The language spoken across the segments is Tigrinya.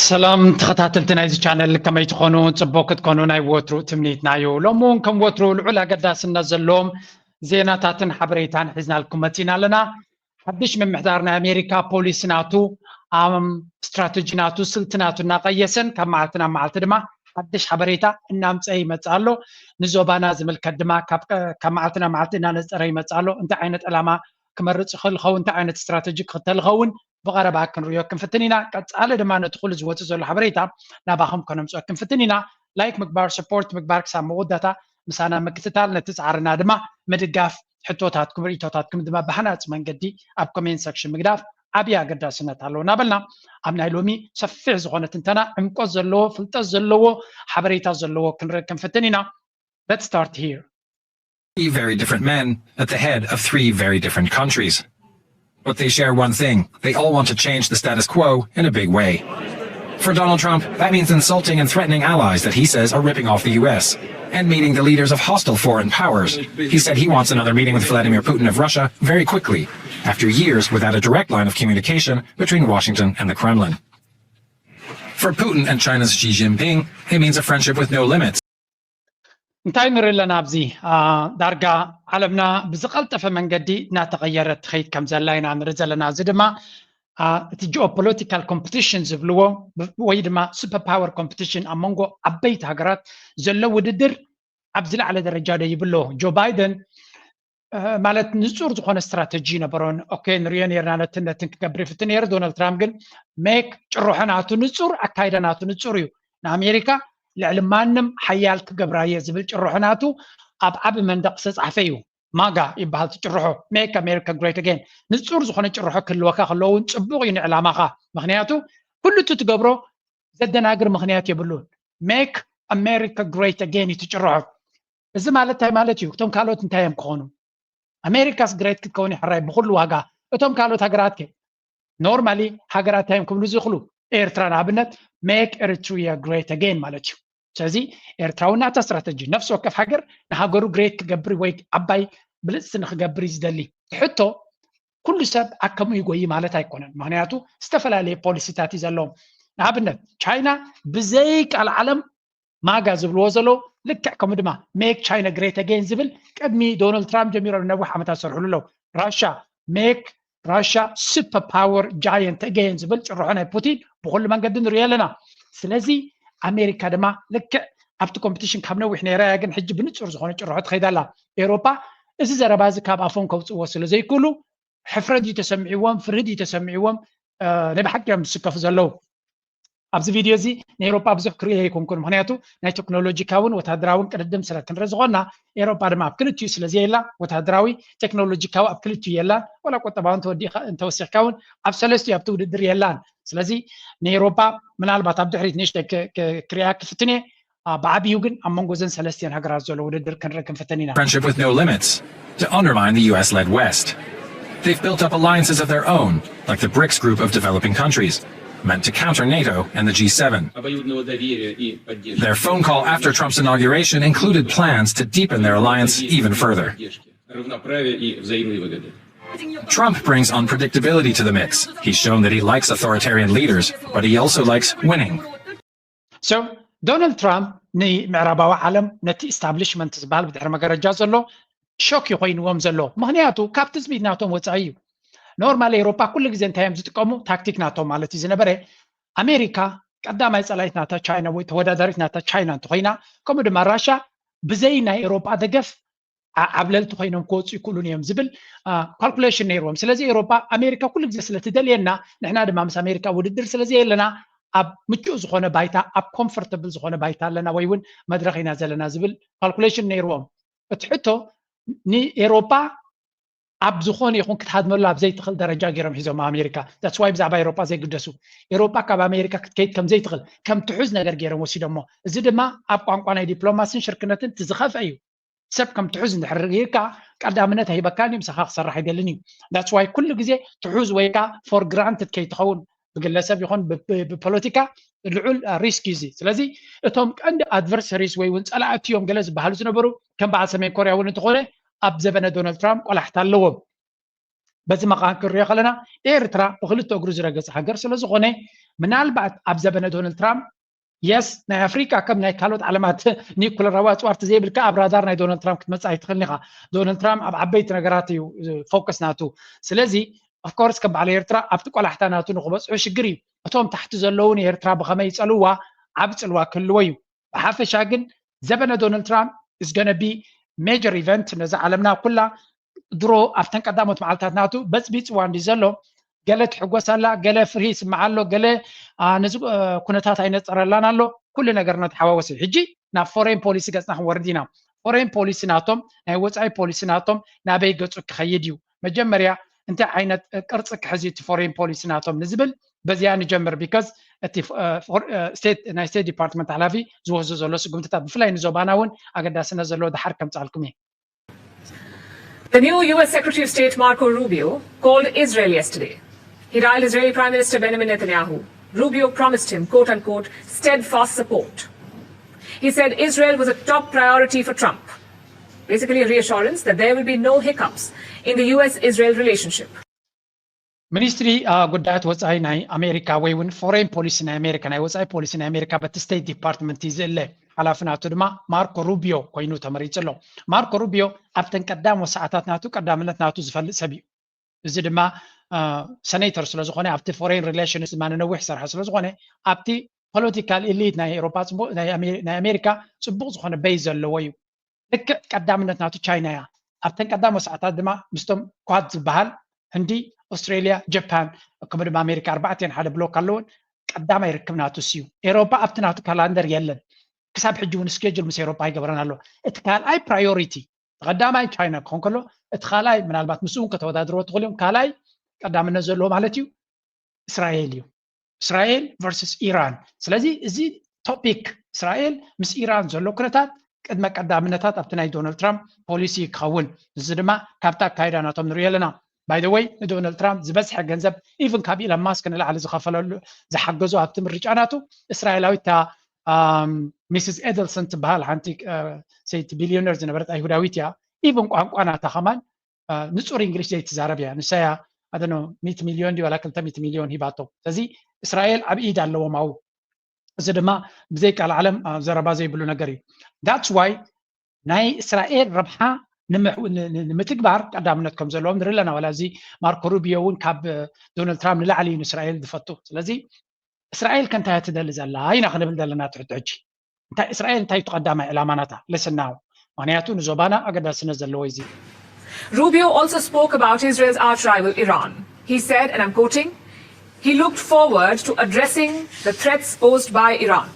ሰላም ተኸታተልቲ ናይዚ ቻነል፣ ከመይ ትኾኑ? ጽቡቕ ክትኮኑ ናይ ወትሩ ትምኒትና እዩ። ሎሚ እውን ከም ወትሩ ልዑል ኣገዳስነት ዘለዎም ዜናታትን ሓበሬታን ሒዝናልኩም መጺና ኣለና። ሓድሽ ምምሕዳር ናይ ኣሜሪካ ፖሊሲ ናቱ፣ ኣም፣ ስትራተጂ ናቱ፣ ስልቲ ናቱ እናቐየሰን ካብ መዓልቲ ናብ መዓልቲ ድማ ሓድሽ ሓበሬታ እናምፀ ይመጽእ ኣሎ። ንዞባና ዝምልከት ድማ ካብ ቀ-፣ ካብ መዓልቲ ናብ መዓልቲ እናነጸረ ይመጽእ ኣሎ። እንታይ ዓይነት ዕላማ ክመርጽ ይኽእል ይኸውን? እንታይ ዓይነት ስትራተጂ ክኽተል ይኸውን? ብቐረባ ክንርእዮ ክንፍትን ኢና። ቀጻሊ ድማ ነቲ ኩሉ ዝወጽእ ዘሎ ሓበሬታ ናባኹም ከነምጽኦ ክንፍትን ኢና። ላይክ ምግባር፣ ሰፖርት ምግባር፣ ክሳብ መወዳእታ ምሳና ምክትታል፣ ነቲ ጻዕርና ድማ ምድጋፍ፣ ሕቶታትኩም፣ ርእይቶታትኩም ድማ ብሃናጺ መንገዲ ኣብ ኮሜንት ሰክሽን ምግዳፍ ዓብዪ ኣገዳስነት ኣለዎ እናበልና፣ ኣብ ናይ ሎሚ ሰፊሕ ዝኾነ ትንተና፣ ዕምቆት ዘለዎ፣ ፍልጠት ዘለዎ፣ ሓበሬታ ዘለዎ ክንርኢ ክንፍትን ኢና። Let's start here. Three very different men at the head of three very different countries. But they share one thing: they all want to change the status quo in a big way. For Donald Trump, that means insulting and threatening allies that he says are ripping off the U S and meeting the leaders of hostile foreign powers. He said he wants another meeting with Vladimir Putin of Russia very quickly, after years without a direct line of communication between Washington and the Kremlin. For Putin and China's Xi Jinping, it means a friendship with no limits. እንታይ ንርኢ ኣለና ኣብዚ? ዳርጋ ዓለምና ብዝቐልጠፈ መንገዲ እናተቐየረት ትኸይድ ከም ዘላ ኢና ንርኢ ዘለና። እዚ ድማ እቲ ጂኦፖለቲካል ኮምፒቲሽን ዝብልዎ ወይ ድማ ሱፐር ፓወር ኮምፒቲሽን ኣብ መንጎ ዓበይቲ ሃገራት ዘሎ ውድድር ኣብ ዝለዓለ ደረጃ ደይብሎ። ጆ ባይደን ማለት ንጹር ዝኾነ ስትራተጂ ነበሮን። ኦኬ፣ ንሪኦ ነርና፣ ነትን ነትን ክገብር ይፍትን ነይሩ። ዶናልድ ትራምፕ ግን ሜክ ጭርሖ ናቱ ንጹር፣ ኣካይዳ ናቱ ንጹር እዩ። ንኣሜሪካ ልዕሊ ማንም ሓያል ክገብራ እየ ዝብል ጭርሖ ናቱ ኣብ ዓቢ መንደቕ ዝተጻሕፈ እዩ። ማጋ ይበሃል እቲ ጭርሖ፣ ሜክ ኣሜሪካ ግሬት ኣጌን። ንጹር ዝኾነ ጭርሖ ክህልወካ ከለዎ እውን ጽቡቕ እዩ ንዕላማኻ። ምኽንያቱ ኩሉ እቲ ትገብሮ ዘደናግር ምኽንያት የብሉን። ሜክ ኣሜሪካ ግሬት ኣጌን እዩ እቲ ጭርሖ። እዚ ማለት እንታይ ማለት እዩ? እቶም ካልኦት እንታይ እዮም ክኾኑ? ኣሜሪካስ ግሬት ክትከውን ሕራይ ብኹሉ ዋጋ። እቶም ካልኦት ሃገራት ከ? ኖርማሊ ሃገራት እንታይ እዮም ክብሉ ዝኽሉ? ኤርትራ ንኣብነት ሜክ ኤሪትሪያ ግሬት ኣጌን ማለት እዩ። ስለዚ ኤርትራ እውን ናታ ስትራተጂ፣ ነፍሲ ወከፍ ሃገር ንሃገሩ ግሬት ክገብር ወይ ዓባይ ብልጽቲ ንክገብር እዩ ዝደሊ። ሕቶ፣ ኩሉ ሰብ ኣከሙ ይጎይ ማለት ኣይኮነን። ምኽንያቱ ዝተፈላለየ ፖሊሲታት እዩ ዘለዎም። ንኣብነት ቻይና ብዘይ ቃል ዓለም ማጋ ዝብልዎ ዘለዉ፣ ልክዕ ከምኡ ድማ ሜክ ቻይና ግሬት ኣጌን ዝብል ቅድሚ ዶናልድ ትራምፕ ጀሚሮም ነዊሕ ዓመታት ዝሰርሕሉ ኣለዉ። ራሻ ሜክ ራሻ ሱፐር ፓወር ጃየንት ኣጌን ዝብል ጭርሖ ናይ ፑቲን ብኹሉ መንገዲ ንሪኦ ኣለና። ስለዚ ኣሜሪካ ድማ ልክዕ ኣብቲ ኮምፒቲሽን ካብ ነዊሕ ነይራ እያ፣ ግን ሕጂ ብንጹር ዝኾነ ጭርሖ ትኸይድ ኣላ። ኤውሮፓ እዚ ዘረባ እዚ ካብ ኣፎም ከውጽእዎ ስለ ዘይክእሉ ሕፍረት እዩ ተሰሚዕዎም፣ ፍርህት እዩ ተሰሚዕዎም። ናይ ብሓቂ እዮም ዝስከፉ ዘለዉ። ኣብዚ ቪድዮ እዚ ንኤውሮጳ ብዙሕ ክርኢ ኣይኮንኩን፣ ምኽንያቱ ናይ ቴክኖሎጂካውን ወታደራውን ቅድድም ስለ ክንርኢ ዝኾንና፣ ኤውሮጳ ድማ ኣብ ክልቲኡ ስለ ዘየላ፣ ወታደራዊ ቴክኖሎጂካዊ ኣብ ክልቲኡ የላን፣ ወላ ቁጠባዊ እንተወዲእካ እንተወሲኽካ እውን ኣብ ሰለስቲኡ ኣብቲ ውድድር የላን። ስለዚ ንኤውሮጳ ምናልባት ኣብ ድሕሪት ንእሽተይ ክ- ክ- ክሪኣ ክፍትን እየ። ብዓብዩ ግን ኣብ መንጎ እዘን ሰለስቲአን ሃገራት ዘሎ ውድድር ክንርኢ ክንፍትን ኢና። Friendship with no limits to undermine the U S-led West. They've built up alliances of their own, like the brics group of developing countries, meant to counter NATO and the G seven. Обоюдного доверия и поддержки. Their phone call after Trump's inauguration included plans to deepen their alliance even further. Равноправия и взаимной выгоды. Trump brings unpredictability to the mix. He's shown that he likes authoritarian leaders, but he also likes winning. So ዶናልድ ትራምፕ ንምዕራባዊ ዓለም ነቲ ኢስታብሊሽመንት ዝበሃል ብድሕሪ መጋረጃ ዘሎ ሾክ ይኮይንዎም ዘሎ። ምክንያቱ ካብ ትፅቢት ናቶም ወፃኢ እዩ። ኖርማል ኤውሮፓ ኩሉ ግዜ እንታይ እዮም ዝጥቀሙ? ታክቲክ ናቶም ማለት እዩ ዝነበረ። ኣሜሪካ ቀዳማይ ፀላኢት ናታ ቻይና ወይ ተወዳዳሪት ናታ ቻይና እንተኮይና፣ ከምኡ ድማ ራሻ ብዘይ ናይ ኤውሮፓ ደገፍ ዓብለልቲ ኮይኖም ክወፁ ይክእሉን እዮም ዝብል ካልኩሌሽን ነይርዎም። ስለዚ ኤውሮፓ ኣሜሪካ ኩሉ ግዜ ስለትደልየና፣ ንሕና ድማ ምስ ኣሜሪካ ውድድር ስለዘየለና ኣብ ምቹእ ዝኾነ ባይታ፣ ኣብ ኮምፎርተብል ዝኾነ ባይታ ኣለና ወይ እውን መድረኽ ኢና ዘለና ዝብል ካልኩሌሽን ነይርዎም። እቲ ሕቶ ንኤውሮፓ ኣብ ዝኾነ ይኹን ክትሃድመሉ ኣብ ዘይትኽእል ደረጃ ገይሮም ሒዞም ኣሜሪካ። That's why ብዛዕባ ኤውሮፓ ዘይግደሱ። ኤውሮፓ ካብ ኣሜሪካ ክትከይድ ከም ዘይትኽእል ከም ትሑዝ ነገር ገይሮም ወሲዶሞ። እዚ ድማ ኣብ ቋንቋ ናይ ዲፕሎማስን ሽርክነትን እቲ ዝኸፍአ እዩ። ሰብ ከም ትሑዝ እንድሕር ርኢካ ቀዳምነት ኣይህበካን እዩ፣ ምሳኻ ክሰርሕ ኣይደልን እዩ። That's why ኩሉ ግዜ ትሑዝ ወይ ከዓ for granted ከይትኸውን፣ ብግለሰብ ይኹን ብፖለቲካ ልዑል ሪስክ እዩ እዚ። ስለዚ እቶም ቀንዲ ኣድቨርሰሪስ ወይ እውን ፀላእቲ እዮም ገለ ዝበሃሉ ዝነበሩ ከም በዓል ሰሜን ኮርያ እውን እንተኾነ ኣብ ዘበነ ዶናልድ ትራምፕ ቆላሕታ ኣለዎም። በዚ መቓን ክንሪኦ ከለና ኤርትራ ብክልተ እግሩ ዝረገጸ ሃገር ስለ ዝኾነ ምናልባት ኣብ ዘበነ ዶናልድ ትራምፕ የስ ናይ ኣፍሪካ ከም ናይ ካልኦት ዓለማት ኒኩለራዊ ኣፅዋርቲ ዘይብልካ ኣብ ራዳር ናይ ዶናልድ ትራምፕ ክትመፅእ ኣይትኽእልን ኢኻ። ዶናልድ ትራምፕ ኣብ ዓበይቲ ነገራት እዩ ፎከስ ናቱ። ስለዚ ኦፍኮርስ ከም በዓል ኤርትራ ኣብቲ ቆላሕታ ናቱ ንክበፅሑ ሽግር እዩ። እቶም ታሕቲ ዘለዉ ንኤርትራ ብኸመይ ይፀልዋ ዓብ ፅልዋ ክህልዎ እዩ። ብሓፈሻ ግን ዘበነ ዶናልድ ትራምፕ is gonna be major event ነዛ ዓለምና ኩላ። ድሮ ኣብተን ቀዳሞት መዓልታት ናቱ በፅቢፅዋ እንዲ ዘሎ ገለ ትሕጎስ ኣላ፣ ገለ ፍርሂ ይስምዓ ኣሎ፣ ገለ ነዚ ኩነታት ኣይነፀረላን ኣሎ። ኩሉ ነገር እናተሓዋወሰ እዩ። ሕጂ ናብ ፎሬን ፖሊሲ ገፅና ክንወርድ ኢና። ፎሬን ፖሊሲ ናቶም፣ ናይ ወፃኢ ፖሊሲ ናቶም ናበይ ገፁ ክኸይድ እዩ? መጀመርያ እንታይ ዓይነት ቅርፂ ክሕዝ እቲ ፎሬን ፖሊሲ ናቶም ንዝብል በዚኣ ንጀምር። ቢካዝ እቲ ናይ ስቴት ዲፓርትመንት ሓላፊ ዝወስዶ ዘሎ ስጉምትታት ብፍላይ ንዞባና እውን ኣገዳስነት ዘለዎ ድሓር ከምፃልኩም እየ። The new U S Secretary of State Marco Rubio called Israel yesterday. He dialed Israeli Prime Minister Benjamin Netanyahu. Rubio promised him, quote unquote, steadfast support. He said Israel was a top priority for Trump. Basically, a reassurance that there will be no hiccups in the U S Israel relationship. ሚኒስትሪ ጉዳያት ወፃኢ ናይ ኣሜሪካ ወይ እውን ፎሬን ፖሊሲ ናይ ኣሜሪካ፣ ናይ ወፃኢ ፖሊሲ ናይ ኣሜሪካ በቲ ስቴት ዲፓርትመንት እዩ ዝእለ። ሓላፊ ናቱ ድማ ማርኮ ሩቢዮ ኮይኑ ተመሪፁ ኣሎ። ማርኮ ሩቢዮ ኣብተን ቀዳሞ ሰዓታት ናቱ ቀዳምነት ናቱ ዝፈልጥ ሰብ እዩ። እዚ ድማ ሰኔተር ስለዝኾነ ኣብቲ ፎሬን ሪሌሽንስ ድማ ንነዊሕ ዝሰርሐ ስለዝኾነ ኣብቲ ፖለቲካል ኢሊት ናይ ኤሮፓ ናይ ኣሜሪካ ፅቡቅ ዝኾነ ቤዝ ዘለዎ እዩ። ልክዕ ቀዳምነት ናቱ ቻይና እያ። ኣብተን ቀዳሞ ሰዓታት ድማ ምስቶም ኳድ ዝበሃል ህንዲ፣ ኣውስትሬሊያ፣ ጃፓን ከምኡ ድማ ኣሜሪካ ኣርባዕቲኤን ሓደ ብሎክ ኣለውን። ቀዳማይ ርክብ ናቱ እዩ። ኤሮፓ ኣብቲ ናቱ ካላንደር የለን። ክሳብ ሕጂ እውን ስኬጁል ምስ ኤሮፓ ኣይገበረን ኣሎ። እቲ ካልኣይ ፕራዮሪቲ፣ ቀዳማይ ቻይና ክኾን ከሎ እቲ ካልኣይ ምናልባት ምስኡ እውን ከተወዳድርዎ ትኽእሉ እዮም። ካልኣይ ቀዳምነት ዘለዎ ማለት እዩ እስራኤል እዩ። እስራኤል ቨርስስ ኢራን። ስለዚ እዚ ቶፒክ እስራኤል ምስ ኢራን ዘሎ ኩነታት ቅድመ ቀዳምነታት ኣብቲ ናይ ዶናልድ ትራምፕ ፖሊሲ ክኸውን፣ እዚ ድማ ካብቲ ኣካይዳ ናቶም ንሪኦ ኣለና። ባይ ዘ ወይ ንዶናልድ ትራምፕ ዝበዝሐ ገንዘብ ኢቭን ካብ ኢለን ማስክ ንላዕሊ ዝኸፈለሉ ዝሓገዞ ኣብቲ ምርጫ ናቱ እስራኤላዊት እታ ሚስስ ኤደልሰን ትበሃል ሓንቲ ሰይቲ ቢልዮነር ዝነበረት ኣይሁዳዊት እያ። ኢቭን ቋንቋ ናታ ከማን ንፁር እንግሊሽ ዘይትዛረብ እያ። ንሳያ ኣደኖ ሚት ሚልዮን ድዩ ዋላ ክልተ ሚት ሚልዮን ሂባቶ። ስለዚ እስራኤል ኣብ ኢድ ኣለዎም ኣብኡ። እዚ ድማ ብዘይ ቃል ዓለም ዘረባ ዘይብሉ ነገር እዩ። ዳትስ ዋይ ናይ እስራኤል ረብሓ ንምትግባር ቀዳምነት ከም ዘለዎም ንርኢ ኣለና። ዋላ እዚ ማርኮ ሩቢዮ እውን ካብ ዶናልድ ትራምፕ ንላዕሊ እዩ ንእስራኤል ዝፈቱ። ስለዚ እስራኤል ከ እንታይ እያ ትደሊ ዘላ ኢና ክንብል ዘለና ትሕቲ ሕጂ። እንታይ እስራኤል እንታይ እዩ ቀዳማይ ዕላማ ናታ? ልስናው ምክንያቱ ንዞባና ኣገዳስነት ዘለዎ እዚ። Rubio also spoke about Israel's arch rival Iran. He said, and I'm quoting, he looked forward to addressing the threats posed by Iran.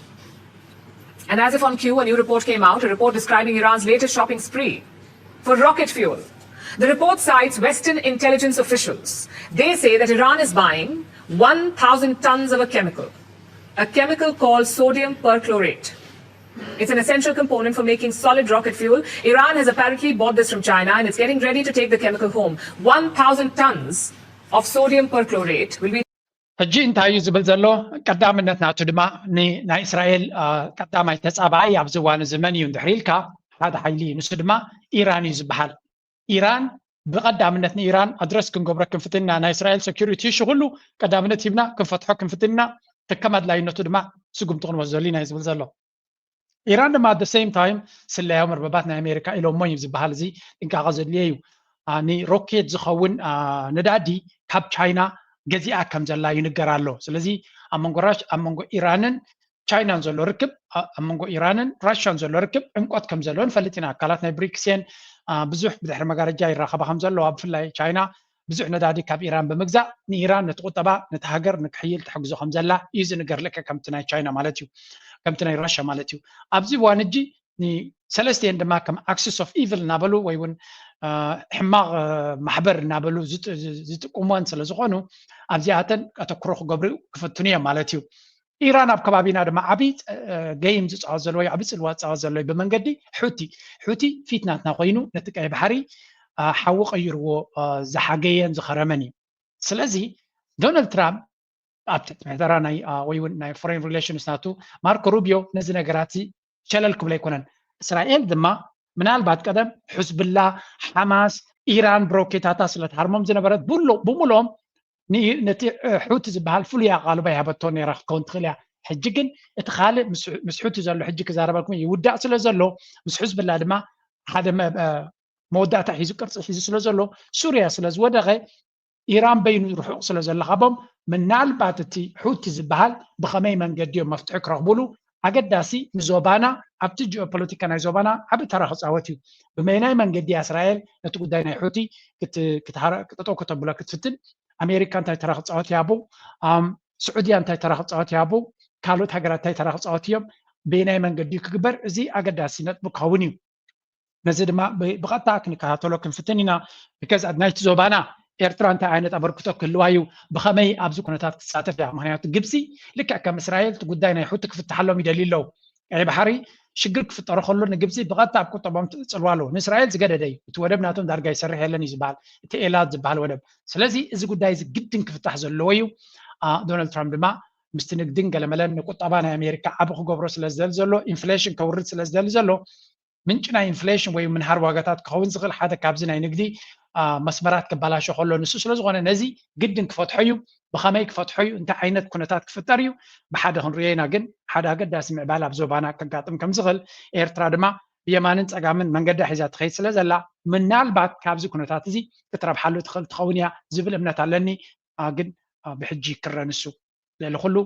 And as if on cue, a new report came out, a report describing Iran's latest shopping spree for rocket fuel. The report cites Western intelligence officials. They say that Iran is buying one thousand tons of a chemical, a chemical called sodium perchlorate. It's an essential component for making solid rocket fuel. Iran has apparently bought this from China and it's getting ready to take the chemical home. one thousand tons of sodium perchlorate will be ሕጂ እንታይ እዩ ዝብል ዘሎ? ቀዳምነት ናቱ ድማ ናይ እስራኤል ቀዳማይ ተፃባኣይ ኣብዚ እዋን እዚ መን እዩ እንድሕር ኢልካ ሓደ ሓይሊ እዩ። ንሱ ድማ ኢራን እዩ ዝበሃል። ኢራን ብቐዳምነት ንኢራን ኣድረስ ክንገብሮ ክንፍትን ኢና። ናይ እስራኤል ሴኩሪቲ ኢሹ ኩሉ ቀዳምነት ሂብና ክንፈትሖ ክንፍትን ኢና። ከከም ኣድላይነቱ ድማ ስጉምቲ ክንወስደሉ ኢና እዩ ዝብል ዘሎ። ኢራን ድማ ኣደ ሴም ታይም ስለያዊ መርበባት ናይ ኣሜሪካ ኢሎን ሞይ ዝበሃል እዚ ጥንቃቐ ዘድልዮ እዩ። ንሮኬት ዝኸውን ነዳዲ ካብ ቻይና ገዚኣ ከም ዘላ ይንገር ኣሎ። ስለዚ ኣብ መንጎ ራሽ ኣብ መንጎ ኢራንን ቻይናን ዘሎ ርክብ ኣብ መንጎ ኢራንን ራሽያን ዘሎ ርክብ ዕምቆት ከም ዘሎ ንፈልጥ ኢና። ኣካላት ናይ ብሪክስን ብዙሕ ብድሕሪ መጋረጃ ይራኸባ ከም ዘለዋ ብፍላይ ቻይና ብዙሕ ነዳዲ ካብ ኢራን ብምግዛእ ንኢራን ነቲ ቁጠባ ነቲ ሃገር ንክሕይል ትሕግዞ ከም ዘላ እዩ ዝንገር። ልክዕ ከምቲ ናይ ቻይና ማለት እዩ፣ ከምቲ ናይ ራሽያ ማለት እዩ። ኣብዚ እዋን እጂ ንሰለስቲኤን ድማ ከም ኣክሲስ ኦፍ ኢቭል እናበሉ ወይ እውን ሕማቕ ማሕበር እናበሉ ዝጥቁመን ስለ ዝኾኑ ኣብዚኣተን ኣተኩሮ ክገብሩ ክፍትኑ እዮም ማለት እዩ። ኢራን ኣብ ከባቢና ድማ ዓብዪ ገይም ዝፃወት ዘሎ ወይ ዓብዪ ፅልዋ ዝፃወት ዘሎ ብመንገዲ ሑቲ ሑቲ ፊት ናትና ኮይኑ ነቲ ቀይ ባሕሪ ሓዊ ቀይርዎ ዝሓገየን ዝኸረመን እዩ። ስለዚ ዶናልድ ትራምፕ ኣብ ትሕቲ ምሕደራ ናይ ወይ እውን ናይ ፎሬን ሪሌሽንስ ናቱ ማርኮ ሩቢዮ ነዚ ነገራት ሸለል ክብሎ ኣይኮነን። እስራኤል ድማ ምናልባት ቀደም ሕዝብላ፣ ሓማስ፣ ኢራን ብሮኬታታ ስለ ትሃርሞም ዝነበረት ብሎ- ብምልኦም ን- ነቲ እ፣ ሑቲ ዝበሃል ፍሉይ ኣቓልቦ ይሃበቶ ነይራ ክትከውን ትኽእል እያ። ሕጂ ግን እቲ ካልእ ምስ- ምስ ሑቲ ዘሎ ሕጂ ክዛረበልኩም ይውዳእ ስለ ዘሎ ምስ ሕዝብላ ድማ ሓደ መ- እ፣ መወዳእታ ሒዙ ቅርፂ ሒዙ ስለ ዘሎ ሱርያ ስለ ዝወደቐ ኢራን በይኑ ርሑቕ ስለ ዘሎ ካቦም ምናልባት እቲ ሑቲ ዝበሃል ብኸመይ መንገዲ እዮም መፍትሒ ክረኽቡሉ ኣገዳሲ ንዞባና ኣብቲ ጂኦፖለቲካ ናይ ዞባና ዓቢ ተራ ክፃወት እዩ። ብመይናይ መንገዲ እያ እስራኤል ነቲ ጉዳይ ናይ ሑቲ ክት- ክትሃረ- ጠጠው ከተብሎ ክትፍትን ኣሜሪካ እንታይ ተራ ክፃወት ያቡ ኣም፣ ስዑድያ እንታይ ተራ ክፃወት ያቡ ካልኦት ሃገራት እንታይ ተራ ክፃወት እዮም በየናይ መንገዲ እዩ ክግበር እዚ ኣገዳሲ ነጥቢ ክኸውን እዩ። ነዚ ድማ ብ- ብቐጥታ ክንከታተሎ ክንፍትን ኢና። ብከዚ ናይቲ ዞባና ኤርትራ እንታይ ዓይነት ኣበርክቶ ክህልዋ እዩ ብኸመይ ኣብዚ ኩነታት ክትሳተፍ እያ ምክንያቱ ግብፂ ልክዕ ከም እስራኤል እቲ ጉዳይ ናይ ሑቲ ክፍትሓሎም ይደልዩ ኣለዉ ቀይ ባሕሪ ሽግር ክፍጠሮ ከሎ ንግብፂ ብቐጥታ ኣብ ቁጠቦም ትፅልዋ ኣለዉ ንእስራኤል ዝገደደ እዩ እቲ ወደብ ናቶም ዳርጋ ይሰርሕ የለን እዩ ዝበሃል እቲ ኤላት ዝበሃል ወደብ ስለዚ እዚ ጉዳይ እዚ ግድን ክፍታሕ ዘለዎ እዩ ዶናልድ ትራምፕ ድማ ምስቲ ንግድን ገለመለን ንቁጠባ ናይ ኣሜሪካ ዓቢ ክገብሮ ስለ ዝደሊ ዘሎ ኢንፍሌሽን ከውርድ ስለ ዝደሊ ዘሎ ምንጪ ናይ ኢንፍሌሽን ወይ ምንሃር ዋጋታት ክኸውን ዝኽእል ሓደ ካብዚ ናይ ንግዲ መስመራት ክበላሾ ከሎ ንሱ ስለ ዝኾነ ነዚ ግድን ክፈትሖ እዩ ብኸመይ ክፈትሖ እዩ እንታይ ዓይነት ኩነታት ክፍጠር እዩ ብሓደ ክንሪኦ ኢና ግን ሓደ ኣገዳሲ ምዕባል ኣብ ዞባና ከጋጥም ከም ዝኽእል ኤርትራ ድማ ብየማንን ፀጋምን መንገዳ ሒዛ ትኸይድ ስለ ዘላ ምናልባት ካብዚ ኩነታት እዚ ክትረብሓሉ ትኽእል ትኸውን እያ ዝብል እምነት ኣለኒ ግን ብሕጂ ክረ ንሱ ልዕሊ ኩሉ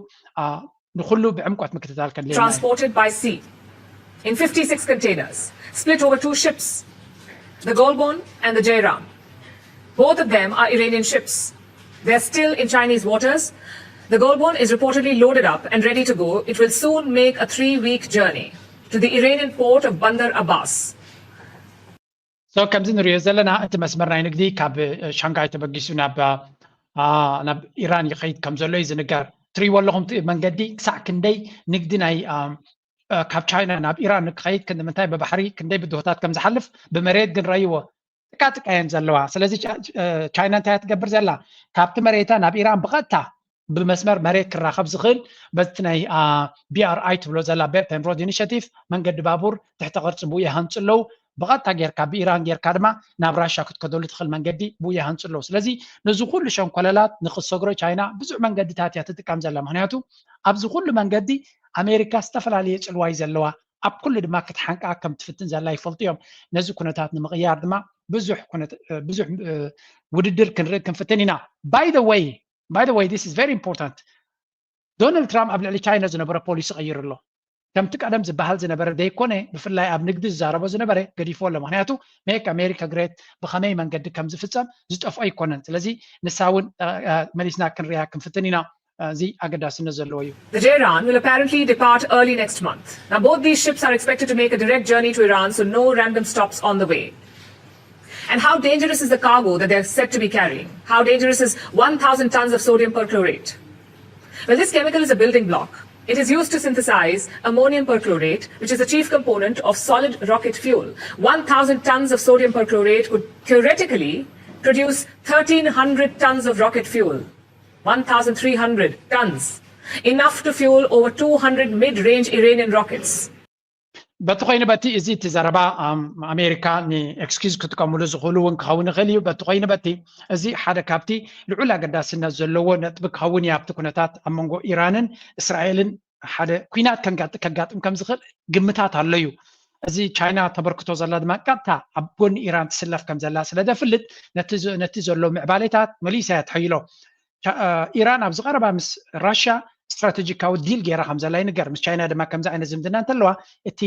ንኩሉ ብዕምቆት ምክትታል ከድልየና እዩ። Transported by sea in fifty-six containers, split over two ships, the Golborn and the Jairam. Both of them are Iranian ships. They're still in Chinese waters. The Golborn is reportedly loaded up and ready to go. It will soon make a three week journey to the Iranian port of Bandar Abbas. So ከምዚ ንሪኦ ዘለና እቲ መስመር ናይ ንግዲ ካብ ሻንጋይ ተበጊሱ ናብ ናብ ኢራን ይኸይድ ከም ዘሎ እዩ ዝንገር። ትሪእዎ ኣለኹም እቲ መንገዲ ክሳዕ ክንደይ ንግዲ ናይ ካብ ቻይና ናብ ኢራን ክኸይድ ክንዲ ምንታይ ብባሕሪ ክንደይ ብድሆታት ከም ዝሓልፍ ብመሬት ግን ረይዎ ጥቃ ጥቃ እየን ዘለዋ። ስለዚ ቻይና እንታይ ትገብር ዘላ ካብቲ መሬታ ናብ ኢራን ብቐጥታ ብመስመር መሬት ክራኸብ ዝኽእል በቲ ናይ BRI ትብሎ ዘላ Belt and Road Initiative መንገዲ ባቡር ትሕተ ቅርፂ ብኡ ይሃንፁ ኣለዉ። ብቐጥታ ጌርካ ብኢራን ጌርካ ድማ ናብ ራሻ ክትከደሉ ትኽእል መንገዲ ብኡ ይሃንፁ ኣለዉ። ስለዚ ነዚ ኩሉ ሸንኮለላት ንክሰግሮ ቻይና ብዙሕ መንገድታት እያ ትጥቀም ዘላ። ምክንያቱ ኣብዚ ኩሉ መንገዲ ኣሜሪካ ዝተፈላለየ ፅልዋ እዩ ዘለዋ። ኣብ ኩሉ ድማ ክትሓንቃ ከም ትፍትን ዘላ ይፈልጡ እዮም። ነዚ ኩነታት ንምቕያር ድማ ብዙሕ ብዙሕ ውድድር ክንርኢ ክንፍትን ኢና። By the way by the way this is very important ዶናልድ ትራምፕ ኣብ ልዕሊ ቻይና ዝነበረ ፖሊሲ ቀይሩ ኣሎ። ከምቲ ቀደም ዝበሃል ዝነበረ ዘይኮነ ብፍላይ ኣብ ንግዲ ዝዛረቦ ዝነበረ ገዲፎ ኣሎ። ምክንያቱ make America great ብኸመይ መንገዲ ከም ዝፍፀም ዝጠፍኦ ኣይኮነን። ስለዚ ንሳ እውን መሊስና ክንሪኣ ክንፍትን ኢና። እዚ ኣገዳስነት ዘለዎ እዩ። The Jairan will apparently depart early next month. Now, both these ships are expected to make a direct journey to Iran, so no random stops on the way. And how dangerous is the cargo that they're said to be carrying? How dangerous is one thousand tons of sodium perchlorate? Well, this chemical is a building block. It is used to synthesize ammonium perchlorate, which is the chief component of solid rocket fuel. One thousand tons of sodium perchlorate could theoretically produce thirteen hundred tons of rocket fuel. One thousand three hundred tons, enough to fuel over two hundred mid-range Iranian rockets. በቲ ኮይኑ በቲ እዚ እቲ ዘረባ ኣሜሪካ ንኤክስኪዝ ክጥቀምሉ ዝኽእሉ እውን ክኸውን ይኽእል እዩ። በቲ ኮይኑ በቲ እዚ ሓደ ካብቲ ልዑል ኣገዳስነት ዘለዎ ነጥቢ ክኸውን እዩ። ኣብቲ ኩነታት ኣብ መንጎ ኢራንን እስራኤልን ሓደ ኩናት ከጋጥም ከም ዝኽእል ግምታት ኣሎ እዩ። እዚ ቻይና ተበርክቶ ዘላ ድማ ቀጥታ ኣብ ጎኒ ኢራን ትስለፍ ከም ዘላ ስለ ደፍልጥ ነቲ ዘሎ ምዕባሌታት መሊሳ እያ ትሐይሎ። ኢራን ኣብዚ ቀረባ ምስ ራሽያ ስትራተጂካዊ ዲል ገይራ ከም ዘላ ይንገር። ምስ ቻይና ድማ ከምዚ ዓይነት ዝምድና እንተለዋ እቲ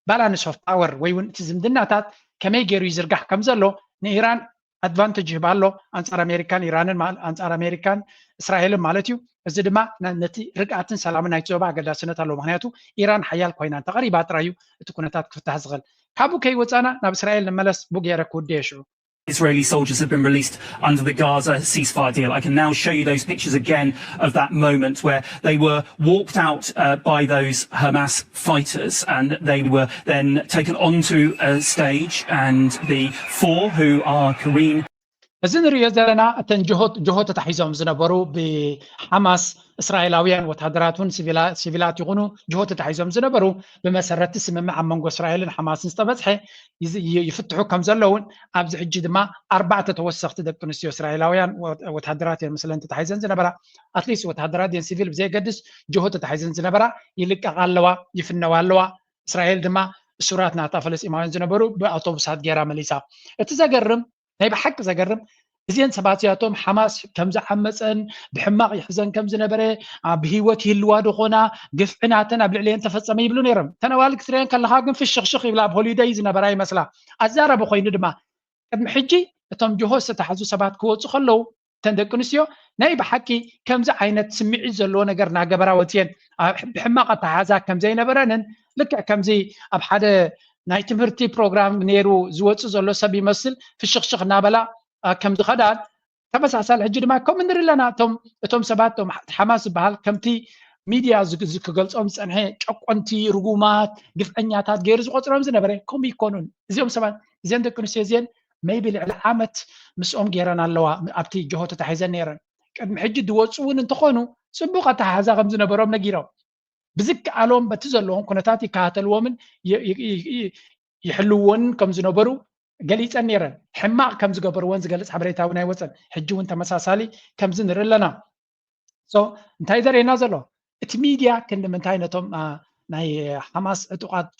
balance of power ወይ እውን እቲ ዝምድናታት ከመይ ገይሩ ይዝርጋሕ ከም ዘሎ ንኢራን ኣድቫንቴጅ ይህባ ኣሎ ኣንፃር ኣሜሪካን ኢራንን ኣንፃር ኣሜሪካን እስራኤልን ማለት እዩ። እዚ ድማ ነቲ ርግኣትን ሰላምን ናይቲ ዞባ ኣገዳስነት ኣለዎ። ምክንያቱ ኢራን ሓያል ኮይና እንተቐሪባ ጥራይ እዩ እቲ ኩነታት ክፍታሕ ዝኽእል። ካብኡ ከይወፃና ናብ እስራኤል ንመለስ። ቡጌረ ክውድየ ሽዑ። Israeli soldiers have been released under the Gaza ceasefire deal. I can now show you those pictures again of that moment where they were walked out uh, by those Hamas fighters and they were then taken onto a stage and the four who are Kareem እዚ ንሪኦ ዘለና እተን ጅሆ ተታሒዞም ዝነበሩ ብሓማስ እስራኤላውያን ወታደራት እውን ሲቪላት ይኹኑ ጅሆ ተታሒዞም ዝነበሩ ብመሰረቲ ስምምዕ ኣብ መንጎ እስራኤልን ሓማስን ዝተበፅሐ ይፍትሑ ከም ዘለውን ኣብዚ ሕጂ ድማ ኣርባዕተ ተወሰኽቲ ደቂ ኣንስትዮ እስራኤላውያን ወታደራት እየን ምስለን ተታሒዘን ዝነበራ ኣትሊስት ወታደራት እየን ሲቪል ብዘየገድስ ጅሆ ተታሒዘን ዝነበራ ይልቀቓ ኣለዋ ይፍነዋ ኣለዋ እስራኤል ድማ እሱራት ናታ ፈለስጢማውያን ዝነበሩ ብኣውቶቡሳት ገይራ መሊሳ እቲ ዘገርም ናይ ብሓቂ ዘገርም እዚአን ሰባት እዚኣቶም ሓማስ ከም ዝዓመፀን ብሕማቕ ይሕዘን ከም ዝነበረ ብህይወት ይህልዋ ድኾና ግፍዒ ናተን ኣብ ልዕሊአን ተፈፀመ ይብሉ ነይሮም ተነዋል ክትሪአን ከለካ ግን ፍሽኽሽኽ ይብላ ኣብ ሆሊደይ ዝነበራ ይመስላ ኣዛረቢ ኮይኑ ድማ ቅድሚ ሕጂ እቶም ጅሆ ዝተታሕዙ ሰባት ክወፁ ከለዉ እተን ደቂ ኣንስትዮ ናይ ብሓቂ ከምዚ ዓይነት ስምዒት ዘለዎ ነገር እናገበራ ወፅየን ብሕማቕ ኣተሓዛ ከም ዘይነበረንን ልክዕ ከምዚ ኣብ ሓደ ናይ ትምህርቲ ፕሮግራም ነይሩ ዝወፅእ ዘሎ ሰብ ይመስል ፍሽኽሽኽ እናበላ ከም ዝኸዳን ተመሳሳሊ ሕጂ ድማ ከምኡ ንርኢ ኣለና እቶም እቶም ሰባት እቶም ሓማስ ዝበሃል ከምቲ ሚድያ ክገልፆም ዝፀንሐ ጨቆንቲ ርጉማት ግፍዐኛታት ገይሩ ዝቆፅሮም ዝነበረ ከምኡ ይኮኑን እዚኦም ሰባት እዚኦም ደቂ ኣንስትዮ እዚአን maybe ልዕሊ ዓመት ምስኦም ገይረን ኣለዋ ኣብቲ ጅሆ ተታሒዘን ነይረን ቅድሚ ሕጂ ዝወፁ እውን እንተኾኑ ፅቡቅ ኣተሓሕዛ ከም ዝነበሮም ነጊሮም ብዝከኣሎም በቲ ዘለዎም ኩነታት ይከታተልዎምን ይሕልውዎንን ከም ዝነበሩ ገሊፀን ነይረን ሕማቕ ከም ዝገበርዎን ዝገልፅ ሓበሬታ እውን ኣይወፀን ሕጂ እውን ተመሳሳሊ ከምዚ ንርኢ ኣለና እንታይ ዘርእየና ዘሎ እቲ ሚድያ ክንዲ ምንታይ ነቶም ናይ ሓማስ ዕጡቓት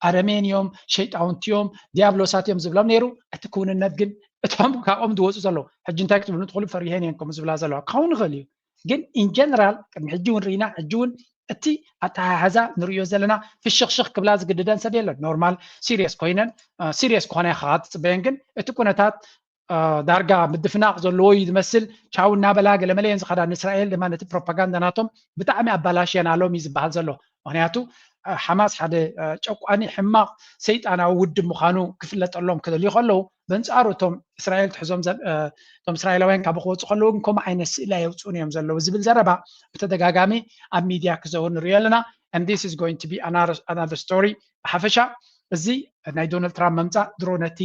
ኣረሜን እዮም ሸይጣውንቲ እዮም ዲያብሎሳት እዮም ዝብሎም ነይሩ እቲ ክውንነት ግን እቶም ካብኦም ዝወፁ ዘለዉ ሕጂ እንታይ ክትብሉ ትኽእሉ ፈሪሄን እዮም ከምኡ ዝብላ ዘለዋ ክኸውን ይኽእል እዩ ግን in general ቅድሚ ሕጂ እውን ርኢና ሕጂ እውን እቲ ኣተሓሕዛ ንርእዮ ዘለና ፍሽኽሽኽ ክብላ ዝግድደን ሰብ የለን normal serious ኮይነን serious ክኾና ኢኻ ትፅበየን ግን እቲ ኩነታት ዳርጋ ምድፍናቕ ዘለዎ እዩ ዝመስል ቻው እናበላ ገለመለ እየን ዝኸዳ ንእስራኤል ድማ ነቲ ፕሮፓጋንዳ ናቶም ብጣዕሚ ኣባላሽየን ኣሎም እዩ ዝበሃል ዘሎ ምክንያቱ ሓማስ ሓደ ጨቋኒ ሕማቕ ሰይጣናዊ ውድብ ምዃኑ ክፍለጠሎም ክደልዩ ከለዉ በንፃሩ እቶም እስራኤል ትሕዞም እቶም እስራኤላውያን ካብ ክወፁ ከለዉ ግን ከምኡ ዓይነት ስእሊ ኣየውፅኡን እዮም ዘለዉ ዝብል ዘረባ ብተደጋጋሚ ኣብ ሚድያ ክዘውር ንሪኦ ኣለና and this is going to be another, another story ብሓፈሻ እዚ ናይ ዶናልድ ትራምፕ መምፃእ ድሮ ነቲ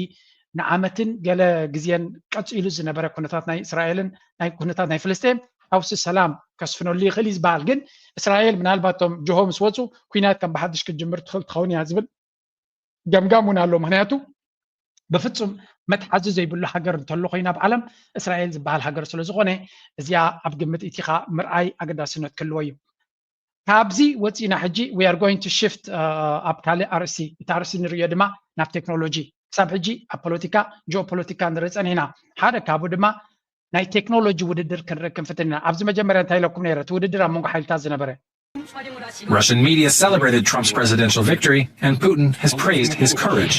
ንዓመትን ገለ ግዜን ቀፂሉ ዝነበረ ኩነታት ናይ እስራኤልን ናይ ኩነታት ናይ ፍልስጤም ሓውሲ ሰላም ከስፍነሉ ይኽእል እዩ ዝበሃል ግን እስራኤል ምናልባት እቶም ጅሆ ምስ ወፁ ኩናት ከም ብሓድሽ ክትጅምር ትኽእል ትኸውን እያ ዝብል ገምጋም እውን ኣሎ ምክንያቱ ብፍፁም መትሓዚ ዘይብሉ ሃገር እንተሎ ኮይኑ ኣብ ዓለም እስራኤል ዝበሃል ሃገር ስለ ዝኾነ እዚኣ ኣብ ግምት ኢቲኻ ምርኣይ ኣገዳስነት ክህልዎ እዩ ካብዚ ወፂና ሕጂ we are going to shift ኣብ ካልእ ኣርእስቲ እቲ ኣርእስቲ ንርእዮ ድማ ናብ ቴክኖሎጂ ክሳብ ሕጂ ኣብ ፖለቲካ ጂኦፖለቲካ ንርኢ ፀኒሕና ሓደ ካብኡ ድማ ናይ ቴክኖሎጂ ውድድር ክንርኢ ክንፍትን ኢና ኣብዚ መጀመርያ እንታይ ኢለኩም ነይረ እቲ ውድድር ኣብ መንጎ ሓይልታት ዝነበረ Russian media celebrated Trump's presidential victory, and Putin has praised his courage.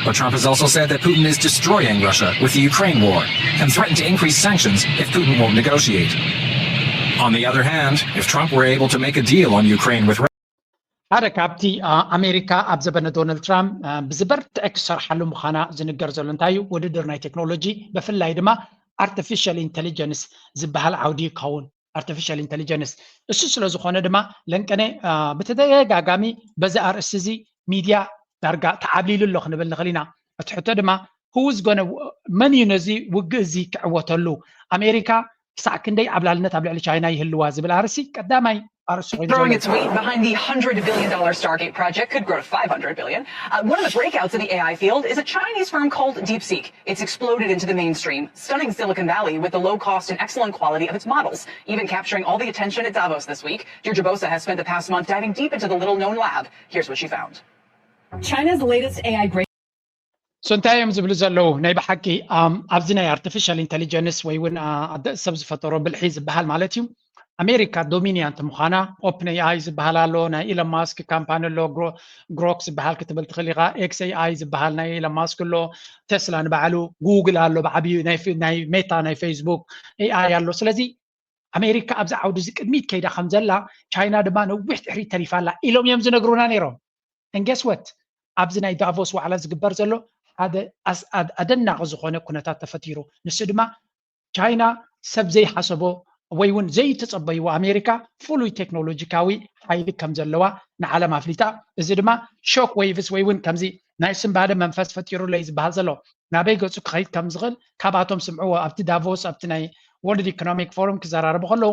But Trump has also said that Putin is destroying Russia with the Ukraine war and threatened to increase sanctions if Putin won't negotiate. On the other hand, if Trump were able to make a deal on Ukraine with ሓደ ካብቲ ኣሜሪካ ኣብ ዘበነ ዶናልድ ትራምፕ ብዝበርትዐ ክሰርሓሉ ምዃና ዝንገር ዘሎ እንታይ እዩ ውድድር ናይ ቴክኖሎጂ ብፍላይ ድማ ኣርቲፊሻል ኢንቴሊጀንስ ዝበሃል ዓውዲ ይኸውን artificial intelligence እሱ ስለ ዝኾነ ድማ ለንቀነ ብተደጋጋሚ በዚ ኣርእስቲ እዚ ሚድያ ዳርጋ ተዓብሊሉ ኣሎ ክንብል ንኽእል ኢና እቲ ሕቶ ድማ who's gonna መን እዩ ነዚ ውግእ እዚ ክዕወተሉ ኣሜሪካ ክሳዕ ክንደይ ዓብላልነት ኣብ ልዕሊ ቻይና ይህልዋ ዝብል ኣርእስቲ ቀዳማይ ኣርእስቲ ኮይኑ Throwing its weight behind the hundred billion dollar Stargate project could grow to five hundred billion. Uh, one of the breakouts in the A I field is a Chinese firm called DeepSeek. It's exploded into the mainstream, stunning Silicon Valley with the low cost and excellent quality of its models, even capturing all the attention at Davos this week. Deirdre Bosa has spent the past month diving deep into the little known lab. Here's what she found. China's latest A I great. So እንታይ እዮም ዝብሉ ዘለዉ ናይ ብሓቂ ኣብዚ ናይ ኣርቲፊሻል ኢንቴሊጀንስ ወይ እውን ሰብ ዝፈጠሮ ብልሒ ዝበሃል ማለት እዩ ኣሜሪካ ዶሚኒያንት ምዃና ኦፕን ኤኣይ ዝበሃል ኣሎ ናይ ኢሎን ማስክ ካምፓኒ ኣሎ ግሮክ ዝበሃል ክትብል ትኽእል ኢኻ ኤክስ ኤኣይ ዝበሃል ናይ ኢሎን ማስክ ኣሎ ቴስላ ንባዕሉ ጉግል ኣሎ ብዓብዩ ናይ ሜታ ናይ ፌስቡክ ኤኣይ ኣሎ ስለዚ ኣሜሪካ ኣብዚ ዓውዲ እዚ ቅድሚት ከይዳ ከም ዘላ ቻይና ድማ ነዊሕ ድሕሪት ተሪፋ ኣላ ኢሎም እዮም ዝነግሩና ነይሮም እንጌስወት ኣብዚ ናይ ዳቮስ ዋዕላ ዝግበር ዘሎ ሓደ ኣደናቂ ዝኾነ ኩነታት ተፈጢሩ ንሱ ድማ ቻይና ሰብ ዘይሓሰቦ ወይ እውን ዘይተፀበይዎ ኣሜሪካ ፍሉይ ቴክኖሎጂካዊ ሓይሊ ከም ዘለዋ ንዓለም ኣፍሊጣ እዚ ድማ ሾክ ዌይቭስ ወይ እውን ከምዚ ናይ ስምባደ መንፈስ ፈጢሩለይ ዝበሃል ዘሎ ናበይ ገጹ ክኸይድ ከም ዝኽእል ካብኣቶም ስምዕዎ። ኣብቲ ዳቮስ ኣብቲ ናይ World Economic Forum ክዘራረቡ ከለዉ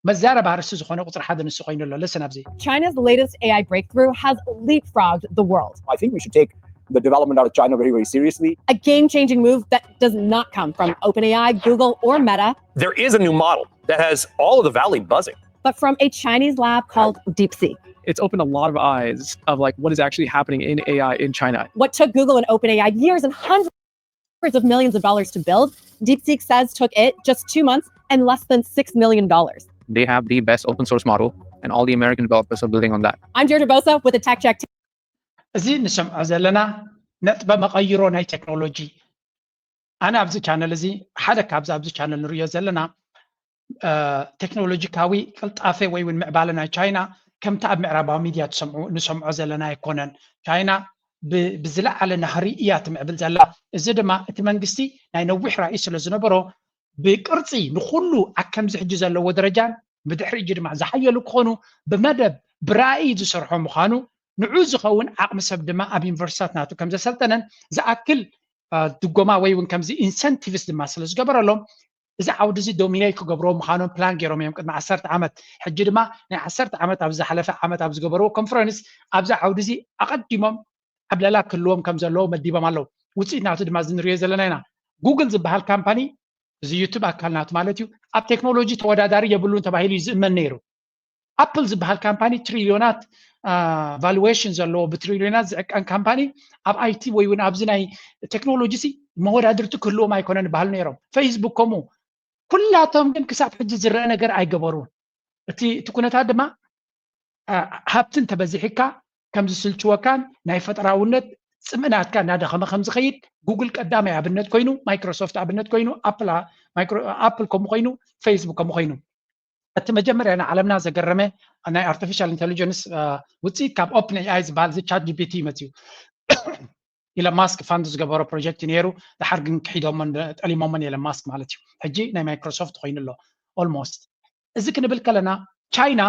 መዛረቢ ኣርእስቲ ዝኾነ ቁፅሪ ሓደ ንሱ ኮይኑ ኣሎ። Listen ኣብዚ። China's latest A I breakthrough has leapfrogged the world. I think we should take the development out of China very, very seriously. A game changing move that does not come from OpenAI, Google, or Meta, There is a new model that has all of the valley buzzing. but from a Chinese lab called DeepSeek. It's opened a lot of eyes of like what is actually happening in A I in China. What took Google and OpenAI years and hundreds of millions of dollars to build, DeepSeek says took it just two months and less than six million dollars. They have the best open source model, and all the American developers are building on that. I'm Deirdre Bosa with the Tech Check. እዚ ንሰምዖ ዘለና ነጥበ መቐይሮ ናይ ቴክኖሎጂ። ኣነ ኣብዚ ቻነል እዚ ሓደ ካብዚ ኣብዚ ቻነል ንሪኦ ዘለና ቴክኖሎጂካዊ ቅልጣፈ ወይ እውን ምዕባለ ናይ ቻይና ከምቲ ኣብ ምዕራባዊ ሚድያ ንሰምዖ ዘለና ኣይኮነን። ቻይና ብዝለዓለ ናህሪ እያ ትምዕብል ዘላ። እዚ ድማ እቲ መንግስቲ ናይ ነዊሕ ራእይ ስለ ዝነበሮ ብቅርፂ ንኩሉ ኣብ ከምዚ ሕጂ ዘለዎ ደረጃን ብድሕሪ ሕጂ ድማ ዝሓየሉ ክኾኑ ብመደብ ብራእይ ዝሰርሖ ምዃኑ ንዑ ዝኸውን ዓቕሚ ሰብ ድማ ኣብ ዩኒቨርሲታት ናቱ ከም ዘሰልጠነን ዝኣክል ድጎማ ወይ እውን ከምዚ ኢንሰንቲቭስ ድማ ስለ ዝገበረሎም እዚ ዓውዲ እዚ ዶሚኔት ክገብርዎ ምዃኖም ፕላን ገይሮም እዮም ቅድሚ ዓሰርተ ዓመት። ሕጂ ድማ ናይ ዓሰርተ ዓመት ኣብ ዝሓለፈ ዓመት ኣብ ዝገበርዎ ኮንፈረንስ ኣብዚ ዓውዲ እዚ ኣቐዲሞም ዓብለላ ክህልዎም ከም ዘለዎ መዲቦም ኣለዉ። ውፅኢት ናቱ ድማ እዚ ንሪኦ ዘለና ኢና። ጉግል ዝበሃል ካምፓኒ እዚ ዩቱብ ኣካል ናቱ ማለት እዩ ኣብ ቴክኖሎጂ ተወዳዳሪ የብሉን ተባሂሉ እዩ ዝእመን ነይሩ። ኣፕል ዝበሃል ካምፓኒ ትሪልዮናት ቫሉዌሽን ዘለዎ ብትሪልዮናት ዝዕቀን ካምፓኒ ኣብ ኣይቲ ወይ እውን ኣብዚ ናይ ቴክኖሎጂ ሲ መወዳድርቲ ክህልዎም ኣይኮነን ይበሃሉ ነይሮም። ፌስቡክ ከምኡ። ኩላቶም ግን ክሳብ ሕጂ ዝረአ ነገር ኣይገበሩን። እቲ እቲ ኩነታት ድማ ሃብቲ እንተበዚሕካ ከም ዝስልችወካን ናይ ፈጠራውነት ፅምእናትካ እናደኸመ ከም ዝኸይድ ጉግል ቀዳማይ ኣብነት ኮይኑ፣ ማይክሮሶፍት ኣብነት ኮይኑ፣ ኣፕል ከምኡ ኮይኑ፣ ፌስቡክ ከምኡ ኮይኑ። እቲ መጀመርያ ንዓለምና ዘገረመ ናይ ኣርቲፊሻል ኢንቴሊጀንስ ውፅኢት ካብ ኦፕን ኤኣይ ዝበሃል እዚ ቻት ጂፒቲ መፅዩ። ኢለን ማስክ ፋንድ ዝገበሮ ፕሮጀክት ነይሩ። ድሓር ግን ክሒዶሞን ጠሊሞሞን ኢለን ማስክ ማለት እዩ። ሕጂ ናይ ማይክሮሶፍት ኮይኑ ኣሎ ኦልሞስት። እዚ ክንብል ከለና ቻይና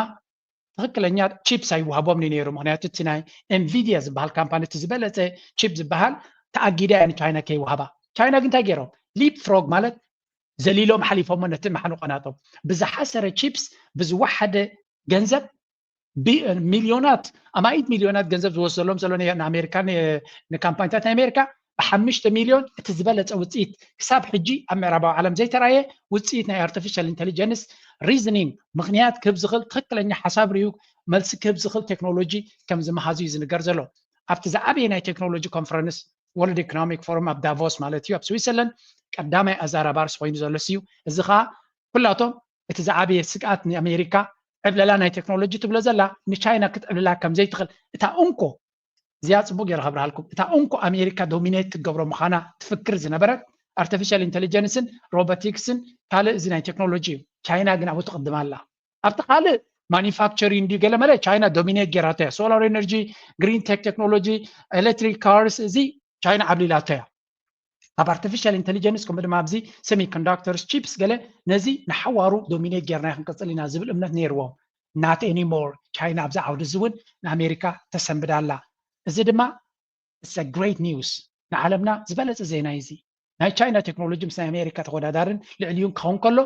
ትኽክለኛ ቺፕስ ኣይወሃቦም ነይሩ። ምክንያቱ እቲ ናይ ኤንቪዲያ ዝበሃል ካምፓኒ እቲ ዝበለፀ ቺፕ ዝበሃል ተኣጊዳ እያ ንቻይና ከይወሃባ። ቻይና ግን እንታይ ገይሮም? ሊፕ ፍሮግ ማለት ዘሊሎም ሓሊፎሞ ነቲ ማሕኑቐናቶም ብዝሓሰረ ቺፕስ ብዝወሓደ ገንዘብ ሚልዮናት ኣማኢት ሚልዮናት ገንዘብ ዝወስደሎም ዘሎ ንኣሜሪካ ንካምፓኒታት ናይ ኣሜሪካ ብሓሙሽተ ሚልዮን እቲ ዝበለፀ ውፅኢት ክሳብ ሕጂ ኣብ ምዕራባዊ ዓለም ዘይተራየ ውፅኢት ናይ ኣርቲፊሻል ኢንቴሊጀንስ ሪዝኒንግ ምክንያት ክህብ ዝኽእል ትኽክለኛ ሓሳብ ርዩ መልሲ ክህብ ዝኽእል ቴክኖሎጂ ከም ዝመሃዙ እዩ ዝንገር ዘሎ። ኣብቲ ዝዓበየ ናይ ቴክኖሎጂ ኮንፈረንስ ወርልድ ኢኮኖሚክ ፎረም ኣብ ዳቮስ ማለት እዩ ኣብ ስዊትዘርላንድ ቀዳማይ ኣዛራባርስ ኮይኑ ዘሎ እዩ። እዚ ከዓ ኩላቶም እቲ ዝዓበየ ስግኣት ንኣሜሪካ ዕብለላ ናይ ቴክኖሎጂ ትብሎ ዘላ ንቻይና ክትዕብልላ ከም ዘይትኽእል እታ እንኮ እዚኣ ፅቡቅ ገይረ ከብርሃልኩም እታ እንኮ ኣሜሪካ ዶሚኔት ክትገብሮ ምዃና ትፍክር ዝነበረት ኣርቲፊሻል ኢንቴሊጀንስን ሮቦቲክስን ካልእ እዚ ናይ ቴክኖሎጂ እዩ። ቻይና ግን ኣብኡ ትቕድም ኣላ። ኣብቲ ካልእ ማኒፋክቸሪንግ ድዩ ገለ መለ ቻይና ዶሚኔት ጌራቶ እያ። ሶላር ኤነርጂ፣ ግሪን ቴክ ቴክኖሎጂ፣ ኤሌክትሪክ ካርስ እዚ ቻይና ዓብሊላቶ እያ። ኣብ ኣርቲፊሻል ኢንቴሊጀንስ ከምኡ ድማ ኣብዚ ሴሚኮንዳክተርስ ቺፕስ ገለ ነዚ ንሓዋሩ ዶሚኔት ጌርና ክንቅፅል ኢና ዝብል እምነት ነይርዎም። ናት ኤኒሞር ቻይና ኣብዚ ዓውዲ እዚ እውን ንኣሜሪካ ተሰንብዳ ኣላ። እዚ ድማ it's a great news ንዓለምና ዝበለፀ ዜና እዩ እዚ። ናይ ቻይና ቴክኖሎጂ ምስ ናይ ኣሜሪካ ተወዳዳርን ልዕሊኡን ክኸውን ከሎ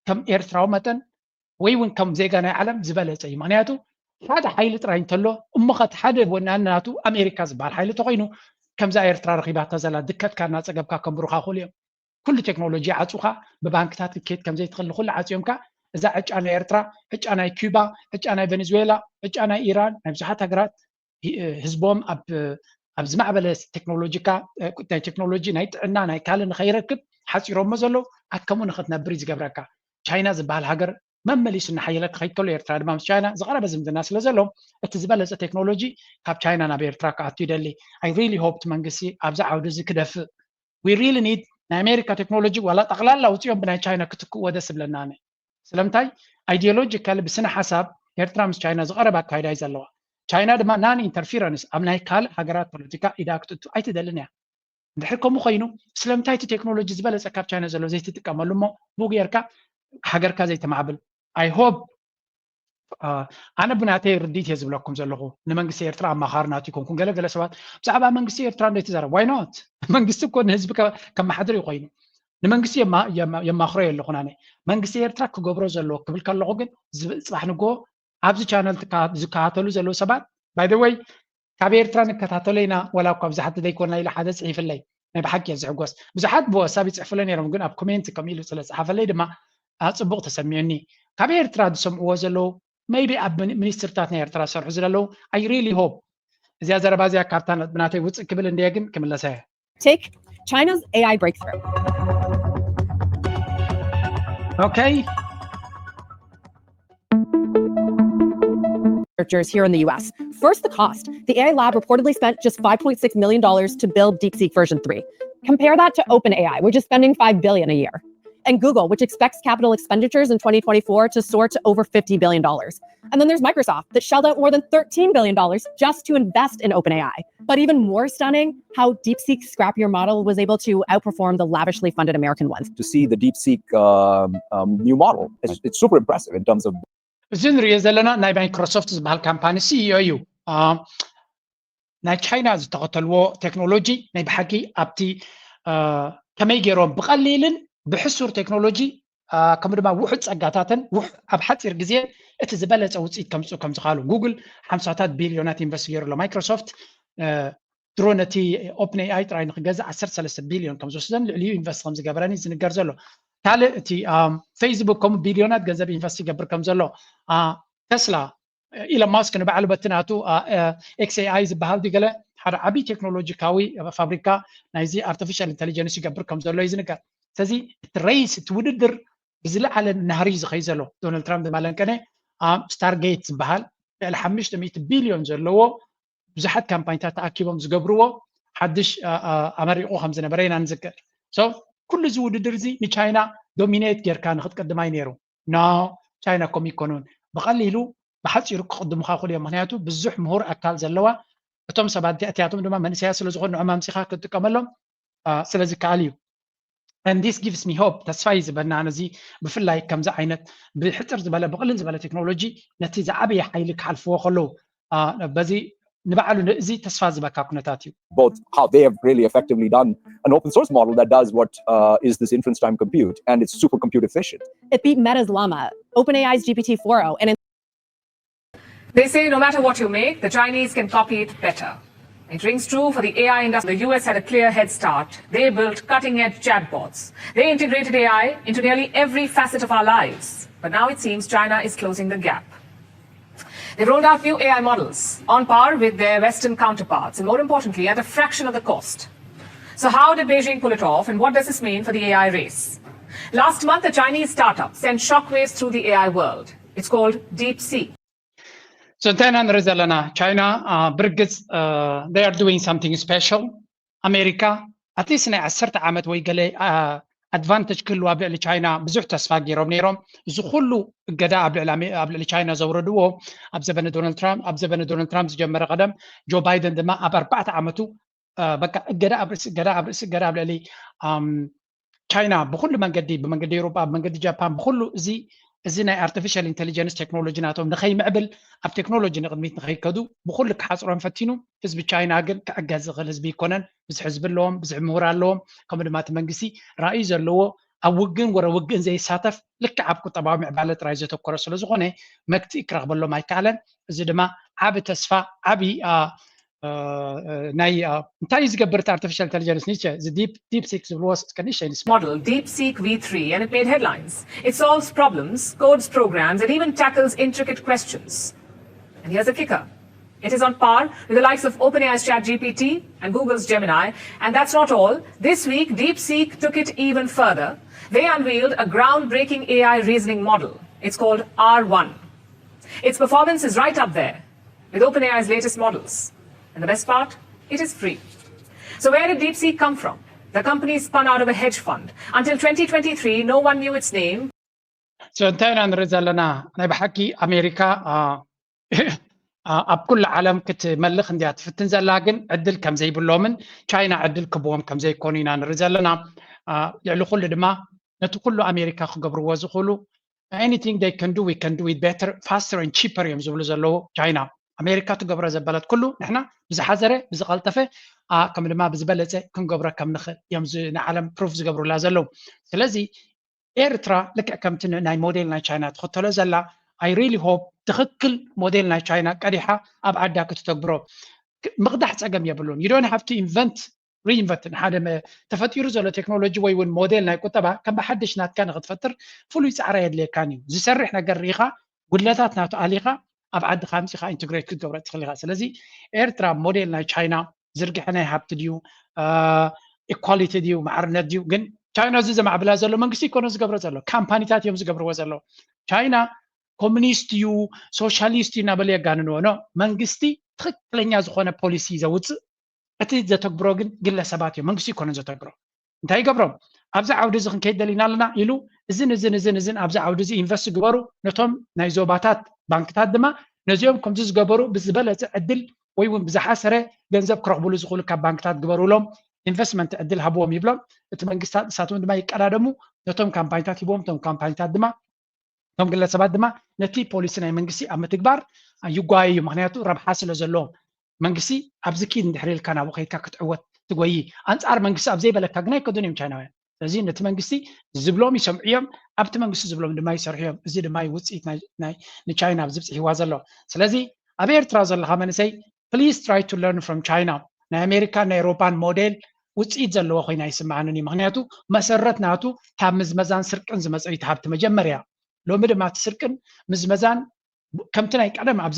ከም ኤርትራዊ መጠን ወይ እውን ከም ዜጋ ናይ ዓለም ዝበለፀ እዩ። ምክንያቱ ሓደ ሓይሊ ጥራይ እንተሎ እሞ ኸቲ ሓደ ወናኒ ናቱ ኣሜሪካ ዝበሃል ሓይሊ ተኮይኑ ከምዛ ኤርትራ ረኺባታ ዘላ ድከትካ እናፀገብካ ከንብሩካ ክእሉ እዮም። ኩሉ ቴክኖሎጂ ዓፁኻ ብባንክታት ክትከይድ ከም ዘይትኽእል ንኩሉ ዓፅዮምካ እዛ ዕጫ ናይ ኤርትራ፣ ዕጫ ናይ ኪዩባ፣ ዕጫ ናይ ቨኔዙዌላ፣ ዕጫ ናይ ኢራን፣ ናይ ብዙሓት ሃገራት ህዝቦም ኣብ ኣብ ዝማዕበለ ቴክኖሎጂካ ናይ ቴክኖሎጂ ናይ ጥዕና ናይ ካልእ ንኸይረክብ ሓፂሮሞ ዘለዉ ኣከሙ ንኽትነብር እዩ ዝገብረካ። ቻይና ዝበሃል ሃገር መመሊሱ እናሓየለ ክኸይድ ከሎ ኤርትራ ድማ ምስ ቻይና ዝቐረበ ዝምድና ስለ ዘሎ እቲ ዝበለፀ ቴክኖሎጂ ካብ ቻይና ናብ ኤርትራ ክኣቱ ይደሊ። I really hope መንግስቲ ኣብዚ ዓውዲ እዚ ክደፍእ። We really need ናይ ኣሜሪካ ቴክኖሎጂ ዋላ ጠቕላላ ኣውፂኦም ብናይ ቻይና ክትክእዎ ደስ ይብለና ኣነ። ስለምንታይ ideological ብስነ ሓሳብ ኤርትራ ምስ ቻይና ዝቐረበ ኣካይዳ እዩ ዘለዋ። ቻይና ድማ non interference ኣብ ናይ ካልእ ሃገራት ፖለቲካ ኢዳ ክትእቱ ኣይትደልን እያ። እንድሕር ከምኡ ኮይኑ ስለምንታይ እቲ ቴክኖሎጂ ዝበለፀ ካብ ቻይና ዘሎ ዘይትጥቀመሉ እሞ ብኡ ጌርካ ሃገርካ ዘይተማዕብል? I hope ኣነ ብናተይ ርድኢት እየ ዝብለኩም ዘለኹ። ንመንግስቲ ኤርትራ ኣማኻሪ ናቱ ይኮንኩን። ገለ ገለ ሰባት ብዛዕባ መንግስቲ ኤርትራ እንደ ትዛረብ፣ ዋይ ኖት? መንግስቲ እኮ ንህዝቢ ከመሓድር እዩ ኮይኑ። ንመንግስቲ የማኽሮ የለኹን ኣነ። መንግስቲ ኤርትራ ክገብሮ ዘለዎ ክብል ከለኹ ግን፣ ጽባሕ ንጎ ኣብዚ ቻነል ዝከታተሉ ዘለዉ ሰባት፣ ባይ ወይ ካብ ኤርትራ ንከታተሎ ኢና፣ ዋላ እኳ ብዙሓት ዘይኮና ኢለ ሓደ ጽሒፍለይ። ናይ ብሓቂ እየ ዝሕጎስ። ብዙሓት ብዋትሳፕ ይጽሕፉለይ ነይሮም፣ ግን ኣብ ኮሜንት ከምኡ ኢሉ ስለ ዝጸሓፈለይ ድማ ኣጽቡቕ ተሰሚዑኒ። ካብ ኤርትራ ዝሰምዕዎ ዘለዉ፣ maybe ኣብ ሚኒስትርታት ናይ ኤርትራ ዝሰርሑ ዘለዉ፣ I really hope። እዚኣ ዘረባ እዚኣ ካብታ ብናተይ ውፅእ ክብል እንድየ፣ ግን ክምለሳ እየ። Take China's A I breakthrough. Okay. Researchers here in the U S. First, the cost. The A I lab reportedly spent just five point six million dollars to build DeepSeek version three. Compare that to OpenAI, which is spending five billion a year, and Google, which expects capital expenditures in twenty twenty-four to soar to over fifty billion dollars. And then there's Microsoft, that shelled out more than thirteen billion dollars just to invest in OpenAI. But even more stunning, how DeepSeek's scrappier model was able to outperform the lavishly funded American ones. To see the DeepSeek um, um, new model, it's, it's super impressive in terms of እዚ ንሪኦ ዘለና ናይ ማይክሮሶፍት ዝበሃል ካምፓኒ ሲኢኦ እዩ። ናይ ቻይና ዝተኸተልዎ ቴክኖሎጂ ናይ ብሓቂ ኣብቲ ከመይ ገይሮም ብቐሊልን ብሕሱር ቴክኖሎጂ ከምኡ ድማ ውሑድ ጸጋታትን ኣብ ሓፂር ግዜ እቲ ዝበለፀ ውፅኢት ከምፅኡ ከም ዝኽኣሉ፣ ጉግል ሓምሳታት ቢልዮናት ኢንቨስት ገይሩ ኣሎ። ማይክሮሶፍት ድሮ ነቲ ኦፕን ኤኣይ ጥራይ ንክገዝእ ዓሰርተ ሰለስተ ቢልዮን ከም ዝወስደን ልዕሊኡ ኢንቨስት ከም ዝገበረን እዩ ዝንገር ዘሎ። ካልእ እቲ ፌስቡክ ከምኡ ቢልዮናት ገንዘብ ኢንቨስት ይገብር ከም ዘሎ፣ ተስላ ኢሎን ማስክ ንባዕሉ በቲ ናቱ ኤክስ ኤኣይ ዝበሃል ድዩ ገለ ሓደ ዓብዪ ቴክኖሎጂካዊ ፋብሪካ ናይዚ ኣርቲፊሻል ኢንተሊጀንስ ይገብር ከም ዘሎ እዩ ዝንገር። ስለዚ እቲ ሬስ፣ እቲ ውድድር ብዝለዓለ ናህሪ እዩ ዝኸይድ ዘሎ። ዶናልድ ትራምፕ ድማ ለንቀነ ኣብ ስታርጌት ዝበሃል ልዕሊ ሓሙሽተ ሚእቲ ቢልዮን ዘለዎ ብዙሓት ካምፓኒታት ተኣኪቦም ዝገብርዎ ሓድሽ ኣመሪቑ ከም ዝነበረ ኢና ንዝክር። ኩሉ እዚ ውድድር እዚ ንቻይና ዶሚኔት ጌርካ ንክትቅድማ እዩ ነይሩ። ኖ፣ ቻይና ከምኡ ኣይኮኑን። ብቐሊሉ ብሓፂሩ ክቕድሙኻ ይኽእሉ እዮም። ምክንያቱ ብዙሕ ምሁር ኣካል ዘለዋ፣ እቶም ሰባት እቲኣቶም ድማ መንእሰያት ስለዝኾኑ ንዕኦም ኣምፂኻ ክትጥቀመሎም ስለዝከኣል እዩ። And this gives me hope፣ ተስፋ እዩ ዝበና ነዚ ብፍላይ ከምዚ ዓይነት ብሕፅር ዝበለ ብቕልል ዝበለ ቴክኖሎጂ ነቲ ዝዓበየ ሓይሊ ክሓልፍዎ ከለዉ በዚ ንባዕሉ እዚ ተስፋ ዝበካ ኩነታት እዩ። Both how they have really effectively done an open source model that does what uh, is this inference time compute, and it's super compute efficient. It beat Meta's Llama, OpenAI's G P T four o, and They say no matter what you make, the Chinese can copy it better. It rings true for the A I industry. The U S had a clear head start. They built cutting edge chatbots. They integrated A I into nearly every facet of our lives. But now it seems China is closing the gap. They rolled out new A I models on par with their Western counterparts, and more importantly, at a fraction of the cost. So, how did Beijing pull it off, and what does this mean for the A I race? Last month, a Chinese startup sent shockwaves through the A I world. It's called DeepSeek. So እንታይ ኢና ንርኢ ዘለና? ቻይና ብርግፅ they are doing something special። ኣሜሪካ ኣትሊስት ናይ ዓሰርተ ዓመት ወይ ገለ ኣድቫንቴጅ ክህልዋ ኣብ ልዕሊ ቻይና ብዙሕ ተስፋ ገይሮም ነይሮም። እዚ ኩሉ እገዳ ኣብ ልዕሊ ቻይና ዘውረድዎ ኣብ ዘበነ ዶናልድ ትራምፕ ኣብ ዘበነ ዶናልድ ትራምፕ ዝጀመረ ቀደም ጆ ባይደን ድማ ኣብ ኣርባዕተ ዓመቱ በቃ እገዳ ኣብ ርእሲ እገዳ ኣብ ርእሲ እገዳ ኣብ ልዕሊ ቻይና ብኩሉ መንገዲ ብመንገዲ ኤውሮጳ ብመንገዲ ጃፓን ብኩሉ እዚ እዚ ናይ ኣርቲፊሻል ኢንቴሊጀንስ ቴክኖሎጂ ናቶም ንኸይምዕብል ኣብ ቴክኖሎጂ ንቕድሚት ንኸይከዱ ብኩሉ ክሓፅሮም ፈቲኑ። ህዝቢ ቻይና ግን ክዕገዝ ዝኽእል ህዝቢ ኣይኮነን። ብዙሕ ህዝቢ ኣለዎም፣ ብዙሕ ምሁር ኣለዎም። ከምኡ ድማ እቲ መንግስቲ ራእዩ ዘለዎ ኣብ ውግእን ወረ ውግእን ዘይሳተፍ ልክዕ ኣብ ቁጠባዊ ምዕባለ ጥራይ ዘተኮረ ስለዝኾነ መግትኢ ክረኽበሎም ኣይከኣለን። እዚ ድማ ዓቢ ተስፋ ዓቢ ናይ እንታይ እዩ ዝገብር እቲ ኣርቲፊሻል ኢንተሊጀንስ ኒቸ እዚ ዲፕ ዲፕ ሲክ ዝብልዎ እስከ ንእሽተይ ንስማዕ። Model DeepSeek V three and it made headlines. It solves problems, codes programs, and even tackles intricate questions. And here's the kicker. It is on par with the likes of OpenAI's ChatGPT and Google's Gemini. And that's not all. This week, DeepSeek took it even further. They unveiled a groundbreaking A I reasoning model. It's called R one. Its performance is right up there with OpenAI's latest models. And the best part, it is free. So where did DeepSeek come from? The company spun out of a hedge fund. Until twenty twenty-three, no one knew its name. So እንታይ ኢና ንርኢ ዘለና? ናይ ብሓቂ ኣሜሪካ ኣብ ኩሉ ዓለም ክትመልኽ እንድያ ትፍትን ዘላ፣ ግን ዕድል ከም ዘይብሎምን ቻይና ዕድል ክብዎም ከም ዘይኮኑ ኢና ንርኢ ዘለና። ልዕሊ ኩሉ ድማ ነቲ ኩሉ ኣሜሪካ ክገብርዎ ዝኽእሉ Anything they can do, we can do it better, faster and cheaper እዮም ዝብሉ ዘለዉ ቻይና። ኣሜሪካ ትገብሮ ዘበለት ኩሉ ንሕና ብዝሓዘረ ብዝቐልጠፈ ከም ድማ ብዝበለፀ ክንገብሮ ከም ንኽእል እዮም ንዓለም ፕሩፍ ዝገብሩላ ዘለዉ። ስለዚ ኤርትራ ልክዕ ከምቲ ናይ ሞዴል ናይ ቻይና ትኽተሎ ዘላ፣ I really hope ትኽክል ሞዴል ናይ ቻይና ቀዲሓ ኣብ ዓዳ ክትተግብሮ። ምቕዳሕ ፀገም የብሉን። You don't have to invent reinvent ንሓደ ተፈጢሩ ዘሎ ቴክኖሎጂ ወይ እውን ሞዴል ናይ ቁጠባ ከም ብሓድሽ ናትካ ንክትፈጥር ፍሉይ ፃዕራ የድልየካን እዩ። ዝሰርሕ ነገር ርኢኻ፣ ጉድለታት ናቱ ኣሊኻ ኣብ ዓድኻ ኣምፂኻ ኢንትግሬት ክትገብሮ ትኽእል ኢኻ። ስለዚ ኤርትራ ሞዴል ናይ ቻይና ዝርግሐ ናይ ሃብቲ ድዩ፣ ኢኳሊቲ ድዩ፣ ማዕርነት ድዩ? ግን ቻይና እዚ ዘማዕብላ ዘሎ መንግስቲ ይኮነ ዝገብሮ ዘሎ፣ ካምፓኒታት እዮም ዝገብርዎ ዘሎ። ቻይና ኮሚኒስት እዩ፣ ሶሻሊስት እዩ እናበለ የጋንንዎ። ኖ፣ መንግስቲ ትኽክለኛ ዝኾነ ፖሊሲ ዘውፅእ፣ እቲ ዘተግብሮ ግን ግለሰባት እዮም። መንግስቲ ይኮነ ዘተግብሮ። እንታይ ይገብሮም? ኣብዚ ዓውዲ እዚ ክንከይድ ደሊና ኣለና ኢሉ እዝን እዝን እዝን እዝን ኣብዚ ዓውዲ እዚ ኢንቨስት ግበሩ፣ ነቶም ናይ ዞባታት ባንክታት ድማ ነዚኦም ከምዚ ዝገበሩ ብዝበለፀ ዕድል ወይ እውን ብዝሓሰረ ገንዘብ ክረኽብሉ ዝኽእሉ ካብ ባንክታት ግበሩሎም፣ ኢንቨስትመንት ዕድል ሃብዎም ይብሎም። እቲ መንግስታት ንሳቶም ድማ ይቀዳደሙ፣ ነቶም ካምፓኒታት ሂቦም፣ እቶም ካምፓኒታት ድማ እቶም ግለሰባት ድማ ነቲ ፖሊሲ ናይ መንግስቲ ኣብ ምትግባር ይጓየዩ። ምክንያቱ ረብሓ ስለ ዘለዎም። መንግስቲ ኣብዚ ኪድ እንድሕር ኢልካ ናብኡ ከይድካ ክትዕወት ትጎይ። ኣንፃር መንግስቲ ኣብ ዘይበለካ ግን ኣይከዱን እዮም ቻይናውያን። ስለዚ ነቲ መንግስቲ ዝብሎም ይሰምዑ እዮም፣ ኣብቲ መንግስቲ ዝብሎም ድማ ይሰርሑ እዮም። እዚ ድማ እዩ ውፅኢት ናይ- ናይ- ንቻይና ኣብዚ ብፅሒዋ ዘሎ። ስለዚ ኣብ ኤርትራ ዘለካ መንእሰይ please try to learn from China። ናይ ኣሜሪካን ናይ ኤሮፓን ሞዴል ውፅኢት ዘለዎ ኮይና ይስምዓንን እዩ። ምክንያቱ መሰረት ናቱ ካብ ምዝመዛን ስርቅን ዝመፀ እዩ እቲ ሃብቲ መጀመርያ። ሎሚ ድማ እቲ ስርቅን ምዝመዛን ከምቲ ናይ ቀደም ኣብ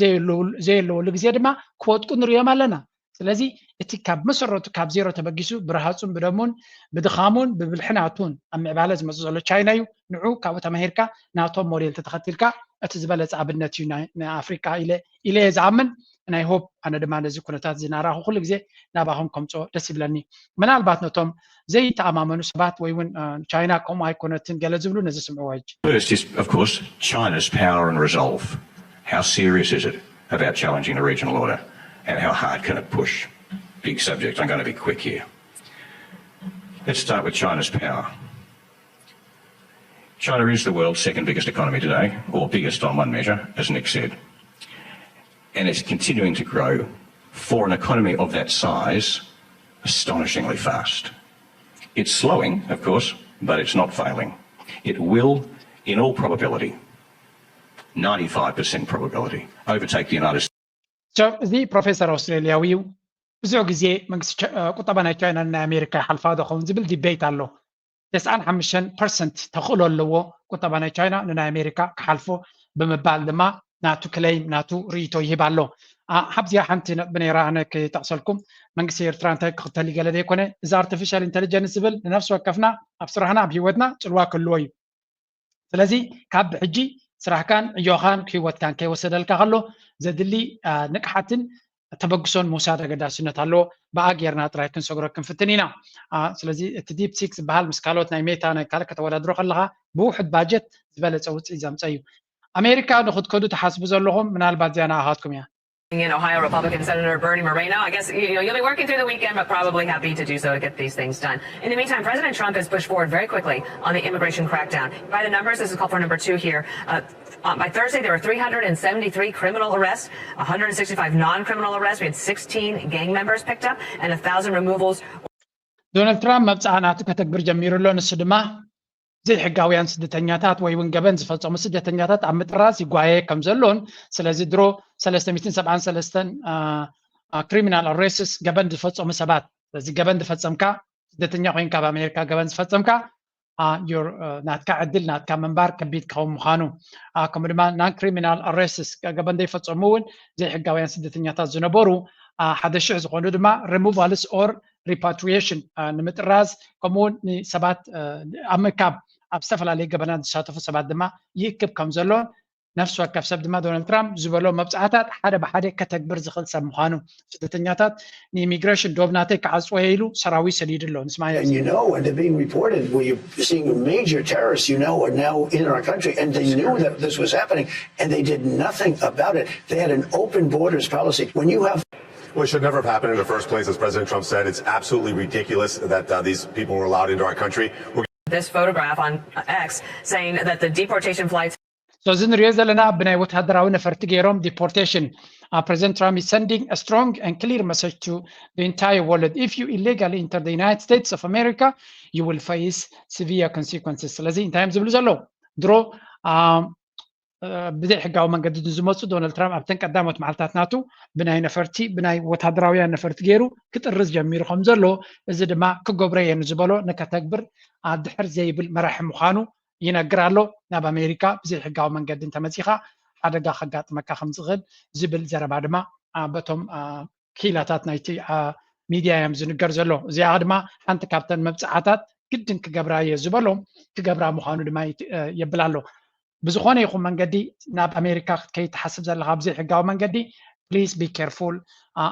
ዘየለወሉ ግዜ ድማ ክወድቁ ንሪኦም ኣለና። ስለዚ እቲ ካብ መሰረቱ ካብ ዜሮ ተበጊሱ ብረሃፁን ብደሙን ብድኻሙን ብብልሒ ናቱን ኣብ ምዕባለ ዝመፅእ ዘሎ ቻይና እዩ። ንዑ ካብኡ ተማሂርካ ናቶም ሞዴል ተተኸቲልካ እቲ ዝበለፀ ኣብነት እዩ ንኣፍሪካ ኢለ ኢለ እየ ዝኣምን። ናይ ሆፕ ኣነ ድማ ነዚ ኩነታት እዚ ናራኹ ኩሉ ግዜ ናባኹም ከምፅኦ ደስ ይብለኒ። ምናልባት ነቶም ዘይተኣማመኑ ሰባት ወይ እውን ቻይና ከምኡ ኣይኮነትን ገለ ዝብሉ ነዚ ስምዕዎ ሕጂ። First is, of course, China's power and resolve. How serious is it about challenging the regional order and how hard can it push? Big subject. I'm going to be quick here. Let's start with China's power. China is the world's second biggest economy today, or biggest on one measure, as Nick said. And it's continuing to grow for an economy of that size astonishingly fast. It's slowing, of course, but it's not failing. It will, in all probability, ninety-five percent probability, overtake the United States. እዚ ፕሮፌሰር ኣውስትራሊያዊ እዩ። ብዙሕ ግዜ መንግስቲ ቁጠባ ናይ ቻይና ናይ ኣሜሪካ ይሓልፋ ዶ ኸውን ዝብል ዲቤት ኣሎ። ተስዓን ሓሙሽተን ፐርሰንት ተኽእሎ ኣለዎ ቁጠባ ናይ ቻይና ንናይ ኣሜሪካ ክሓልፎ ብምባል ድማ ናቱ ክለይም ናቱ ርእይቶ ይህብ ኣሎ። ሓብዚኣ ሓንቲ ነጥቢ ነይራ ኣነ ክጠቕሰልኩም። መንግስቲ ኤርትራ እንታይ ክኽተል ይገለ ዘይኮነ፣ እዚ ኣርቲፊሻል ኢንተሊጀንስ ዝብል ንነፍሲ ወከፍና ኣብ ስራሕና ኣብ ህይወትና ፅልዋ ክህልዎ እዩ። ስለዚ ካብ ሕጂ ስራሕካን ዕዮኻን ህይወትካን ከይወሰደልካ ከሎ ዘድሊ ንቅሓትን ተበግሶን ምውሳድ ኣገዳስነት ኣለዎ። ብኣ ጌርና ጥራይ ክንሰግሮ ክንፍትን ኢና። ስለዚ እቲ ዲፕሲክ ዝበሃል ምስ ካልኦት ናይ ሜታ ናይ ካልእ ከተወዳድሮ ከለኻ ብውሑድ ባጀት ዝበለፀ ውፅኢት ዘምፀ እዩ። ኣሜሪካ ንክትከዱ ትሓስቡ ዘለኹም ምናልባት እዚኣ ንኣኻትኩም እያ። In Ohio, Republican Senator Bernie Moreno. I guess you know, you'll be working through the weekend, but probably happy to do so to get these things done. In the meantime, President Trump has pushed forward very quickly on the immigration crackdown. By the numbers, this is call for number two here. Uh, uh, by Thursday, there were three hundred seventy-three criminal arrests, one hundred sixty-five non-criminal arrests. We had sixteen gang members picked up and a thousand removals. ዶናልድ ትራምፕ መብፅዓ ናቱ ከተግብር ጀሚሩ ኣሎ። ንሱ ድማ ዘይሕጋውያን ስደተኛታት ወይ እውን ገበን ዝፈፀሙ ስደተኛታት ኣብ ምጥራዝ ይጓየ ከም ዘሎን፣ ስለዚ ድሮ ሰለስተ ሚእትን ሰብዓን ሰለስተን ክሪሚናል ኣሬስትስ ገበን ዝፈፀሙ ሰባት፣ ስለዚ ገበን ዝፈፀምካ ስደተኛ ኮይንካ ኣብ ኣሜሪካ ገበን ዝፈፀምካ ናትካ ዕድል ናትካ ምንባር ከቢድ ክኸውን ምዃኑ፣ ከምኡ ድማ ናን ክሪሚናል ኣሬስትስ ገበን ዘይፈፀሙ እውን ዘይሕጋውያን ስደተኛታት ዝነበሩ ሓደ ሽሕ ዝኾኑ ድማ ሪሙቫልስ ኦር ሪፓትሪሽን ንምጥራዝ ከምኡውን ንሰባት ኣብ ምእካብ ኣብ ዝተፈላለዩ ገበናት ዝሳተፉ ሰባት ድማ ይእክብ ከም ዘሎ ነፍሲ ወከፍ ሰብ ድማ ዶናልድ ትራምፕ ዝበሎ መብፃዕታት ሓደ ብሓደ ከተግብር ዝኽእል ሰብ ምዃኑ ስደተኛታት ንኢሚግሬሽን ዶብ ናተይ ክዓፅወ ኢሉ ሰራዊት ሰዲዱ ኣሎ። ንስማዮ And you know, and they're being reported where you're seeing major terrorists you know are now in our country, and they knew that this was happening, and they did nothing about it. They had an open borders policy. When you have Well, it should never have happened in the first place. As President Trump said, it's absolutely ridiculous that uh, these people were allowed into our country. We're This photograph on X saying that the deportation flights So እዚ ንሪኦ ዘለና ብናይ ወታደራዊ ነፈርቲ ገይሮም deportation. Uh, President Trump is sending a strong and clear message to the entire world. If you illegally enter the United States of America, you will face severe consequences. ስለዚ እንታይ እዮም ዝብሉ ዘለዉ? ድሮ ብዘይ ሕጋዊ መንገዲ ዝመፁ ዶናልድ ትራምፕ ኣብተን ቀዳሞት መዓልታት ናቱ ብናይ ነፈርቲ ብናይ ወታደራውያን ነፈርቲ ገይሩ ክጥርዝ ጀሚሩ ከም ዘሎ፣ እዚ ድማ ክገብሮ እየ ንዝበሎ ንከተግብር ድሕር ዘይብል መራሒ ምዃኑ ይነግር ኣሎ። ናብ ኣሜሪካ ብዘይ ሕጋዊ መንገዲ እንተመፂኻ ሓደጋ ከጋጥመካ ከም ዝኽእል ዝብል ዘረባ ድማ በቶም ክኢላታት ናይቲ ሚድያ እዮም ዝንገር ዘሎ። እዚኣ ድማ ሓንቲ ካብተን መብፅዓታት ግድን ክገብራ እየ ዝበሎም ክገብራ ምዃኑ ድማ የብል ኣሎ። ብዝኾነ ይኹን መንገዲ ናብ ኣሜሪካ ክትከይድ ትሓስብ ዘለኻ ብዘይ ሕጋዊ መንገዲ please be careful፣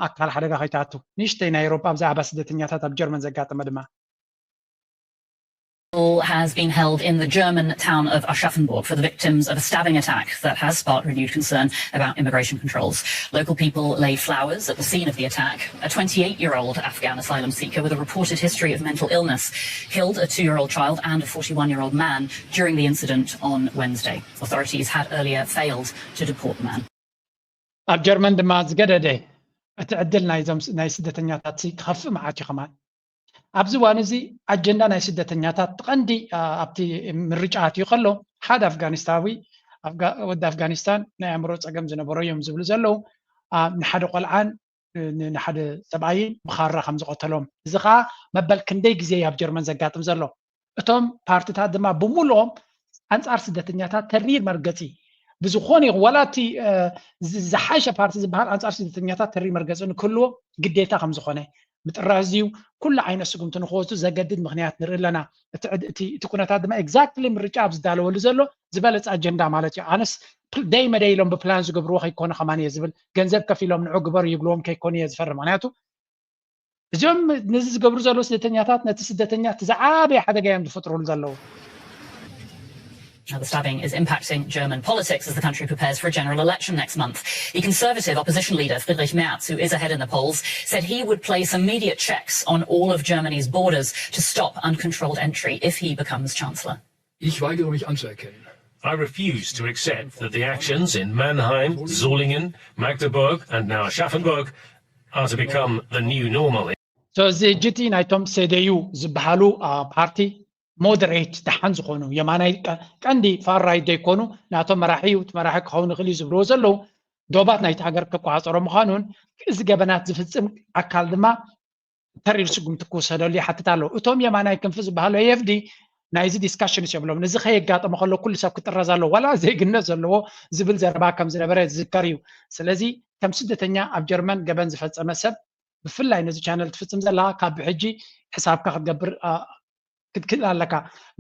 ኣካል ሓደጋ ከይትኣቱ። ንእሽተይ ናይ ኤውሮጳ ብዛዕባ ስደተኛታት ኣብ ጀርመን ዘጋጠመ ድማ has been held in the German town of Aschaffenburg for the victims of a stabbing attack that has sparked renewed concern about immigration controls. Local people laid flowers at the scene of the attack. A twenty-eight-year-old Afghan asylum seeker with a reported history of mental illness killed a two-year-old child and a forty-one-year-old man during the incident on Wednesday. Authorities had earlier failed to deport the man. ኣብ ጀርመን ድማ ዝገደደ እቲ ዕድል ናይዞም ናይ ስደተኛታት ክኸፍእ መዓት እዩ ከማን። ኣብዚ እዋን እዚ ኣጀንዳ ናይ ስደተኛታት ትቐንዲ ኣብቲ ምርጫ ኣትዩ ከሎ ሓደ ኣፍጋኒስታዊ ወዲ ኣፍጋኒስታን ናይ ኣእምሮ ፀገም ዝነበሮ እዮም ዝብሉ ዘለዉ ንሓደ ቆልዓን ንሓደ ሰብኣይን ብኻራ ከም ዝቐተሎም፣ እዚ ከዓ መበል ክንደይ ግዜ ኣብ ጀርመን ዘጋጥም ዘሎ። እቶም ፓርትታት ድማ ብምሉኦም ኣንፃር ስደተኛታት ተሪር መርገፂ ብዝኾነ ይኹን ዋላ እቲ ዝሓሸ ፓርቲ ዝበሃል ኣንፃር ስደተኛታት ተሪር መርገፂ ንክህልዎ ግዴታ ከም ዝኾነ ምጥራዝ እዩ። ኩሉ ዓይነት ስጉምቲ ንክወስዱ ዘገድድ ምክንያት ንርኢ ኣለና። እቲ ኩነታት ድማ exactly ምርጫ ኣብ ዝዳለወሉ ዘሎ ዝበለፀ ኣጀንዳ ማለት እዩ። ኣነስ ደይ መደይ ኢሎም ብፕላን ዝገብርዎ ከይኮነ ከማን እየ ዝብል፣ ገንዘብ ከፊሎም ንዑ ግበሩ ይብልዎም ከይኮነ እየ ዝፈርም። ምክንያቱ እዚኦም ነዚ ዝገብሩ ዘለዉ ስደተኛታት ነቲ ስደተኛ እቲ ዝዓበየ ሓደጋ እዮም ዝፈጥሩሉ ዘለዉ። Now, the stabbing is impacting German politics as the country prepares for a general election next month. The conservative opposition leader Friedrich Merz, who is ahead in the polls, said he would place immediate checks on all of Germany's borders to stop uncontrolled entry if he becomes chancellor. Ich weigere mich anzuerkennen. I refuse to accept that the actions in Mannheim, Solingen, Magdeburg, and now Aschaffenburg are to become the new normal. So እዚ ሕጂ እቲ ናይቶም ሴደዩ ዝበሃሉ ፓርቲ ሞደሬት ደሓን ዝኾኑ የማናይ ቀንዲ ፋር ራይት ዘይኮኑ ናቶም መራሒ እዩ፣ እቲ መራሒ ክኸውን ይኽእል እዩ ዝብልዎ ዘለዉ ዶባት ናይቲ ሃገር ክቆፃፀሮ ምዃኑን እዚ ገበናት ዝፍፅም ኣካል ድማ ተሪር ስጉምቲ ክውሰደሉ ይሓትት ኣለዉ። እቶም የማናይ ክንፊ ዝበሃሉ ኤ ኤፍ ዲ ናይዚ ዲስካሽንስ የብሎም። እዚ ከየጋጠመ ከሎ ኩሉ ሰብ ክጥረዝ ኣለዎ። ዋላ ዜግነት ዘለዎ ዝብል ዘረባ ከም ዝነበረ ዝዝከር እዩ። ስለዚ ከም ስደተኛ ኣብ ጀርመን ገበን ዝፈጸመ ሰብ ብፍላይ ነዚ ቻነል ትፍጽም ዘለኻ ካብ ሕጂ ሕሳብካ ክትገብር ክትክእል ኣለካ።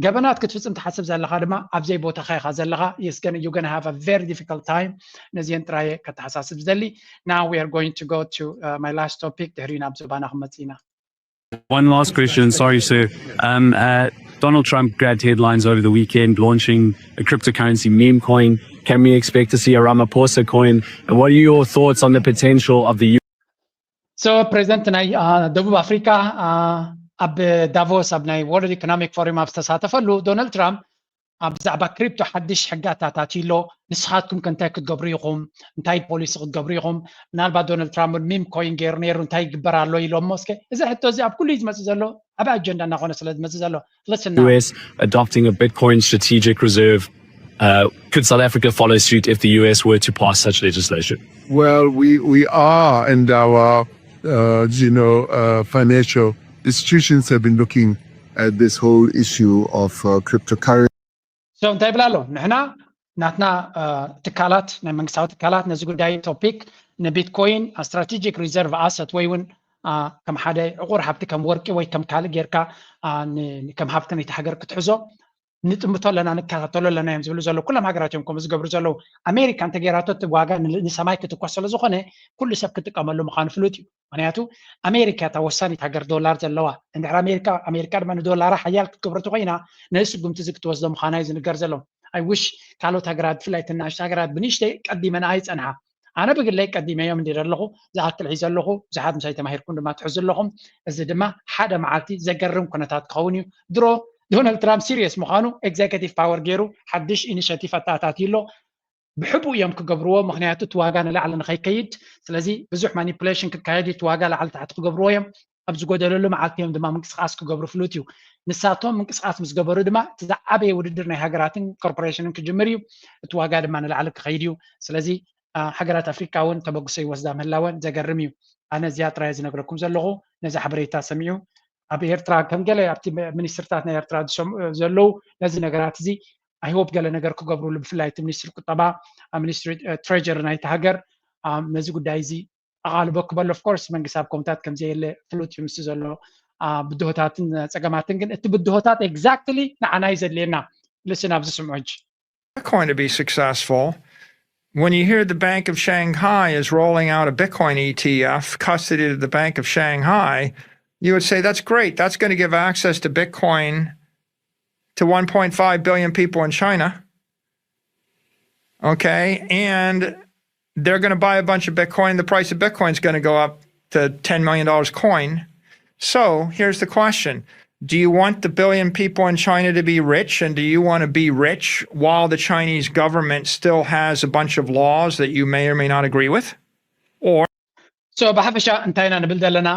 ገበናት ክትፍጽም ትሓስብ ዘለኻ ድማ ኣብ ዘይቦታኻ ኢኻ ዘለኻ። You're gonna have a very difficult time። ነዚአን ጥራየ ከተሓሳስብ ዝደሊ። Now we are going to go to my last topic። ድሕሪኡ ናብ ዘባና ክመጽእ ኢና። One last question, sorry, sir. Um, uh, Donald Trump grabbed headlines over the weekend launching a cryptocurrency meme coin. Can we expect to see a Ramaphosa coin? And what are your thoughts on the potential of the So ፕሬዚደንት ናይ ደቡብ ኣፍሪካ ኣብ ዳቮስ ኣብ ናይ ወርልድ ኢኮኖሚክ ፎረም ኣብ ዝተሳተፈሉ ዶናልድ ትራምፕ ብዛዕባ ክሪፕቶ ሓድሽ ሕጊ ኣታታትዩ ኣሎ። ንስኻትኩም ከ እንታይ ክትገብሩ ኢኹም? እንታይ ፖሊሲ ክትገብሩ ኢኹም? ምናልባት ዶናልድ ትራምፕ እውን ሚም ኮይን ገይሩ ነይሩ እንታይ ይግበር ኣሎ ኢሎሞ። እስከ እዚ ሕቶ እዚ ኣብ ኩሉ እዩ ዝመፅእ ዘሎ፣ ዓብዪ ኣጀንዳ እናኾነ ስለ ዝመፅእ ዘሎ። Listen now. U S adopting a Bitcoin strategic reserve. Uh, could South Africa follow suit if the U S were to pass such legislation? Well, we, we are, and our uh, you know, uh, financial institutions have been looking at this whole issue of uh, cryptocurrency. So እንታይ ይብል ኣሎ? ንሕና ናትና ትካላት ናይ መንግስታዊ ትካላት ነዚ ጉዳይ ቶፒክ ንቢትኮይን ስትራቴጂክ ሪዘርቭ ኣሰት ወይ እውን ከም ሓደ ዕቑር ሃብቲ ከም ወርቂ ወይ ከም ካልእ ጌርካ ከም ሃብቲ ናይቲ ሃገር ክትሕዞ ንጥምቶ ኣለና ንከታተሎ ኣለና እዮም ዝብሉ ዘለዉ። ኩሎም ሃገራት እዮም ከምኡ ዝገብሩ ዘለዉ። ኣሜሪካ እንተገይራቶ እቲ ዋጋ ንሰማይ ክትኮስ ስለ ዝኾነ ኩሉ ሰብ ክጥቀመሉ ምዃኑ ፍሉጥ እዩ። ምክንያቱ ኣሜሪካ እታ ወሳኒት ሃገር ዶላር ዘለዋ እንድሕር ኣሜሪካ ኣሜሪካ ድማ ንዶላራ ሓያል ክትገብሮ ተኮይና ነዚ ስጉምቲ እዚ ክትወስዶ ምዃና እዩ ዝንገር ዘሎ። I wish ካልኦት ሃገራት ብፍላይ እተን ንኣሽቱ ሃገራት ብንእሽተይ ቀዲመን ኣይጸንሓ። ኣነ ብግለይ ቀዲመዮም እንዲ ኣለኹ ዝኣክል ሒዘ ኣለኹ። ብዙሓት ምሳይ ተማሂርኩም ድማ ትሕዙ ኣለኹም። እዚ ድማ ሓደ መዓልቲ ዘገርም ኩነታት ክኸውን እዩ። ድሮ ዶናልድ ትራምፕ ሲሪየስ ምዃኑ ኤግዜኪቲቭ ፓወር ገይሩ ሓድሽ ኢኒሽቲቭ ኣተኣታትዩ ኣሎ። ብሕቡእ እዮም ክገብርዎ፣ ምኽንያቱ እቲ ዋጋ ንላዕሊ ንኸይከይድ። ስለዚ ብዙሕ ማኒፑሌሽን ክካየድ እዩ፣ እቲ ዋጋ ላዕሊ ታሕቲ ክገብርዎ እዮም። ኣብ ዝጎደለሉ መዓልቲ እዮም ድማ ምንቅስቃስ ክገብሩ ፍሉጥ እዩ። ንሳቶም ምንቅስቃስ ምስ ገበሩ ድማ እቲ ዝዓበየ ውድድር ናይ ሃገራትን ኮርፖሬሽንን ክጅምር እዩ። እቲ ዋጋ ድማ ንላዕሊ ክኸይድ እዩ። ስለዚ ሃገራት ኣፍሪካ እውን ተበግሶ ይወስዳ ምህላወን ዘገርም እዩ። ኣነ እዚኣ ጥራይ ዝነግረኩም ዘለኹ፣ ነዚ ሓበሬታ ሰሚዑ ኣብ ኤርትራ ከም ገለ ኣብቲ ሚኒስትርታት ናይ ኤርትራ ዘለዉ ነዚ ነገራት እዚ ኣይሆፕ ገለ ነገር ክገብሩሉ፣ ብፍላይ እቲ ሚኒስትሪ ቁጠባ፣ ሚኒስትሪ ትሬጀሪ ናይቲ ሃገር ነዚ ጉዳይ እዚ ኣቓልቦ ክበሎ። ኦፍኮርስ መንግስቲ ኣብ ኮምታት ከምዘየለ ፍሉጥ እዩ፣ ምስቲ ዘሎ ብድሆታትን ፀገማትን። ግን እቲ ብድሆታት ኤግዛክትሊ ንዓና እዩ ዘድልየና። ልስን ኣብዚ ስምዑ ሕጂ። Bitcoin to be successful. When you hear the Bank of Shanghai is rolling out a Bitcoin E T F custody to the Bank of Shanghai, you would say, "That's great. That's going to give access to Bitcoin to one point five billion people in China." Okay. And they're going to buy a bunch of Bitcoin. The price of Bitcoin is going to go up to ten million dollars coin. So here's the question. Do you want the billion people in China to be rich? And do you want to be rich while the Chinese government still has a bunch of laws that you may or may not agree with? Or so ብሓፈሻ እንታይ ኢና ንብል ዘለና?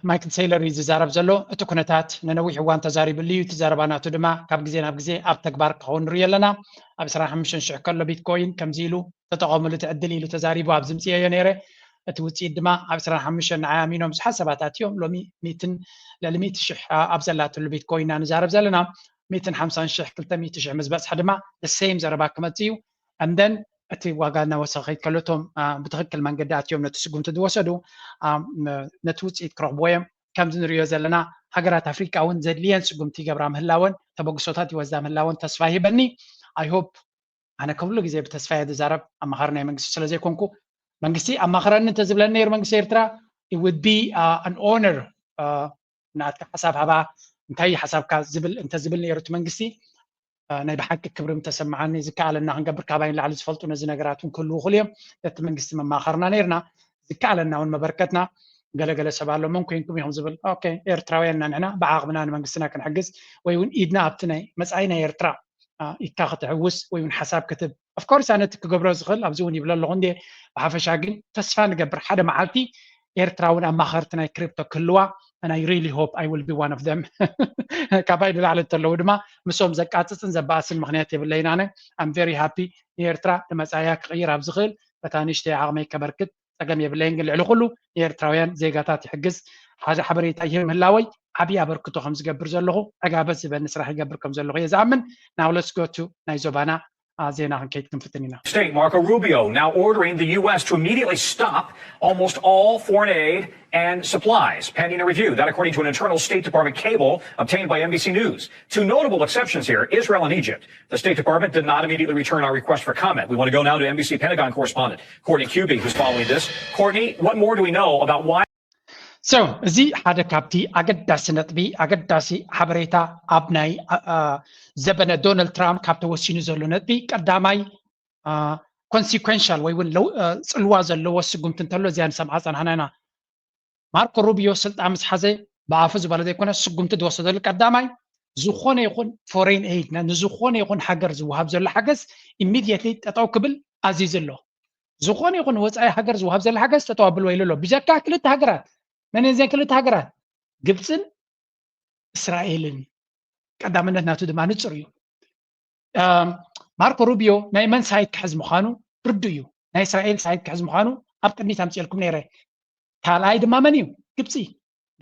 ማይክል ሴይለር እዩ ዝዛረብ ዘሎ። እቲ ኩነታት ንነዊሕ እዋን ተዛሪብሉ እዩ። እቲ ዘረባ ናቱ ድማ ካብ ግዜ ናብ ግዜ ኣብ ተግባር ክኸውን ንሪኦ ኣለና። ኣብ ዕስራን ሓሙሽተን ሽሕ ከሎ ቢትኮይን ከምዚ ኢሉ ተጠቐምሉ እቲ ዕድል ኢሉ ተዛሪቡ ኣብ ዝምፅእዮ ነይረ። እቲ ውፅኢት ድማ ኣብ ዕስራን ሓሙሽተን ንዓይ ኣሚኖም ብዙሓት ሰባት ኣትዮም። ሎሚ ሚትን ልዕሊ ሚእቲ ሽሕ ኣብ ዘላትሉ ቢትኮይን ኢና ንዛረብ ዘለና። ሚትን ሓምሳን ሽሕ ክልተ ሚእቲ ሽሕ ምስ በፅሐ ድማ ሴም ዘረባ ክመፅእ እዩ። ኣንደን እቲ ዋጋ እናወሰኸ ከይድ ከሎ እቶም ብትኽክል መንገዲ ኣትዮም ነቲ ስጉምቲ ዝወሰዱ ነቲ ውፅኢት ክረኽብዎ እዮም። ከምዚ ንሪኦ ዘለና ሃገራት ኣፍሪቃ እውን ዘድልየን ስጉምቲ ይገብራ ምህላወን ተበግሶታት ይወስዳ ምህላወን ተስፋ ይህበኒ። ኣይሆፕ ኣነ ከብሉ ግዜ ብተስፋ እየ ዝዛረብ፣ ኣማኻሪ ናይ መንግስቲ ስለ ዘይኮንኩ። መንግስቲ ኣማኽረኒ እንተዝብለኒ ነይሩ መንግስቲ ኤርትራ it would be an honor። ናትካ ሓሳብ ሃባ፣ እንታይ ሓሳብካ ዝብል እንተዝብል ነይሩ እቲ መንግስቲ ናይ ብሓቂ ክብሪ ምተሰማዓኒ። ዝከኣለና ክንገብር ካባይ ንላዕሊ ዝፈልጡ ነዚ ነገራት እውን ክህልዉ ይኽእሉ እዮም። ነቲ መንግስቲ መማኸርና ነይርና፣ ዝከኣለና እውን መበርከትና። ገለገለ ሰብ ኣሎ መን ኮይንኩም ኢኹም ዝብል። ኦኬ፣ ኤርትራውያን ኢና ንሕና፣ ብዓቕምና ንመንግስትና ክንሕግዝ ወይ እውን ኢድና ኣብቲ ናይ መፃኢ ናይ ኤርትራ ኢድካ ክትሕውስ ወይ እውን ሓሳብ ክትብ። ኦፍኮርስ ኣነ እቲ ክገብሮ ዝኽእል ኣብዚ እውን ይብሎ ኣለኹ እንዴ። ብሓፈሻ ግን ተስፋ ንገብር ሓደ መዓልቲ ኤርትራ እውን ኣማኸርቲ ናይ ክሪፕቶ ክህልዋ። And I really hope I will be one of them። ካባይ ንላዕሊ እንተለዉ ድማ ምስኦም ዘቃፅፅን ዘባእስን ምክንያት የብለይን። ኣነ I'm very happy ንኤርትራ ንመፃኢያ ክቕይር ኣብ ዝኽእል በታ ንእሽተይ ዓቕመይ ከበርክት ፀገም የብለይን። ግን ልዕሊ ኩሉ ንኤርትራውያን ዜጋታት ይሕግዝ ሓደ ሓበሬታ ይህብ ምህላወይ ዓብዪ ኣበርክቶ ከም ዝገብር ዘለኹ ዕጋበት ዝበኒ ስራሕ ይገብር ከም ዘለኹ እየ ዝኣምን። Now let's go to ናይ ዞባና ዜና ክንከይድ ክንፍትን ኢና። State Marco Rubio now ordering the U S to immediately stop almost all foreign aid and supplies pending a review. That, according to an internal State Department cable obtained by N B C News. Two notable exceptions here, Israel and Egypt. The State Department did not immediately return our request for comment. We want to go now to N B C Pentagon correspondent Courtney Kube, who's following this. Courtney, what more do we know about why? So እዚ ሓደ ካብቲ ኣገዳሲ ነጥቢ፣ ኣገዳሲ ሓበሬታ ኣብ ናይ ዘበነ ዶናልድ ትራምፕ ካብ ተወሲኑ ዘሎ ነጥቢ ቀዳማይ ኮንሲኮንሻል ወይ እውን ጽልዋ ዘለዎ ስጉምቲ እንተሎ እዚኣ ንሰምዓ ጸናሕና ኢና። ማርኮ ሩቢዮ ስልጣን ምስ ሓዘ ብኣፉ ዝበሎ ዘይኮነ ስጉምቲ ዝወሰደሉ ቀዳማይ ዝኾነ ይኹን ፎሬን ኤይድ ንዝኾነ ይኹን ሃገር ዝወሃብ ዘሎ ሓገዝ ኢሚድየትሊ ጠጠው ክብል ኣዚዙ ኣሎ። ዝኾነ ይኹን ወፃኢ ሃገር ዝወሃብ ዘሎ ሓገዝ ጠጠው ኣብልዎ ኢሉ ኣሎ። ብጀካ ክልተ ሃገራት፣ መን እየን ክልተ ሃገራት? ግብፅን እስራኤልን። ቀዳምነት ናቱ ድማ ንፁር እዩ። ማርኮ ሩቢዮ ናይ መን ሳይድ ክሕዝ ምዃኑ ርዱ እዩ። ናይ እስራኤል ሳይድ ክሕዝ ምዃኑ ኣብ ቅድሚት ኣምፅኤልኩም ነይረ። ካልኣይ ድማ መን እዩ? ግብፂ።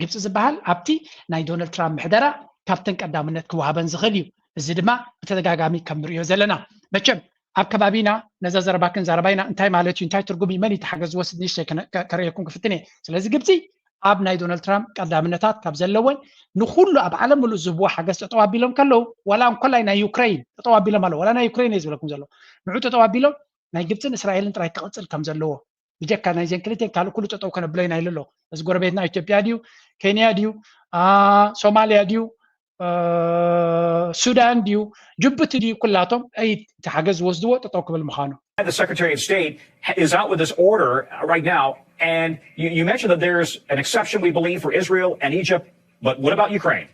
ግብፂ ዝበሃል ኣብቲ ናይ ዶናልድ ትራምፕ ምሕደራ ካብተን ቀዳምነት ክወሃበን ዝኽእል እዩ። እዚ ድማ ብተደጋጋሚ ከም ንሪኦ ዘለና መቸም ኣብ ከባቢና ነዛ ዘረባ ክንዛረባ ኢና። እንታይ ማለት እዩ? እንታይ ትርጉም እዩ? መን እዩ እቲ ሓገዝ ዝወስድ? ንእሽተይ ከርእየኩም ክፍትን እየ። ስለዚ ግብፂ ኣብ ናይ ዶናልድ ትራምፕ ቀዳምነታት ካብ ዘለወን ንኩሉ ኣብ ዓለም ምሉእ ዝህብዎ ሓገዝ ጠጠው ኣቢሎም ከለዉ ዋላ እንኮላይ ናይ ዩክሬን ጠጠው ኣቢሎም ኣለዉ። ዋላ ናይ ዩክሬን እየ ዝብለኩም ዘለዉ። ንዑ ጠጠው ኣቢሎም ናይ ግብፅን እስራኤልን ጥራይ ክቕፅል ከም ዘለዎ ብጀካ ናይዘን ክልቴን ካልእ ኩሉ ጠጠው ከነብሎ ኢና ኢሉ ኣሎ። እዚ ጎረቤትና ኢትዮጵያ ድዩ፣ ኬንያ ድዩ፣ ሶማልያ ድዩ፣ ሱዳን ድዩ፣ ጅቡቲ ድዩ፣ ኩላቶም እቲ ሓገዝ ዝወስድዎ ጠጠው ክብል ምዃኑ። The Secretary of State is out with this order right now, and you, you mentioned that there's an exception, we believe, for Israel and Egypt, but what about Ukraine?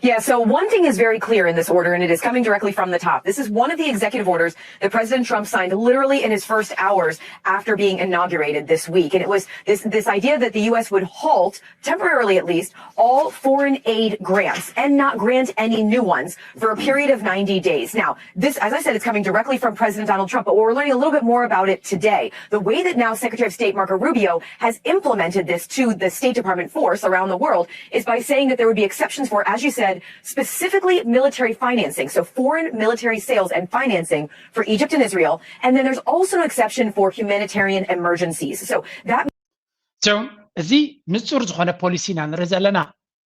Yeah, so one thing is very clear in this order, and it is coming directly from the top. This is one of the executive orders that President Trump signed literally in his first hours after being inaugurated this week. And it was this, this idea that the U S would halt, temporarily at least, all foreign aid grants and not grant any new ones for a period of ninety days. Now, this, as I said, it's coming directly from President Donald Trump, but we're learning a little bit more about it today. The way that now Secretary of State Marco Rubio has implemented this to the State Department force around the world is by saying that there would be exceptions for, as you said, specifically military financing. So foreign military sales and financing for Egypt and Israel. And then there's also an exception for humanitarian emergencies. So that So እዚ ንጹር ዝኾነ ፖሊሲ ኢና ንርኢ ዘለና።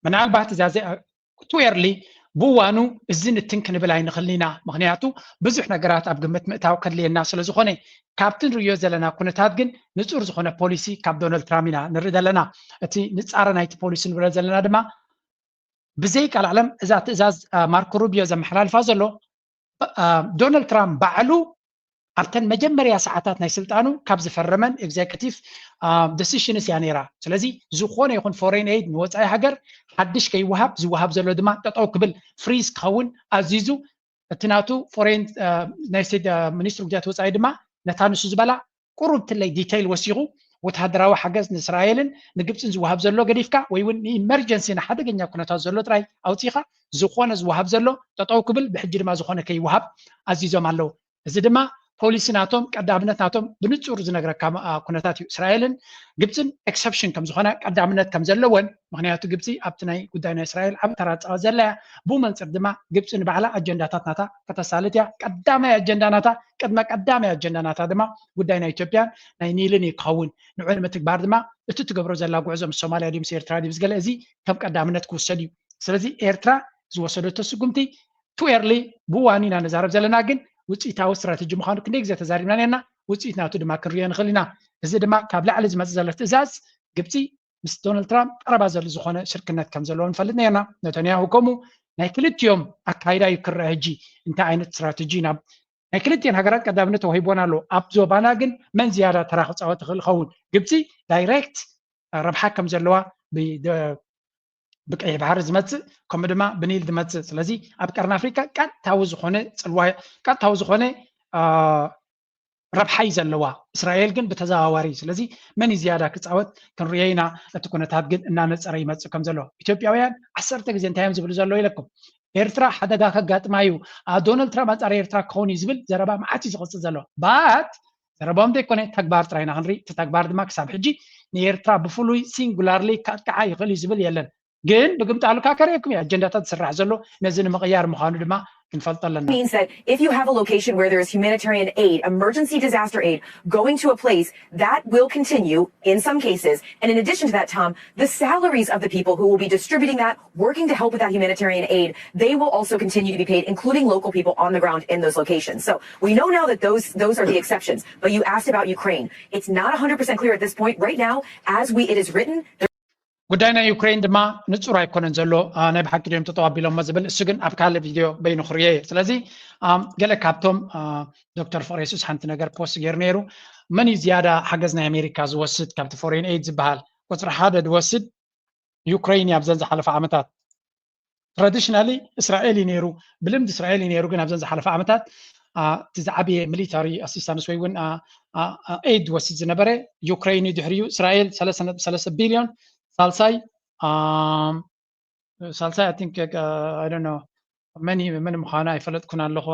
ምናልባት እዛ too early ብዋኑ እዚ ንትን ክንብል ኣይንኽልን ኢና። ምክንያቱ ብዙሕ ነገራት ኣብ ግምት ምእታው ከድልየና ስለ ዝኾነ ካብቲ ንርእዮ ዘለና ኩነታት ግን ንጹር ዝኾነ ፖሊሲ ካብ ዶናልድ ትራምፕ ኢና ንርኢ ዘለና። እቲ ንጻረ ናይቲ ፖሊሲ ንብሎ ዘለና ድማ ብዘይ ቃል ዓለም እዛ ትእዛዝ ማርኮ ሩቢዮ ዘመሓላልፋ ዘሎ ዶናልድ ትራምፕ ባዕሉ ኣብተን መጀመርያ ሰዓታት ናይ ስልጣኑ ካብ ዝፈረመን ኤግዜኪቲቭ ዲሲሽንስ እያ ነይራ። ስለዚ ዝኾነ ይኹን ፎሬን ኤድ ንወፃኢ ሃገር ሓድሽ ከይወሃብ ዝወሃብ ዘሎ ድማ ጠጠው ክብል ፍሪዝ ክኸውን ኣዚዙ እቲ ናቱ ፎሬን ናይ ስቴት ሚኒስትሪ ጉዳያት ወፃኢ ድማ ነታ ንሱ ዝበላ ቁሩብ ትለይ ዲቴይል ወሲኹ ወተሃደራዊ ሓገዝ ንእስራኤልን ንግብፅን ዝወሃብ ዘሎ ገዲፍካ ወይ እውን ንኢመርጀንሲ ንሓደገኛ ኩነታት ዘሎ ጥራይ ኣውፂኻ ዝኾነ ዝወሃብ ዘሎ ጠጠው ክብል ብሕጂ ድማ ዝኾነ ከይወሃብ ኣዚዞም ኣለዉ። እዚ ድማ ፖሊሲ ናቶም ቀዳምነት ናቶም ብንፁር ዝነግረካ ኩነታት እዩ። እስራኤልን ግብፅን ኤክሰፕሽን ከም ዝኾነ ቀዳምነት ከም ዘለወን ምክንያቱ ግብፂ ኣብቲ ናይ ጉዳይ ናይ እስራኤል ዓብ ተራ ፃወት ዘላ እያ። ብኡ መንፅር ድማ ግብፂ ንባዕላ ኣጀንዳታት ናታ ከተሳልጥ እያ። ቀዳማይ ኣጀንዳ ናታ ቅድመ ቀዳማይ ኣጀንዳ ናታ ድማ ጉዳይ ናይ ኢትዮጵያን ናይ ኒልን እዩ ክኸውን። ንዑ ንምትግባር ድማ እቲ ትገብሮ ዘላ ጉዕዞ ምስ ሶማልያ ድዩ ምስ ኤርትራ ድዩ ምስ ገለ እዚ ከም ቀዳምነት ክውሰድ እዩ። ስለዚ ኤርትራ ዝወሰደቶ ስጉምቲ too early ብዋኒ ኢና ንዛረብ ዘለና፣ ግን ውፅኢታዊ ስትራቴጂ ምዃኑ ክንደይ ግዜ ተዛሪብና ነርና። ውፅኢት ናቱ ድማ ክንሪኦ ንኽእል ኢና። እዚ ድማ ካብ ላዕሊ ዝመፅእ ዘሎ ትእዛዝ ግብፂ ምስ ዶናልድ ትራምፕ ቀረባ ዘሎ ዝኾነ ሽርክነት ከም ዘለዎ ንፈልጥ ነርና። ነተንያሁ ከምኡ ናይ ክልቲኦም ኣካይዳ እዩ ክረአ። ሕጂ እንታይ ዓይነት ስትራቴጂ ናብ ናይ ክልቲኤን ሃገራት ቀዳምነት ተዋሂቦን ኣሎ። ኣብ ዞባና ግን መን ዝያዳ ተራ ክፃወት ይኽእል ይኸውን? ግብፂ ዳይሬክት ረብሓ ከም ዘለዋ ብቀይሕ ባሕሪ ዝመፅእ ከምኡ ድማ ብኒል ዝመፅእ። ስለዚ ኣብ ቀርኒ ኣፍሪካ ቀጥታዊ ዝኾነ ፅልዋ ቀጥታዊ ዝኾነ ረብሓ እዩ ዘለዋ። እስራኤል ግን ብተዘዋዋሪ። ስለዚ መን እዩ ዝያዳ ክፃወት ክንሪኦ ኢና። እቲ ኩነታት ግን እናነፀረ ይመፅእ ከም ዘሎ ኢትዮጵያውያን ዓሰርተ ግዜ እንታይ እዮም ዝብሉ ዘለዉ ኢለኩም። ኤርትራ ሓደጋ ከጋጥማ እዩ፣ ዶናልድ ትራምፕ ኣንፃር ኤርትራ ክኸውን እዩ ዝብል ዘረባ መዓት እዩ ዝቕፅል ዘሎ። ባት ዘረባኦም ዘይኮነ ተግባር ጥራይ ኢና ክንርኢ። እቲ ተግባር ድማ ክሳብ ሕጂ ንኤርትራ ብፍሉይ ሲንጉላርሊ ከጥቅዓ ይኽእል እዩ ዝብል የለን። ግን ብግምጣሉ ከዓ ከርእየኩም እዩ ኣጀንዳታት ዝስራሕ ዘሎ ነዚ ንምቕያር ምዃኑ ድማ ክንፈልጦ ኣለና። Means that if you have a location where there is humanitarian aid, emergency disaster aid, going to a place, that will continue in some cases. And in addition to that, Tom, the salaries of the people who will be distributing that, working to help with that humanitarian aid, they will also continue to be paid, including local people on the ground in those locations. So we know now that those those are the exceptions. But you asked about Ukraine. It's not one hundred percent clear at this point. Right now, as we it is written, ጉዳይ ናይ ዩክሬን ድማ ንጹር ኣይኮነን ዘሎ። ናይ ብሓቂ ድዮም ተጠዋቢሎሞ ዝብል እሱ ግን ኣብ ካልእ ቪድዮ በይኑ ክርእዮ እየ። ስለዚ ገለ ካብቶም ዶክተር ፍቕሬሱስ ሓንቲ ነገር ፖስት ገይሩ ነይሩ። መን እዩ ዝያዳ ሓገዝ ናይ ኣሜሪካ ዝወስድ ካብቲ ፎሬን ኤድ ዝበሃል? ቁፅሪ ሓደ ዝወስድ ዩክሬን እዩ። ኣብዘን ዝሓለፈ ዓመታት ትራዲሽናሊ እስራኤል እዩ ነይሩ፣ ብልምዲ እስራኤል እዩ ነይሩ። ግን ኣብዘን ዝሓለፈ ዓመታት እቲ ዝዓበየ ሚሊታሪ ኣሲስታንስ ወይ እውን ኤድ ወስድ ዝነበረ ዩክሬን እዩ። ድሕሪኡ እስራኤል ሰለስተ ቢልዮን፣ ሳልሳይ ሳልሳይ I think I don't know መን መን ምዃኑ ኣይፈለጥኩን ኣለኹ።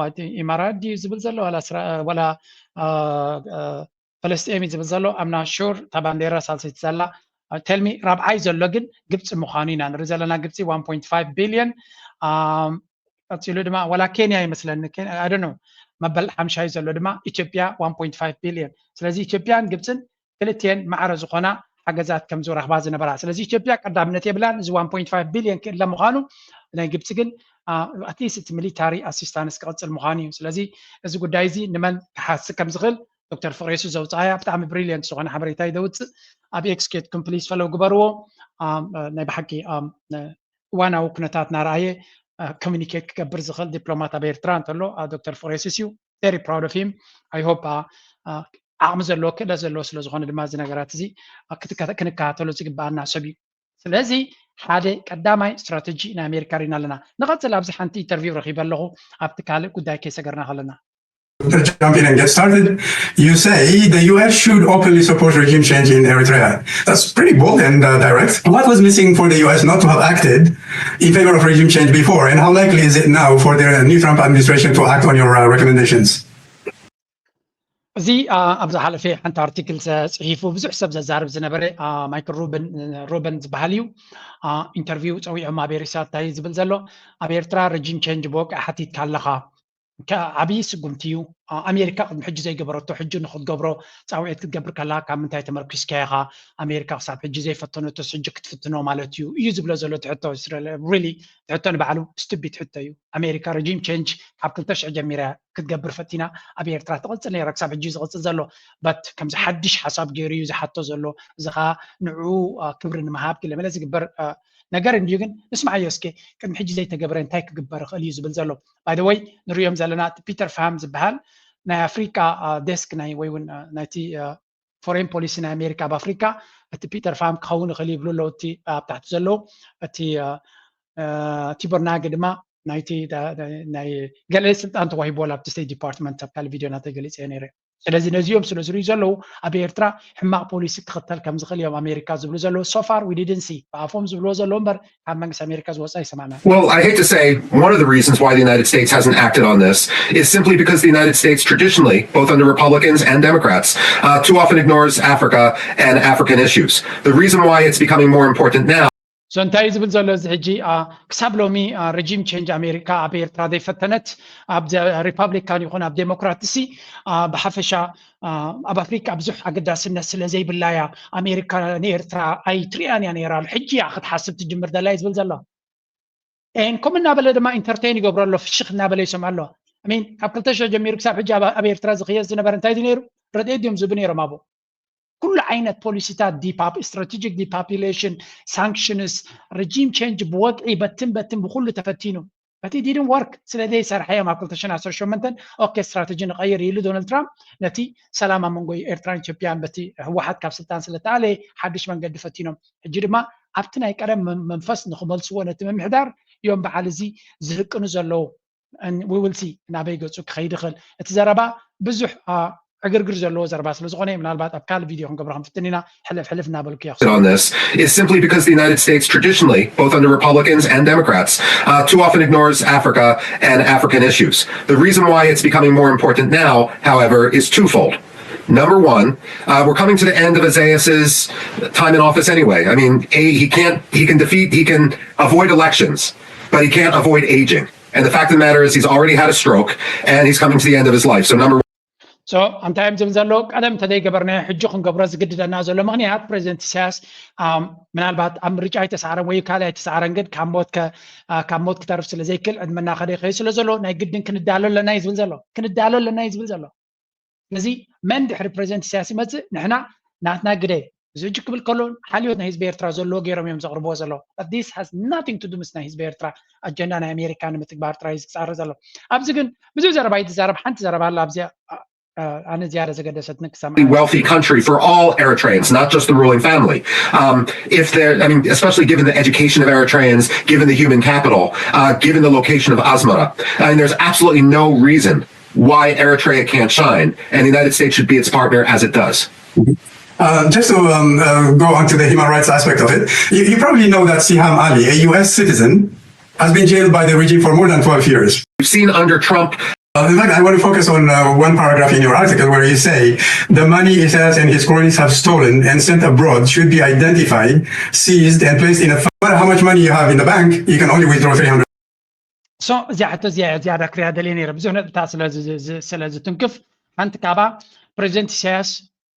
ኢማራት ድዩ ዝብል ዘሎ ዋላ ፈለስጤም እዩ ዝብል ዘሎ? I'm not sure። እታ ባንዴራ ሳልሰይቲ ዘላ። Tell me። ራብዓይ ዘሎ ግን ግብፂ ምዃኑ ኢና ንርኢ ዘለና። ግብፂ one point five billion። ቀፂሉ ድማ ዋላ ኬንያ ይመስለኒ። I don't know መበል ሓምሻይ ዘሎ ድማ ኢትዮጵያ one point five billion። ስለዚ ኢትዮጵያን ግብፅን ክልቲኤን ማዕረ ዝኾና ሓገዛት ከም ዝረኽባ ዝነበራ። ስለዚ ኢትዮጵያ ቀዳምነት የብላን። እዚ one point five billion ክእለ ምዃኑ ናይ ግብፂ ግን ኣትሊስት እቲ ሚሊታሪ ኣሲስታንስ ክቕፅል ምዃኑ እዩ። ስለዚ እዚ ጉዳይ እዚ ንመን ክሓስብ ከም ዝኽእል ዶክተር ፍቕሬሱ ዘውፅኣያ ብጣዕሚ ብሪሊየንት ዝኾነ ሓበሬታ እዩ ዘውፅእ። ኣብ ኤክስ ኬድኩም ፕሊዝ ፈለው ግበርዎ። ናይ ብሓቂ እዋናዊ ኩነታት እናረኣየ ኮሚኒኬት ክገብር ዝኽእል ዲፕሎማት ኣብ ኤርትራ እንተሎ ዶክተር ፍቕሬሱስ እዩ። Very proud of him. I hope ዓቕሚ ዘለዎ ክእለት ዘለዎ ስለ ዝኾነ ድማ እዚ ነገራት እዚ ክንከታተሎ ዝግበኣና ሰብ እዩ። ስለዚ ሓደ ቀዳማይ ስትራተጂ ናይ ኣሜሪካ ርኢና ኣለና። ንቐፅል፣ ኣብዚ ሓንቲ ኢንተርቪው ረኺበ ኣለኹ፣ ኣብቲ ካልእ ጉዳይ ከይሰገርና ከለና። Jump in and get started. You say the U S should openly support regime change in Eritrea. That's pretty bold and uh, direct. What was missing for the U S not to have acted in favor of regime change before, and how likely is it now for the new Trump administration to act on your uh, recommendations? እዚ ኣብዚ ሓለፈ ሓንቲ ኣርቲክል ተፅሒፉ ብዙሕ ሰብ ዘዛርብ ዝነበረ ማይክል ሩበን ዝበሃል እዩ። ኢንተርቪው ፀዊዖም ኣቤሪሳ እንታይ ዝብል ዘሎ፣ ኣብ ኤርትራ ረጂም ቸንጅ ብወግዒ ሓቲትካ ኣለኻ። ዓብዪ ስጉምቲ እዩ። ኣሜሪካ ቅድሚ ሕጂ ዘይገበረቶ ሕጂ ንክትገብሮ ፃውዒት ክትገብር ከላ ካብ ምንታይ ተመርኪስካ ኢኻ? ኣሜሪካ ክሳብ ሕጂ ዘይፈተነቶስ ሕጂ ክትፍትኖ ማለት እዩ እዩ ዝብሎ ዘሎ ትሕቶ። ሪሊ ትሕቶ ንባዕሉ ስቱፒድ ሕቶ እዩ። ኣሜሪካ ረጂም ቸንጅ ካብ ክልተ ሽሕ ጀሚራ ክትገብር ፈቲና ኣብ ኤርትራ ትቕፅል ነይራ፣ ክሳብ ሕጂ እዩ ዝቕፅል ዘሎ። በት ከምዚ ሓድሽ ሓሳብ ገይሩ እዩ ዝሓቶ ዘሎ። እዚ ኸዓ ንዕኡ ክብሪ ንምሃብ ገለ መለ ዝግበር ነገር እንድዩ። ግን ንስማዓዮ እስከ፣ ቅድሚ ሕጂ ዘይተገብረ እንታይ ክግበር ይኽእል እዩ ዝብል ዘሎ። ባይ ወይ ንሪኦም ዘለና እቲ ፒተር ፋም ዝበሃል ናይ ኣፍሪቃ ዴስክ ናይ ወይ እውን ናይቲ ፎሬን ፖሊሲ ናይ ኣሜሪካ ኣብ ኣፍሪካ እቲ ፒተር ፋም ክኸውን ይኽእል ይብሉ ኣለዉ። እቲ ኣብ ታሕቲ ዘለዉ እቲ ቲቦር ናግ ድማ ናይቲ ናይ ገለ ስልጣን ተዋሂቦ ኣብቲ ስቴት ዲፓርትመንት ኣብ ካልእ ቪድዮ ናተገሊፀ ነይረ። ስለዚ ነዚኦም ስለ ዝርእዩ ዘለዉ ኣብ ኤርትራ ሕማቕ ፖሊሲ ክኽተል ከም ዝኽእል እዮም ኣሜሪካ ዝብሉ ዘለዉ። So far we didn't see፣ ብኣፎም ዝብልዎ ዘለዉ እምበር ካብ መንግስቲ ኣሜሪካ ዝወፀ ኣይሰማዕና። Well, I hate to say one of the reasons why the United States hasn't acted on this is simply because the United States traditionally, both under Republicans and Democrats, uh, too often ignores Africa and African issues. The reason why it's becoming more important now So እንታይ እዩ ዝብል ዘሎ እዚ ሕጂ? ክሳብ ሎሚ ረጂም ቸንጅ ኣሜሪካ ኣብ ኤርትራ ዘይፈተነት፣ ኣብ ሪፓብሊካን ይኹን ኣብ ዴሞክራትሲ ብሓፈሻ ኣብ ኣፍሪካ ብዙሕ ኣገዳስነት ስለ ዘይብላ እያ ኣሜሪካ ንኤርትራ ኣይትሪኣን እያ ነይራ። ሕጂ እያ ክትሓስብ ትጅምር ዘላ እዩ ዝብል ዘሎ። ን ከምኡ እናበለ ድማ ኢንተርቴን ይገብሮ ኣሎ፣ ፍሽኽ እናበለ ይሰምዖ ኣሎ። ሚን ካብ ክልተ ሽሕ ጀሚሩ ክሳብ ሕጂ ኣብ ኤርትራ ዝኽየድ ዝነበረ እንታይ ድዩ ነይሩ? ረድኤት ድዮም ዝህቡ ነይሮም ኣብኡ? ኩሉ ዓይነት ፖሊሲታት ዲፓፕ ስትራቴጂክ ዲፓፑሌሽን ሳንክሽንስ ረጂም ቸንጅ ብወግዒ በትን በትን ብኩሉ ተፈቲኑ በቲ ዲድን ወርክ ስለ ዘይሰርሐ እዮም ኣብ ክልተ ሽሕን ዓሰርተ ሸሞንተን ኦኬ ስትራተጂ ንቐይር ኢሉ ዶናልድ ትራምፕ ነቲ ሰላም ኣብ መንጎ ኤርትራን ኢትዮጵያን በቲ ህወሓት ካብ ስልጣን ስለተኣለ ሓድሽ መንገዲ ፈቲኖም። ሕጂ ድማ ኣብቲ ናይ ቀደም መንፈስ ንክመልስዎ ነቲ ምምሕዳር እዮም በዓል እዚ ዝህቅኑ ዘለዉ። We will see ናበይ ገፁ ክኸይድ ይኽእል። እቲ ዘረባ ብዙሕ ዕግርግር ዘለዎ ዘረባ ስለ ዝኾነ ምናልባት ኣብ ካልእ ቪድዮ ክንገብሮ ክንፍትን ኢና። ሕልፍ ሕልፍ እናበልኩ እየ። On this is simply because the United States traditionally, both under Republicans and Democrats, uh, too often ignores Africa and African issues. The reason why it's becoming more important now, however, is twofold. Number one, uh, we're coming to the end of Isaias's time in office anyway. I mean, a, he can't, he can defeat, he can avoid elections, but he can't avoid aging. And the fact of the matter is, he's already had a stroke, and he's coming to the end of his life. So number So እንታይ እዮም ዝብል ዘለዉ? ቀደም እንተዘይገበርናዮ ሕጂ ክንገብሮ ዝግድደና ዘሎ ምኽንያት ፕሬዚደንት ኢሳያስ ምናልባት ኣብ ምርጫ ኣይተሰዓረን ወይ ካልእ ኣይተሰዓረን፣ ግን ካብ ሞት ክተርፍ ስለ ዘይክእል ዕድመ እናኸደ ይኸይድ ስለ ዘሎ ናይ ግድን ክንዳሎ ኣለና እዩ ዝብል ዘሎ። ክንዳሎ ኣለና እዩ ዝብል ዘሎ። ስለዚ መን ድሕሪ ፕሬዚደንት ኢሳያስ ይመፅእ? ንሕና ናትና ግደ እዚ ሕጂ ክብል ከሎ ሓልዮት ናይ ህዝቢ ኤርትራ ዘለዎ ገይሮም እዮም ዘቕርብዎ ዘለዉ። This has nothing to do ምስ ናይ ህዝቢ ኤርትራ ኣጀንዳ ናይ ኣሜሪካ ንምትግባር ጥራይ እዩ ዝፃረ ዘሎ። ኣብዚ ግን ብዙሕ ዘረባ እዩ ዝዛረብ። ሓንቲ ዘረባ ኣላ ኣብዚኣ ኣነ ዝያዳ ዘገደሰትኒ ክሰምዓ። Wealthy country for all Eritreans, not just the ruling family. Um, if there, I mean, especially given the education of Eritreans, given the human capital, uh, given the location of Asmara, I mean, there's absolutely no reason why Eritrea can't shine, and the United States should be its partner as it does. Uh, just to um, uh, go on to the human rights aspect of it, you, you probably know that Siham Ali, a U S citizen, has been jailed by the regime for more than twelve years. We've seen under Trump. Uh, in fact, I want to focus on uh, one paragraph in your article where you say the money Isaias and his cronies have stolen and sent abroad should be identified, seized, and placed in a fund. No matter how much money you have in the bank, you can only withdraw three hundred. So እዚኣ ሕቶ እዚኣ ዝያዳ ክሪያ ደልየ ነይረ። ብዙሕ ነጥብታት ስለ ዝትንክፍ ሓንቲ ካባ ፕሬዚደንት ኢሳያስ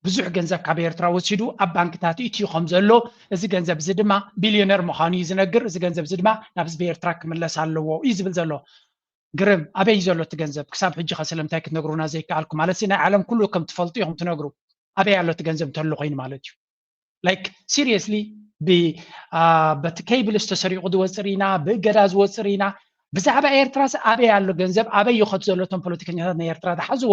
ብዙሕ ገንዘብ ካብ ኤርትራ ወሲዱ ኣብ ባንክታት ኢትዩ ከም ዘሎ፣ እዚ ገንዘብ እዚ ድማ ቢልዮነር ምዃኑ እዩ ዝነግር። እዚ ገንዘብ እዚ ድማ ናብ ህዝቢ ኤርትራ ክምለስ ኣለዎ እዩ ዝብል ዘሎ። ግርም፣ ኣበይ እዩ ዘሎ እቲ ገንዘብ? ክሳብ ሕጂ ከ ስለምንታይ ክትነግሩና ዘይከኣልኩ? ማለት ናይ ዓለም ኩሉ ከም ትፈልጡ ኢኹም ትነግሩ። ኣበይ ኣሎ እቲ ገንዘብ እንተሎ ኮይኑ ማለት እዩ። Like seriously በቲ ኬብልስ ተሰሪቑ ዝወፅእ ርኢና፣ ብእገዳ ዝወፅእ ርኢና። ብዛዕባ ኤርትራስ ኣበይ ኣሎ ገንዘብ? ኣበይ ይኸቱ ዘሎ እቶም ፖለቲከኛታት ናይ ኤርትራ ዝሓዝዎ?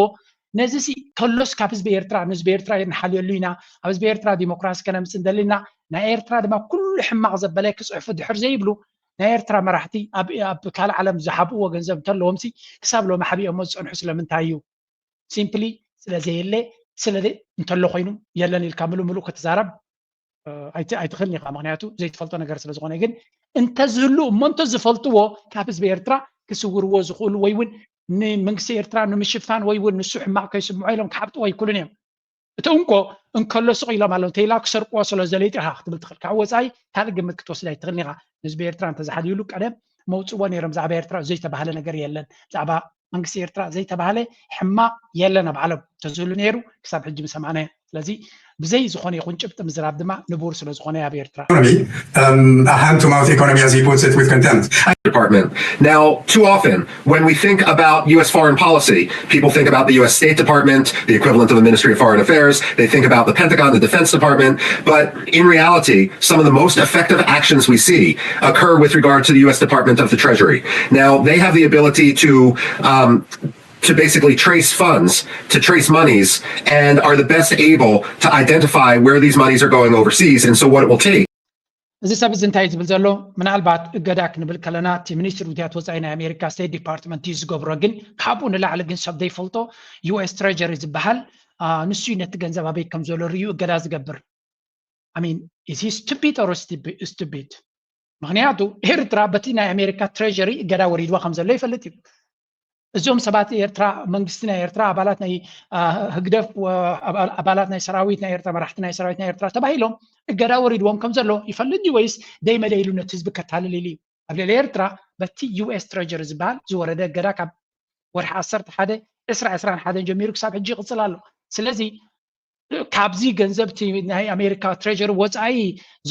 ነዚ ሲ ከሎስ ካብ ህዝቢ ኤርትራ ንህዝቢ ኤርትራ ንሓልየሉ ኢና። ኣብ ህዝቢ ኤርትራ ዲሞክራሲ ከነምፅእ እንደሊ ኢና። ናይ ኤርትራ ድማ ኩሉ ኩሉ ሕማቕ ዘበለ ክፅሕፉ ድሕር ዘይብሉ ናይ ኤርትራ መራሕቲ ኣብ ካልእ ዓለም ዝሓብእዎ ገንዘብ እንተለዎም ሲ ክሳብ ሎሚ ሓቢኦሞ ዝፀንሑ ስለምንታይ እዩ? ሲምፕሊ ስለዘየለ ስለ እንተሎ ኮይኑ የለን ኢልካ ምሉእ ምሉእ ክትዛረብ ኣይትኽእልን ኢኻ። ምክንያቱ ዘይትፈልጦ ነገር ስለዝኾነ። ግን እንተዝህሉ እሞ እንተዝፈልጥዎ ካብ ህዝቢ ኤርትራ ክስውርዎ ዝኽእሉ ወይ እውን ንመንግስቲ ኤርትራ ንምሽፋን ወይ እውን ንሱ ሕማቕ ከይስምዖ ኢሎም ክሓብጥዎ ኣይክእሉን እዮም። እቲ እንኮ እንከሎ ስቕ ኢሎም ኣለዉ። እንተኢላ ክሰርቅዎ ስለ ዘለዩ ጥራሕ ክትብል ትኽእል። ካብ ወፃኢ ካልእ ግምት ክትወስድ ኣይትኽእልን ኢኻ። ንህዝቢ ኤርትራ እንተዝሓልዩሉ ቀደም መውፅዎ ነይሮም። ብዛዕባ ኤርትራ ዘይተባህለ ነገር የለን። ብዛዕባ መንግስቲ ኤርትራ ዘይተባህለ ሕማቕ የለን ኣብ ዓለም። እንተዝህሉ ነይሩ ክሳብ ሕጂ ምሰማዕናዮ። ስለዚ ብዘይ ዝኾነ ይኹን ጭብጢ ምዝራብ ድማ ንቡር ስለ ዝኾነ ኣብ ኤርትራ economy, um, a hand to mouth economy, as he puts it, with contempt. Department. Now, too often, when we think about U S foreign policy, people think about the U S State Department, the equivalent of the Ministry of Foreign Affairs. They think about the Pentagon, the Defense Department. But in reality, some of the most effective actions we see occur with regard to the U S Department of the Treasury. Now, they have the ability to um, to basically trace funds, to trace monies, and are the best able to identify where these monies are going overseas and so what it will take. እዚ ሰብ እዚ እንታይ ዝብል ዘሎ? ምናልባት እገዳ ክንብል ከለና እቲ ሚኒስትሪ ጉዳያት ወፃኢ ናይ ኣሜሪካ ስቴት ዲፓርትመንት እዩ ዝገብሮ። ግን ካብኡ ንላዕሊ ግን ሰብ ዘይፈልጦ ዩ ኤስ ትሬጀሪ ዝበሃል ንሱ እዩ ነቲ ገንዘብ ኣበይ ከም ዘሎ ርእዩ እገዳ ዝገብር። I mean, is he stupid or stupid? ምክንያቱ ኤርትራ በቲ ናይ ኣሜሪካ ትሬጀሪ እገዳ ወሪድዋ ከም ዘሎ ይፈልጥ እዩ። እዞም ሰባት ኤርትራ መንግስቲ ናይ ኤርትራ ኣባላት ናይ ህግደፍ ኣባላት ናይ ሰራዊት ናይ ኤርትራ መራሕቲ ናይ ሰራዊት ናይ ኤርትራ ተባሂሎም እገዳ ወሪድዎም ከም ዘሎ ይፈልጥ እዩ ወይስ ደይ መደይ ኢሉ ነቲ ህዝቢ ከታልል ኢሉ እዩ? ኣብ ልዕሊ ኤርትራ በቲ ዩ ኤስ ትሬጀሪ ዝበሃል ዝወረደ እገዳ ካብ ወርሒ ዓሰርተ ሓደ ዕስራ ዕስራን ሓደን ጀሚሩ ክሳብ ሕጂ ይቕፅል ኣሎ። ስለዚ ካብዚ ገንዘብ እቲ ናይ ኣሜሪካ ትሬጀሪ ወፃኢ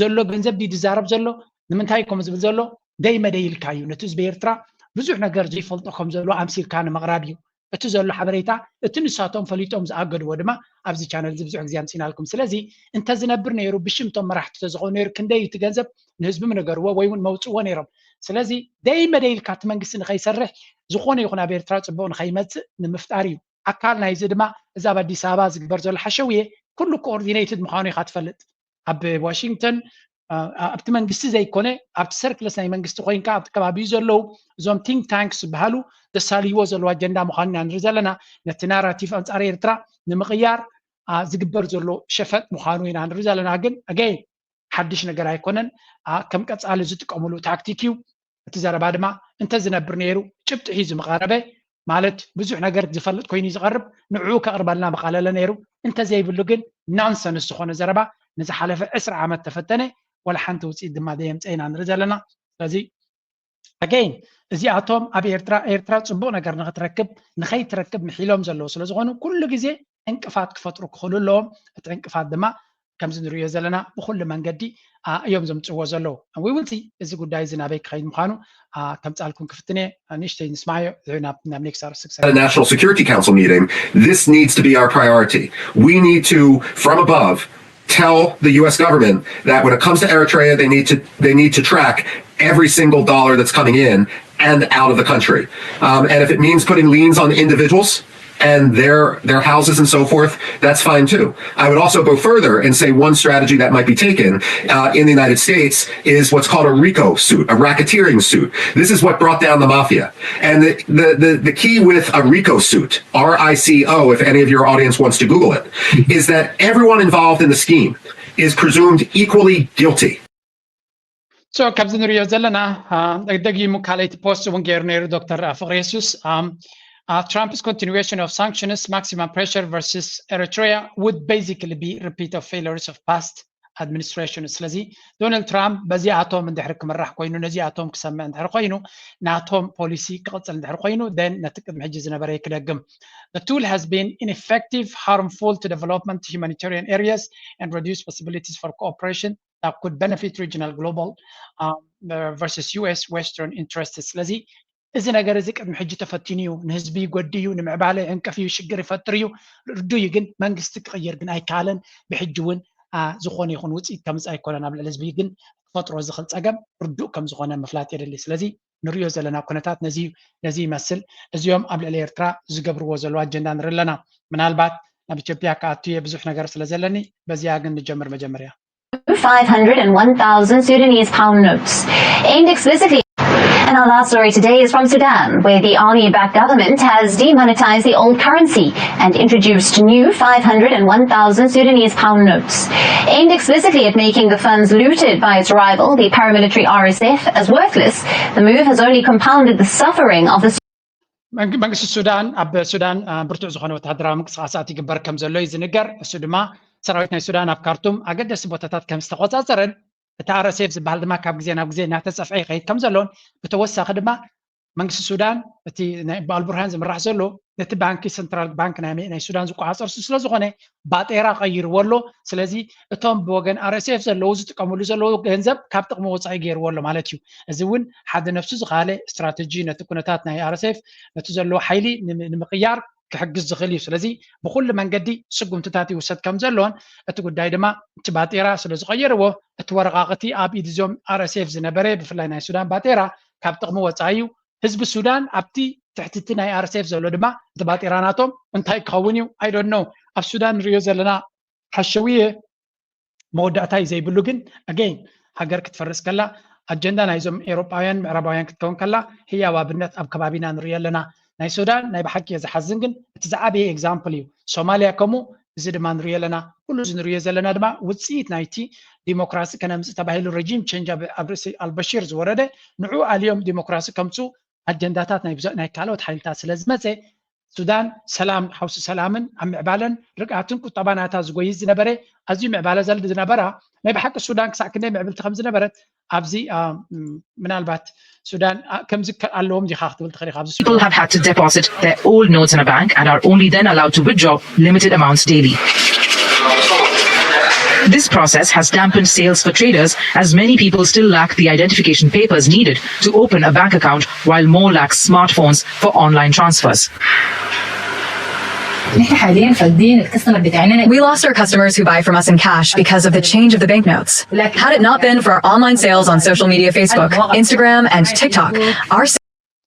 ዘሎ ገንዘብ ድዩ ዝዛረብ ዘሎ? ንምንታይ ከምኡ ዝብል ዘሎ? ደይ መደይ ኢልካ እዩ። ነቲ ህዝቢ ኤርትራ ብዙሕ ነገር ዘይፈልጦ ከም ዘሎ ኣምሲልካ ንምቕራብ እዩ። እቲ ዘሎ ሓበሬታ እቲ ንሳቶም ፈሊጦም ዝኣገድዎ ድማ ኣብዚ ቻነል እዚ ብዙሕ ግዜ ኣምፂናልኩም። ስለዚ እንተዝነብር ነይሩ ብሽም እቶም መራሕቲ ተዝኾኑ ነይሩ ክንደይ እቲ ገንዘብ ንህዝቢ ምነገርዎ ወይ እውን መውፅዎ ነይሮም። ስለዚ ደይ መደይ ኢልካ እቲ መንግስቲ ንኸይሰርሕ ዝኾነ ይኹን ኣብ ኤርትራ ፅቡቕ ንኸይመፅእ ንምፍጣር እዩ። ኣካል ናይዚ ድማ እዚ ኣብ ኣዲስ ኣበባ ዝግበር ዘሎ ሓሸውየ ኩሉ ኮኦርዲኔትድ ምዃኑ ኢኻ ትፈልጥ። ኣብ ዋሽንግተን ኣብቲ መንግስቲ ዘይኮነ ኣብቲ ሰርክለስ ናይ መንግስቲ ኮይንካ ኣብቲ ከባቢኡ ዘለዉ እዞም ቲንክ ታንክስ ዝበሃሉ ዘሳልይዎ ዘለዉ ኣጀንዳ ምዃኑ ኢና ንርኢ ዘለና። ነቲ ናራቲቭ ኣንጻር ኤርትራ ንምቕያር ዝግበር ዘሎ ሸፈጥ ምዃኑ ኢና ንርኢ ዘለና። ግን ኣገይን ሓድሽ ነገር ኣይኮነን። ከም ቀጻሊ ዝጥቀምሉ ታክቲክ እዩ። እቲ ዘረባ ድማ እንተዝነብር ነይሩ ጭብጢ ሒዙ ምቐረበ ማለት ብዙሕ ነገር ዝፈልጥ ኮይኑ ዝቐርብ ንዕኡ ከቕርበልና ምቓለለ ነይሩ። እንተዘይብሉ ግን ናንሰንስ ዝኾነ ዘረባ ንዝሓለፈ ዕስራ ዓመት ተፈተነ ወላ ሓንቲ ውፅኢት ድማ ዘየምፀ ኢና ንርኢ ዘለና። ስለዚ ኣገይን እዚኣቶም ኣብ ኤርትራ ኤርትራ ፅቡቕ ነገር ንክትረክብ ንኸይትረክብ ምሒሎም ዘለዉ ስለዝኾኑ ኩሉ ግዜ ዕንቅፋት ክፈጥሩ ክኽእሉ ኣለዎም። እቲ ዕንቅፋት ድማ ከምዚ ንሪኦ ዘለና ብኩሉ መንገዲ እዮም ዘምፅዎ ዘለዉ። ዊውልሲ እዚ ጉዳይ እዚ ናበይ ክኸይድ ምዃኑ ከምፃልኩም ክፍትነ ንእሽተይ ንስማዮ ናብ ኔክስት ኣርስክሰ At a National Security Council meeting, this needs to be our priority. We need to, from above, tell the U S government that when it comes to Eritrea, they need to they need to track every single dollar that's coming in and out of the country. Um, and if it means putting liens on individuals and their their houses and so forth, that's fine too. I would also go further and say one strategy that might be taken uh, in the United States is what's called a RICO suit, a racketeering suit. This is what brought down the mafia. And the, the, the, the key with a RICO suit, R I C O, if any of your audience wants to Google it, is that everyone involved in the scheme is presumed equally guilty. So ካብዚ ንሪኦ ዘለና ደጊሙ ካልኣይቲ ፖስት እውን ገይሩ ነይሩ ዶክተር ፍቅረ የሱስ። Trump's continuation of sanctions, maximum pressure versus Eritrea would basically be repeat of failures of past administration. ስለዚ ዶናልድ ትራምፕ በዚኣቶም እንድሕር ክምራሕ ኮይኑ ነዚኣቶም ክሰምዕ እንድሕር ኮይኑ ናቶም ፖሊሲ ክቕፅል እንድሕር ኮይኑ then ነቲ ቅድሚ ሕጂ ዝነበረ ክደግም. The tool has been ineffective, harmful to development humanitarian areas and reduce possibilities for cooperation that could benefit regional global um, uh, versus U S Western interests. ስለዚ እዚ ነገር እዚ ቅድሚ ሕጂ ተፈቲኑ እዩ። ንህዝቢ ይጎዲ እዩ፣ ንምዕባለ ዕንቅፍ እዩ፣ ሽግር ይፈጥር እዩ፣ ርዱ እዩ። ግን መንግስቲ ክቕይር ግን ኣይከኣለን። ብሕጂ እውን ዝኾነ ይኹን ውፅኢት ከምፅ ኣይኮነን። ኣብ ልዕሊ ህዝቢ ግን ክፈጥሮ ዝኽእል ፀገም ርዱእ ከም ዝኾነ ምፍላጥ የድሊ። ስለዚ ንሪኦ ዘለና ኩነታት ነዚ ነዚ ይመስል። እዚኦም ኣብ ልዕሊ ኤርትራ ዝገብርዎ ዘለዉ ኣጀንዳ ንርኢ ኣለና። ምናልባት ናብ ኢትዮጵያ ክኣቱ እየ ብዙሕ ነገር ስለ ዘለኒ በዚኣ ግን ንጀምር መጀመርያ። five hundred and one thousand Sudanese pound notes, aimed explicitly. And our last story today is from Sudan, where the army-backed government has demonetized the old currency and introduced new five hundred and one thousand Sudanese pound notes, aimed explicitly at making the funds looted by its rival, the paramilitary R S F, as worthless. The move has only compounded the suffering of the መንግስቲ ሱዳን ኣብ ሱዳን ብርቱዕ ዝኾነ ወታደራዊ ምንቅስቃሳት ይግበር ከም ዘሎ እዩ ዝንገር። እሱ ድማ ሰራዊት ናይ ሱዳን ኣብ ካርቱም ኣገደስቲ ቦታታት ከም ዝተቆፃፀረን እቲ ኣረሴፍ ዝበሃል ድማ ካብ ግዜ ናብ ግዜ እናተፀፍዐ ይኸይድ ከም ዘሎን፣ ብተወሳኺ ድማ መንግስቲ ሱዳን እቲ ናይ ኣልቡርሃን ዝምራሕ ዘሎ ነቲ ባንኪ፣ ሰንትራል ባንክ ናይ ሱዳን ዝቆፃፀር እሱ ስለዝኾነ ባጤራ ቀይርዎ ኣሎ። ስለዚ እቶም ብወገን ኣረሴፍ ዘለዉ ዝጥቀምሉ ዘለዉ ገንዘብ ካብ ጥቕሚ ወፃኢ ገይርዎ ኣሎ ማለት እዩ። እዚ እውን ሓደ ነፍሱ ዝኻለ ስትራተጂ ነቲ ኩነታት ናይ ኣረሴፍ ነቲ ዘለዎ ሓይሊ ንምቅያር ክሕግዝ ዝኽእል እዩ። ስለዚ ብኩሉ መንገዲ ስጉምትታት ይውሰድ ከም ዘሎን እቲ ጉዳይ ድማ እቲ ባጤራ ስለ ዝቐየርዎ እቲ ወረቓቕቲ ኣብ ኢድ እዞም ኣረሴፍ ዝነበረ ብፍላይ ናይ ሱዳን ባጤራ ካብ ጥቕሚ ወፃኢ እዩ። ህዝቢ ሱዳን ኣብቲ ትሕቲ እቲ ናይ ኣረሴፍ ዘሎ ድማ እቲ ባጤራ ናቶም እንታይ ክኸውን እዩ? I don't know። ኣብ ሱዳን ንሪኦ ዘለና ሓሸውየ መወዳእታ እዩ ዘይብሉ። ግን ኣገይን ሃገር ክትፈርስ ከላ ኣጀንዳ ናይዞም ኤውሮጳውያን ምዕራባውያን ክትከውን ከላ ህያው ኣብነት ኣብ ከባቢና ንሪኦ ኣለና። ናይ ሱዳን ናይ ብሓቂ እየ ዝሓዝን፣ ግን እቲ ዝዓበየ ኤግዛምፕል እዩ። ሶማልያ ከምኡ፣ እዚ ድማ ንሪኦ ኣለና። ኩሉ እዚ ንሪኦ ዘለና ድማ ውፅኢት ናይቲ ዲሞክራሲ ከነምፅእ ተባሂሉ ረጂም ቸንጅ ኣብ ርእሲ ኣልበሺር ዝወረደ ንዑ ኣልዮም ዲሞክራሲ ከምፅኡ ኣጀንዳታት ናይ ካልኦት ሓይልታት ስለ ዝመፀ ሱዳን ሰላም ሓውሲ ሰላምን ኣብ ምዕባለን ርግኣትን ቁጠባ ናታ ዝጎይዝ ዝነበረ ኣዝዩ ምዕባለ ዘል ዝነበራ ናይ ብሓቂ ሱዳን ክሳዕ ክንደይ ምዕብልቲ ከም ዝነበረት ኣብዚ ምናልባት ሱዳን ከምዚ ኣለዎም ዲኻ ክትብል ትኽእል ኢኻ። ኣብዚ People have had to deposit their old notes in a bank and are only then allowed to withdraw limited amounts daily. This process has dampened sales for traders as many people still lack the identification papers needed to open a bank account while more lack smartphones for online transfers. نحن حاليا فاقدين الكاستمر بتاعنا. We lost our customers who buy from us in cash because of the change of the banknotes. Had it not been for our online sales on social media, Facebook, Instagram, and TikTok, our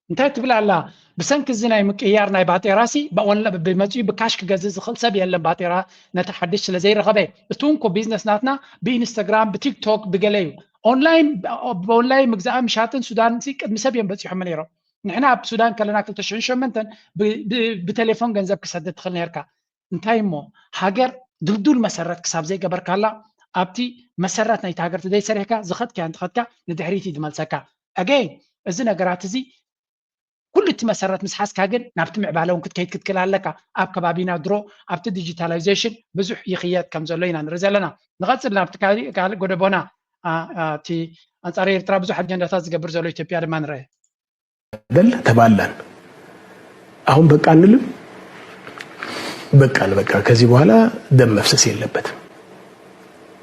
እንታይ ትብል ኣላ? ብሰንኪ እዚ ናይ ምቅያር ናይ ባጤራ ሲ ብመፅኡ ብካሽ ክገዝእ ዝኽእል ሰብ የለን። ባጤራ ነቲ ሓድሽ ስለ ዘይረኸበ እቲ እንኮ ቢዝነስ ናትና ብኢንስታግራም ብቲክቶክ ብገለ እዩ። ኦንላይን ብኦንላይን ምግዛእን ምሻጥን ሱዳን ሲ ቅድሚ ሰብ እዮም በፂሖም ነይሮም። ንሕና ኣብ ሱዳን ከለና ክልተ ሽሕን ሸመንተን ብቴሌፎን ገንዘብ ክሰድድ ትኽእል ነርካ። እንታይ እሞ ሃገር ድልዱል መሰረት ክሳብ ዘይገበርካላ ኣብቲ መሰረት ናይቲ ሃገር ተዘይሰሪሕካ ዝኸድካያ እንትኸድካ ንድሕሪት እዩ ዝመልሰካ። ኣገይን እዚ ነገራት እዚ ኩሉ እቲ መሰረት ምስ ሓዝካ ግን ናብቲ ምዕባለ እውን ክትከይድ ክትክእል ኣለካ። ኣብ ከባቢና ድሮ ኣብቲ ዲጂታላይዜሽን ብዙሕ ይኽየድ ከም ዘሎ ኢና ንርኢ ዘለና። ንቐፅል ናብቲ ካልእ ጎደቦና እቲ ኣንፃር ኤርትራ ብዙሕ ኣጀንዳታት ዝገብር ዘሎ ኢትዮጵያ ድማ ንርአ። በል ተባላን። አሁን በቃ እንልም በቃን። በቃ ከዚህ በኋላ ደም መፍሰስ የለበትም።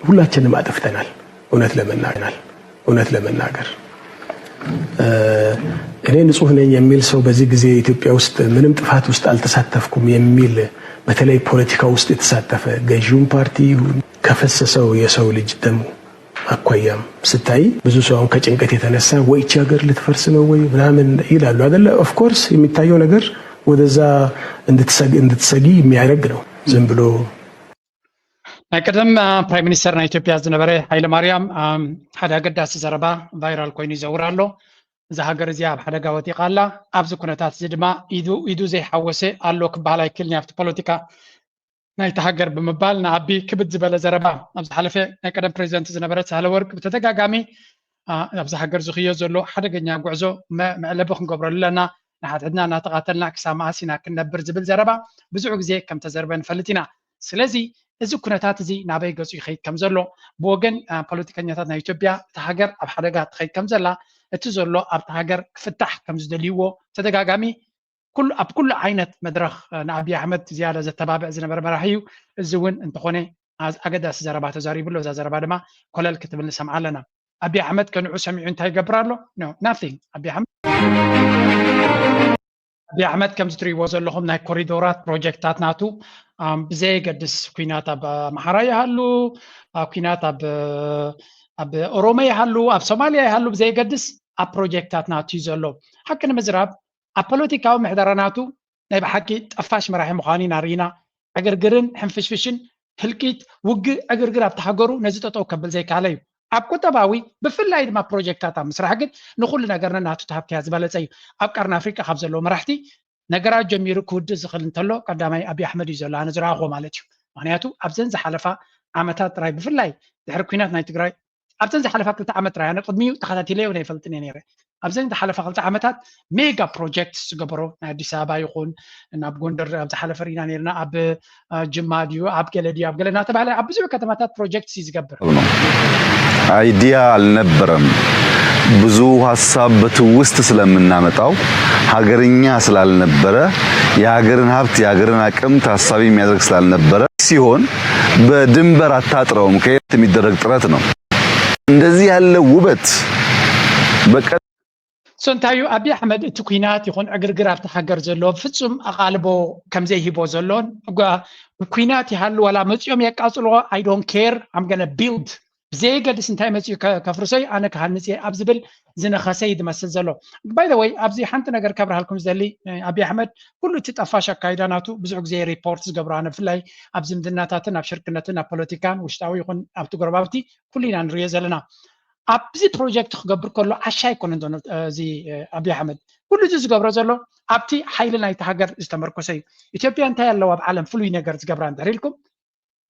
ሁላችንም አጥፍተናል። እውነት ለመናገር እውነት ለመናገር እኔ ንጹህ ነኝ የሚል ሰው በዚህ ጊዜ ኢትዮጵያ ውስጥ ምንም ጥፋት ውስጥ አልተሳተፍኩም የሚል በተለይ ፖለቲካ ውስጥ የተሳተፈ ገዢውን ፓርቲ ይሁን ከፈሰሰው የሰው ልጅ ደም አኳያም ስታይ ብዙ ሰው አሁን ከጭንቀት የተነሳ ወይ እቺ ሀገር ልትፈርስ ነው ወይ ምናምን ይላሉ አይደለ? Of course የሚታየው ነገር ወደዛ እንድትሰጊ የሚያደርግ ነው። ዝም ብሎ ናይ ቀደም ፕራይም ሚኒስተር ናይ ኢትዮጵያ ዝነበረ ሃይለ ማርያም ሓደ ኣገዳሲ ዘረባ ቫይራል ኮይኑ ይዘውር ኣሎ። እዛ ሃገር እዚኣ ኣብ ሓደጋ ወዲቓ ኣላ። ኣብዚ ኩነታት እዚ ድማ ኢዱ ኢዱ ዘይሓወሰ ኣሎ ክበሃል ኣይክእልን እዩ ኣብቲ ፖለቲካ ናይቲ ሃገር ብምባል ንኣቢ ክብድ ዝበለ ዘረባ ኣብ ዝሓለፈ ናይ ቀደም ፕሬዚደንት ዝነበረት ሳህለወርቅ ብተደጋጋሚ ኣብዚ ሃገር ዝኽዮ ዘሎ ሓደገኛ ጉዕዞ መዕለቢ ክንገብረሉ ኣለና፣ ንሓድሕድና እናተቓተልና ክሳብ መኣስ ኢና ክንነብር ዝብል ዘረባ ብዙሕ ግዜ ከም ተዘርበ ንፈልጥ ኢና። ስለዚ እዚ ኩነታት እዚ ናበይ ገፁ ይኸይድ ከም ዘሎ ብወገን ፖለቲከኛታት ናይ ኢትዮጵያ እታ ሃገር ኣብ ሓደጋ ትኸይድ ከም ዘላ እቲ ዘሎ ኣብታ ሃገር ክፍታሕ ከም ዝደልይዎ ተደጋጋሚ ኩሉ ኣብ ኩሉ ዓይነት መድረኽ ንኣብይ ኣሕመድ ዝያዳ ዘተባብዕ ዝነበረ መራሒ እዩ። እዚ እውን እንተኾነ ኣገዳሲ ዘረባ ተዛሪቡ ኣሎ። እዛ ዘረባ ድማ ኮለል ክትብል ንሰምዓ ኣለና። ኣብይ ኣሕመድ ከንዑ ሰሚዑ እንታይ ይገብር ኣሎ? No, nothing። ኣብይ ኣሕመድ ኣብይ ኣሕመድ ከምዚ ትሪእዎ ዘለኹም ናይ ኮሪዶራት ፕሮጀክታት ናቱ ብዘየገድስ ኩናት ኣብ ኣምሓራ ይሃሉ፣ ኩናት ኣብ ኣብ ኦሮሞ ይሃሉ፣ ኣብ ሶማልያ ይሃሉ ብዘየገድስ ኣብ ፕሮጀክታት ናቱ እዩ ዘሎ። ሓቂ ንምዝራብ ኣብ ፖለቲካዊ ምሕደራ ናቱ ናይ ብሓቂ ጠፋሽ መራሒ ምዃኑ ኢና ርኢና። ዕግርግርን ሕንፍሽፍሽን ህልቂት፣ ውግእ፣ ዕግርግር ኣብቲ ሃገሩ ነዚ ጠጠው ከብል ዘይከኣለ እዩ። ኣብ ቁጠባዊ ብፍላይ ድማ ፕሮጀክታት ኣብ ምስራሕ ግን ንኹሉ ነገር ነናቱ ተሃብትያ ዝበለጸ እዩ። ኣብ ቀርኒ ኣፍሪቃ ካብ ዘለዉ መራሕቲ ነገራት ጀሚሩ ክውድእ ዝኽእል እንተሎ ቀዳማይ ኣብይ ኣሕመድ እዩ ዘሎ፣ ኣነ ዝረኣኹዎ ማለት እዩ። ምክንያቱ ኣብዘን ዝሓለፋ ዓመታት ጥራይ ብፍላይ ድሕሪ ኲናት ናይ ትግራይ ኣብዘን ዝሓለፋ ክልተ ዓመት ጥራይ ኣነ ቅድሚኡ ተኸታቲለዮ ኣይፈልጥን እየ ነይረ። ኣብዘን ዝሓለፋ ክልተ ዓመታት ሜጋ ፕሮጀክት ዝገበሮ ናይ ኣዲስ ኣበባ ይኹን ናብ ጎንደር ኣብ ዝሓለፈ ርኢና ነርና ኣብ ጅማ ድዩ ኣብ ገለ ድዩ ኣብ ገለ እናተባህለ ኣብ ብዙሕ ከተማታት ፕሮጀክት እዩ ዝገብር። አይዲያ አልነበረም። ብዙ ሀሳብ በትውስት ስለምናመጣው ሀገርኛ ስላልነበረ የሀገርን ሀብት የሀገርን አቅም ታሳቢ የሚያደርግ ስላልነበረ ሲሆን በድንበር አታጥረውም። ከየት የሚደረግ ጥረት ነው። እንደዚህ ያለ ውበት በቀ So እንታይ እዩ ኣብይ ኣሕመድ እቲ ኲናት ይኹን ዕግርግር ኣብቲ ሃገር ዘሎ ፍጹም ኣቓልቦ ከም ዘይሂቦ ዘሎን ጓ- ኲናት ይሃሉ ዋላ መጺኦም የቃጽልዎ I don't care I'm gonna build ብዘየገድስ እንታይ መጺኡ ከ- ከፍርሶይ ኣነ ክሃንጽ እየ ኣብ ዝብል ዝነኸሰ እዩ ዝመስል ዘሎ። By the way ኣብዚ ሓንቲ ነገር ከብርሃልኩም ዝደሊ ኣብይ ኣሕመድ ኩሉ እቲ ጠፋሽ ኣካይዳ ናቱ ብዙሕ ግዜ ሪፖርት ዝገብሮ ኣነ ብፍላይ ኣብ ዝምድናታትን ኣብ ሽርክነትን ኣብ ፖለቲካን ውሽጣዊ ይኹን ኣብቲ ጎረባብቲ ኩሉ ኢና ንሪኦ ዘለና። ኣብዚ ፕሮጀክት ክገብር ከሎ ዓሻ ኣይኮነን ዶ እዚ ኣብይ ኣሕመድ ኩሉ እዚ ዝገብሮ ዘሎ ኣብቲ ሓይሊ ናይቲ ሃገር ዝተመርኮሰ እዩ። ኢትዮጵያ እንታይ ኣለዋ ኣብ ዓለም ፍሉይ ነገር ዝገብራ እንድሕር ኢልኩም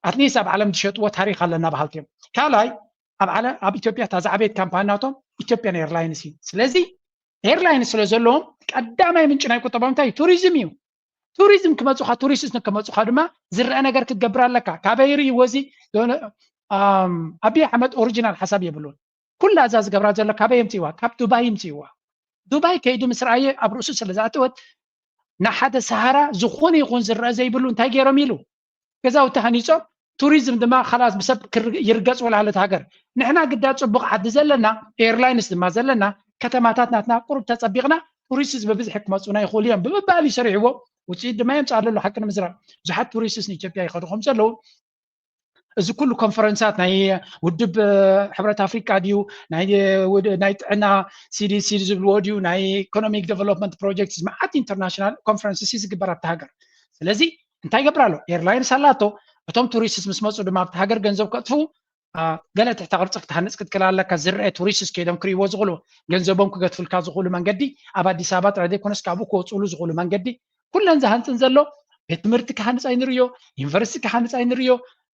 ኣትሊስት ኣብ ዓለም ዝሸጥዎ ታሪክ ኣለና በሃልቲ እዮም። ካልኣይ ኣብ ዓለ ኣብ ኢትዮጵያ እታ ዝዓበየት ካምፓኒ ናቶም ኢትዮጵያን ኤርላይንስ እዩ። ስለዚ ኤርላይንስ ስለ ዘለዎም ቀዳማይ ምንጪ ናይ ቁጠባም እንታይ እዩ? ቱሪዝም እዩ። ቱሪዝም ክመፁኻ ቱሪስት ንክመፁኻ ድማ ዝረአ ነገር ክትገብር ኣለካ። ካበይ ርእይዎ እዚ ኣብይ ኣሕመድ ኦሪጂናል ሓሳብ የብሉን። ኩላ እዛ ዝገብራ ዘሎ ካበይ የምፅእዋ? ካብ ዱባይ ይምፅእዋ። ዱባይ ከይዱ ምስ ረኣየ ኣብ ርእሱ ስለ ዝኣተወት ንሓደ ሰሃራ ዝኾነ ይኹን ዝረአ ዘይብሉ እንታይ ገይሮም ኢሉ ገዛውቲ ሃኒፆም ቱሪዝም ድማ ካላስ ብሰብ ይርገፅ ወላለት ሃገር ንሕና ግዳ ፅቡቕ ዓዲ ዘለና ኤርላይንስ ድማ ዘለና ከተማታት ናትና ቁሩብ ተፀቢቕና ቱሪስት ብብዝሒ ክመፁና ይኽእሉ እዮም ብምባል ይሰሪሕዎ። ውፅኢት ድማ የምፅእ ኣለሉ ሓቂ ንምዝራብ ብዙሓት ቱሪስት ንኢትዮጵያ ይኸዱ ከም ዘለዉ እዚ ኩሉ ኮንፈረንሳት ናይ ውድብ ሕብረት ኣፍሪቃ ድዩ ናይ ጥዕና ሲዲሲ ዝብልዎ ድዩ ናይ ኢኮኖሚክ ዴቨሎፕመንት ፕሮጀክት መዓት ኢንተርናሽናል ኮንፈረንስ ሲ ዝግበር ኣብቲ ሃገር። ስለዚ እንታይ ይገብር ኣሎ? ኤርላይንስ ኣላቶ። እቶም ቱሪስትስ ምስ መፁ ድማ ኣብቲ ሃገር ገንዘብ ከጥፍኡ ገለ ትሕተ ቅርፂ ክትሃንፅ ክትክእል ኣለካ። ዝረአ ቱሪስትስ ከይዶም ክርእይዎ ዝኽእሉ ገንዘቦም ክገትፍልካ ዝኽእሉ መንገዲ ኣብ ኣዲስ ኣበባ ጥራይ ዘይኮነስ ካብኡ ክወፅእሉ ዝኽእሉ መንገዲ ኩለን ዝሃንፅን ዘሎ ቤት ትምህርቲ ክሃንፅ ኣይንርእዮ፣ ዩኒቨርሲቲ ክሃንፅ ኣይንርእዮ፣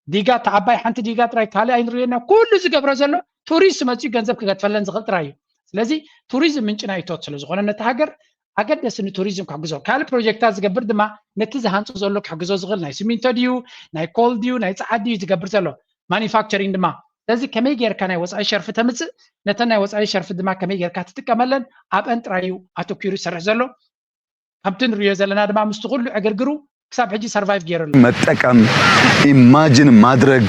ዲጋ ተዓባይ ሓንቲ ዲጋ ጥራይ ካልእ ኣይንርእዮና ኩሉ ዝገብሮ ዘሎ ቱሪስት መፅኡ ገንዘብ ክገትፈለን ዝኽእል ጥራይ እዩ። ስለዚ ቱሪዝም ምንጪ ናይ እቶት ስለ ዝኾነ ነቲ ሃገር ኣገደሲ ንቱሪዝም ክሕግዞ ካልእ ፕሮጀክታት ዝገብር ድማ ነቲ ዝሃንፆ ዘሎ ክሕግዞ ዝኽእል ናይ ሲሚንቶ ድዩ ናይ ኮል ድዩ ናይ ፀዓት ድዩ ዝገብር ዘሎ ማኒፋክቸሪንግ ድማ ስለዚ ከመይ ጌርካ ናይ ወፃኢ ሸርፊ ተምፅእ ነተን ናይ ወፃኢ ሸርፊ ድማ ከመይ ጌርካ ትጥቀመለን ኣብአን ጥራይ እዩ ኣተኪሩ ይሰርሕ ዘሎ። ከምቲ ንሪኦ ዘለና ድማ ምስቲ ኩሉ ዕግርግሩ ክሳብ ሕጂ ሰርቫይቭ ገይሩ ኣሎ። መጠቀም ኢማጅን ማድረግ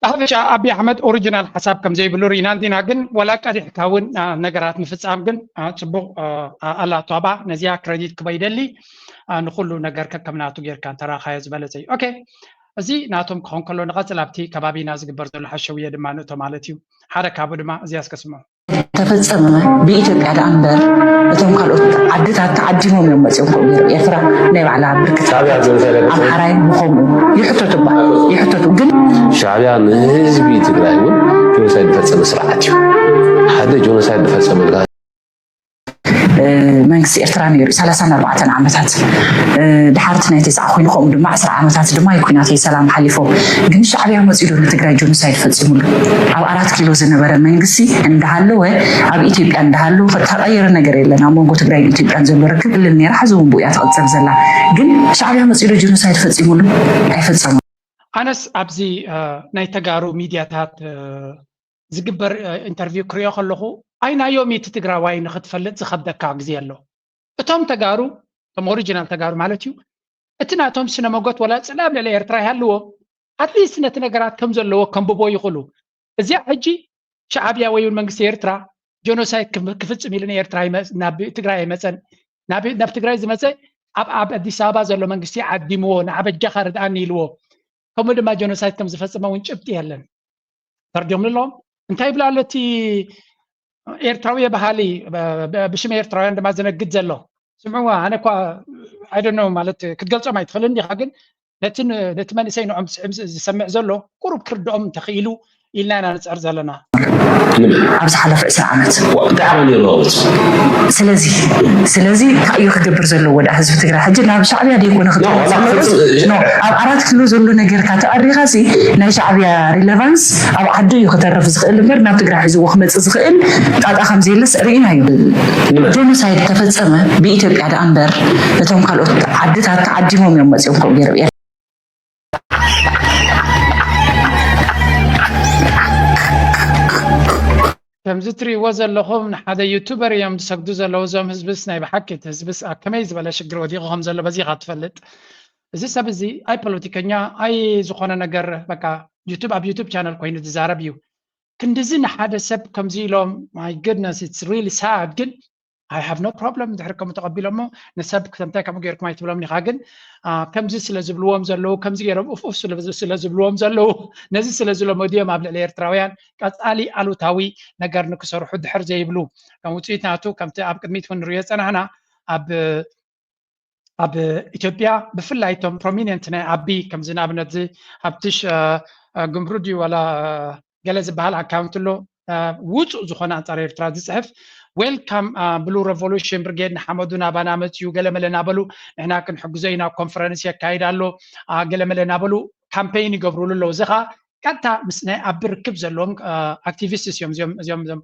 ብሓፈሻ ኣብይ ኣሕመድ ኦሪጂናል ሓሳብ ከም ዘይብሉ ርኢና እንዲና ግን ወላ ቀዲሕካ እውን ነገራት ምፍፃም ግን ፅቡቅ ኣላቶ ኣብኣ ነዚኣ ክረዲት ክበ ይደሊ ንኩሉ ነገር ከከምናቱ ጌርካ እንተራኻዮ ዝበለፀ እዩ ኦኬ እዚ ናቶም ክኸውን ከሎ ንቐፅል ኣብቲ ከባቢና ዝግበር ዘሎ ሓሸውየ ድማ ንእቶ ማለት እዩ ሓደ ካብኡ ድማ እዚያ እስከ ስምዑ ተፈጸመ ብኢትዮጵያ ደኣ እምበር እቶም ካልኦት ዓድታት ተዓዲሞም እዮም መጺኦም ከምኡ ገይሮም ኤርትራ ናይ ባዕላ ብርክት ኣምሓራይ ምኸምኡ ይሕተቱ እባ ይሕተቱ ግን ሻዕብያ ንህዝቢ ትግራይ እውን ጆኖሳይድ ዝፈጸመ ስርዓት እዩ ሓደ ጆኖሳይድ ዝፈጸመ መንግስቲ ኤርትራ ነይሩ ሰላሳን ኣርባዕተን ዓመታት ድሓርቲ ናይ ተስዓ ኮይኑ ከምኡ ድማ ዕስራ ዓመታት ድማ ይኩናት ሰላም ሓሊፎም ግን ሻዕብያ መፂኡ ዶ ንትግራይ ጆኖሳይድ ፈፂሙሉ ኣብ ኣራት ኪሎ ዝነበረ መንግስቲ እንዳሃለወ ኣብ ኢትዮጵያ እንዳሃለወ ተቀየረ ነገር የለን ኣብ መንጎ ትግራይን ኢትዮጵያን ዘሎ ርክብ እልል ነይራ ሕዚ እውን ብኡ እያ ትቅፅል ዘላ ግን ሻዕብያ መፂኡ ዶ ጆኖሳይድ ፈፂሙሉ ኣይፈፀሙ ኣነስ ኣብዚ ናይ ተጋሩ ሚድያታት ዝግበር ኢንተርቪው ክሪኦ ከለኹ ኣይናዮም እቲ ትግራዋይ ንክትፈልጥ ዝኸብደካ ግዜ ኣሎ። እቶም ተጋሩ እቶም ኦሪጂናል ተጋሩ ማለት እዩ እቲ ናቶም ስነ መጎት ወላ ፅላም ልዕሊ ኤርትራ ይሃልዎ ኣትሊስት ነቲ ነገራት ከም ዘለዎ ከንብቦ ይኽእሉ። እዚኣ ሕጂ ሻዕብያ ወይ እውን መንግስቲ ኤርትራ ጀኖሳይድ ክፍፅም ኢሉ ንኤርትራ ናብ ትግራይ ኣይመፀን። ናብ ትግራይ ዝመፀ ኣብ ኣብ ኣዲስ ኣበባ ዘሎ መንግስቲ ዓዲምዎ ንዓበጃኻ ርድኣኒ ኢልዎ ከምኡ ድማ ጀኖሳይድ ከም ዝፈፀመ እውን ጭብጢ የለን። ፈርዲዮም ኣለዎም እንታይ ይብላ ኣሎ እቲ ኤርትራዊ ባህሊ ብሽም ኤርትራውያን ድማ ዝነግድ ዘሎ ስምዕዋ ኣነ እኳ ኣይደኖ ማለት ክትገልጾም ኣይትኽእልን ዲኻ ግን ነቲ መንእሰይ ንዖም ዝሰምዕ ዘሎ ቁሩብ ክርድኦም እንተኽኢሉ ኢልና ኢና ንፅዕር ዘለና። ኣብ ዝሓለፈ ዕስራ ዓመት እንታይ ዓመት ነይሩ ኣወፅ ስለዚ ስለዚ እንታይ እዩ ክገብር ዘለዎ ደኣ ህዝቢ ትግራይ ሕጂ ናብ ሻዕብያ ደይኮነ ክጥምት ዋላ ዘለዎ ክፍፅም- ኖ፣ ኣብ ኣራት ኪሎ ዘሎ ነገር ካተኣሪኻ ሲ ናይ ሻዕብያ ሪሌቫንስ ኣብ ዓዱ እዩ ክተርፍ ዝኽእል እምበር ናብ ትግራይ ሒዝዎ ክመፅእ ዝኽእል ጣጣ ከም ዘየለስ ርኢና እዩ። ጆኖሳይድ ተፈፀመ ብኢትዮጵያ ደኣ እምበር እቶም ካልኦት ዓድታት ተዓዲሞም እዮም መፂኦም ከምኡ ገይሮም። ከምዚ ትሪእዎ ዘለኹም ንሓደ ዩቱበር እዮም ዝሰግዱ ዘለዉ እዞም ህዝብስ ናይ ብሓቂ እቲ ህዝብስ ኣብ ከመይ ዝበለ ሽግር ወዲቑ ከም ዘሎ በዚ ኢኻ ትፈልጥ። እዚ ሰብ እዚ ኣይ ፖለቲከኛ ኣይ ዝኾነ ነገር በቃ ዩቱብ ኣብ ዩቱብ ቻነል ኮይኑ ዝዛረብ እዩ። ክንድዚ ንሓደ ሰብ ከምዚ ኢሎም my goodness it's really sad ግን I have no problem ድሕሪ ከምኡ ተቐቢሎሞ ንሰብ ከምታይ ከምኡ ገይርኩም ኣይትብሎም ኢኻ ግን ከምዚ ስለ ዝብልዎም ዘለዉ ከምዚ ገይሮም ኡፍ ኡፍ ስለ ዝብልዎም ዘለዉ ነዚ ስለ ዝለመዱ እዮም ኣብ ልዕሊ ኤርትራውያን ቀጻሊ ኣሉታዊ ነገር ንክሰርሑ ድሕር ዘይብሉ ከም ውፅኢት ናቱ ከምቲ ኣብ ቅድሚት እውን ንሪኦ ዝፀናሕና ኣብ ኣብ ኢትዮጵያ ብፍላይ እቶም ፕሮሚኒንት ናይ ኣቢ ከምዚ ንኣብነት እዚ ሃብትሽ ግምሩ ድዩ ዋላ ገለ ዝበሃል ኣካውንት ኣሎ ውፁእ ዝኾነ ኣንፃር ኤርትራ ዝፅሕፍ ዌልካም ብሉ ረቮሉሽን ብርጌድ ንሓመዱ ናባና መፅዩ ገለመለ ናበሉ ንሕና ክንሕግዞ ኢና ኮንፈረንስ የካይድ ኣሎ ገለመለ ናበሉ ካምፔይን ይገብሩሉ ኣለዉ እዚ ከዓ ቀጥታ ምስ ናይ ኣቢ ርክብ ዘለዎም ኣክቲቪስትስ እዮም እዚኦም እዚኦም እዚኦም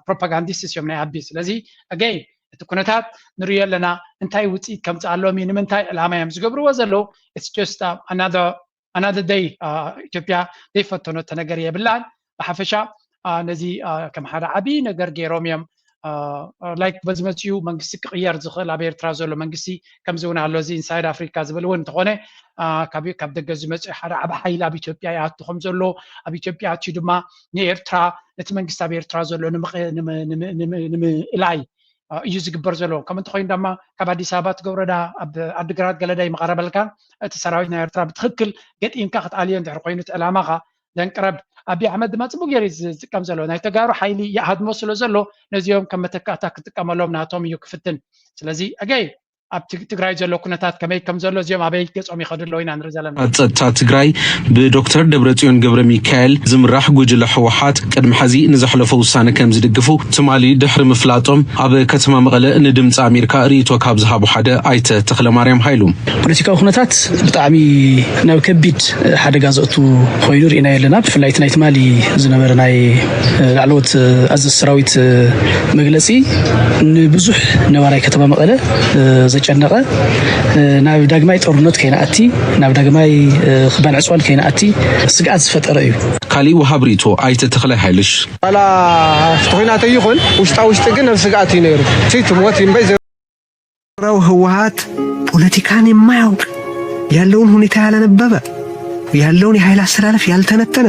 ፕሮፓጋንዲስትስ እዮም ናይ ኣቢ ስለዚ ኣገይ እቲ ኩነታት ንሪኦ ኣለና እንታይ ውፅኢት ከምፅእ ኣለዎም እዩ ንምንታይ ዕላማ እዮም ዝገብርዎ ዘለዉ it's just another another day ኢትዮጵያ ዘይፈተኖ ተነገር የብላን ብሓፈሻ ነዚ ከም ሓደ ዓብዪ ነገር ገይሮም እዮም ላይክ በዚ መፅኡ መንግስቲ ክቅየር ዝኽእል ኣብ ኤርትራ ዘሎ መንግስቲ ከምዚ እውን ኣሎ እዚ ኢንሳይድ ኣፍሪካ ዝብል እውን እንተኾነ ካብ ደገ ዝመፅእ ሓደ ዓብ ሓይሊ ኣብ ኢትዮጵያ ይኣቱ ከም ዘሎ ኣብ ኢትዮጵያ ኣትዩ ድማ ንኤርትራ ነቲ መንግስቲ ኣብ ኤርትራ ዘሎ ንምእላይ እዩ ዝግበር ዘሎ ከም እንተኮይኑ ድማ ካብ ኣዲስ ኣበባ ትገብረዳ ኣብ ኣድግራት ገለዳ ይመቀረበልካ እቲ ሰራዊት ናይ ኤርትራ ብትክክል ገጢምካ ክትኣልዮ እንድሕር ኮይኑ እቲ ዕላማካ ዘንቅረብ ኣብይ ኣሕመድ ድማ ፅቡቅ ገይሩ ዝጥቀም ዘሎ ናይ ተጋሩ ሓይሊ ይሃድሞ ስለ ዘሎ ነዚኦም ከም መተካእታ ክጥቀመሎም ናቶም እዩ ክፍትን ስለዚ ኣገይ ኣብ ትግራይ ዘሎ ኩነታት ከመይ ከም ዘሎ እዚኦም ኣበይ ገፆም ይኸዱ ኣለዉ ኢና ንርኢ ዘለና ጸጥታ ትግራይ ብዶክተር ደብረጽዮን ገብረ ሚካኤል ዝምራሕ ጉጅለ ህወሓት ቅድሚ ሕዚ ንዘሕለፎ ውሳነ ከም ዝድግፉ ትማሊ ድሕሪ ምፍላጦም ኣብ ከተማ መቐለ ንድምፂ ኣሜሪካ ርእይቶ ካብ ዝሃቡ ሓደ ኣይተ ተኽለማርያም ሃይሉ ፖለቲካዊ ኩነታት ብጣዕሚ ናብ ከቢድ ሓደጋ ዘእቱ ኮይኑ ርኢናዮ ኣለና። ብፍላይ እቲ ናይ ትማሊ ዝነበረ ናይ ላዕለዎት ኣዘዚ ሰራዊት መግለፂ ንብዙሕ ነባራይ ከተማ መቐለ ዘጨነቐ ናብ ዳግማይ ጦርነት ከይንኣቲ ናብ ዳግማይ ክባን ዕፅዋን ከይንኣቲ ስግኣት ዝፈጠረ እዩ። ካሊእ ወሃብ ርእይቶ ኣይተ ተኽላይ ሃይልሽ ዋላ ተኾይናተ ይኹን ውሽጣ ውሽጢ ግን ኣብ ስግኣት እዩ ነይሩ። ትሞት እምበይ ራው ህወሀት ፖለቲካን የማያውቅ ያለውን ሁኔታ ያላነበበ ያለውን የኃይል አሰላለፍ ያልተነተነ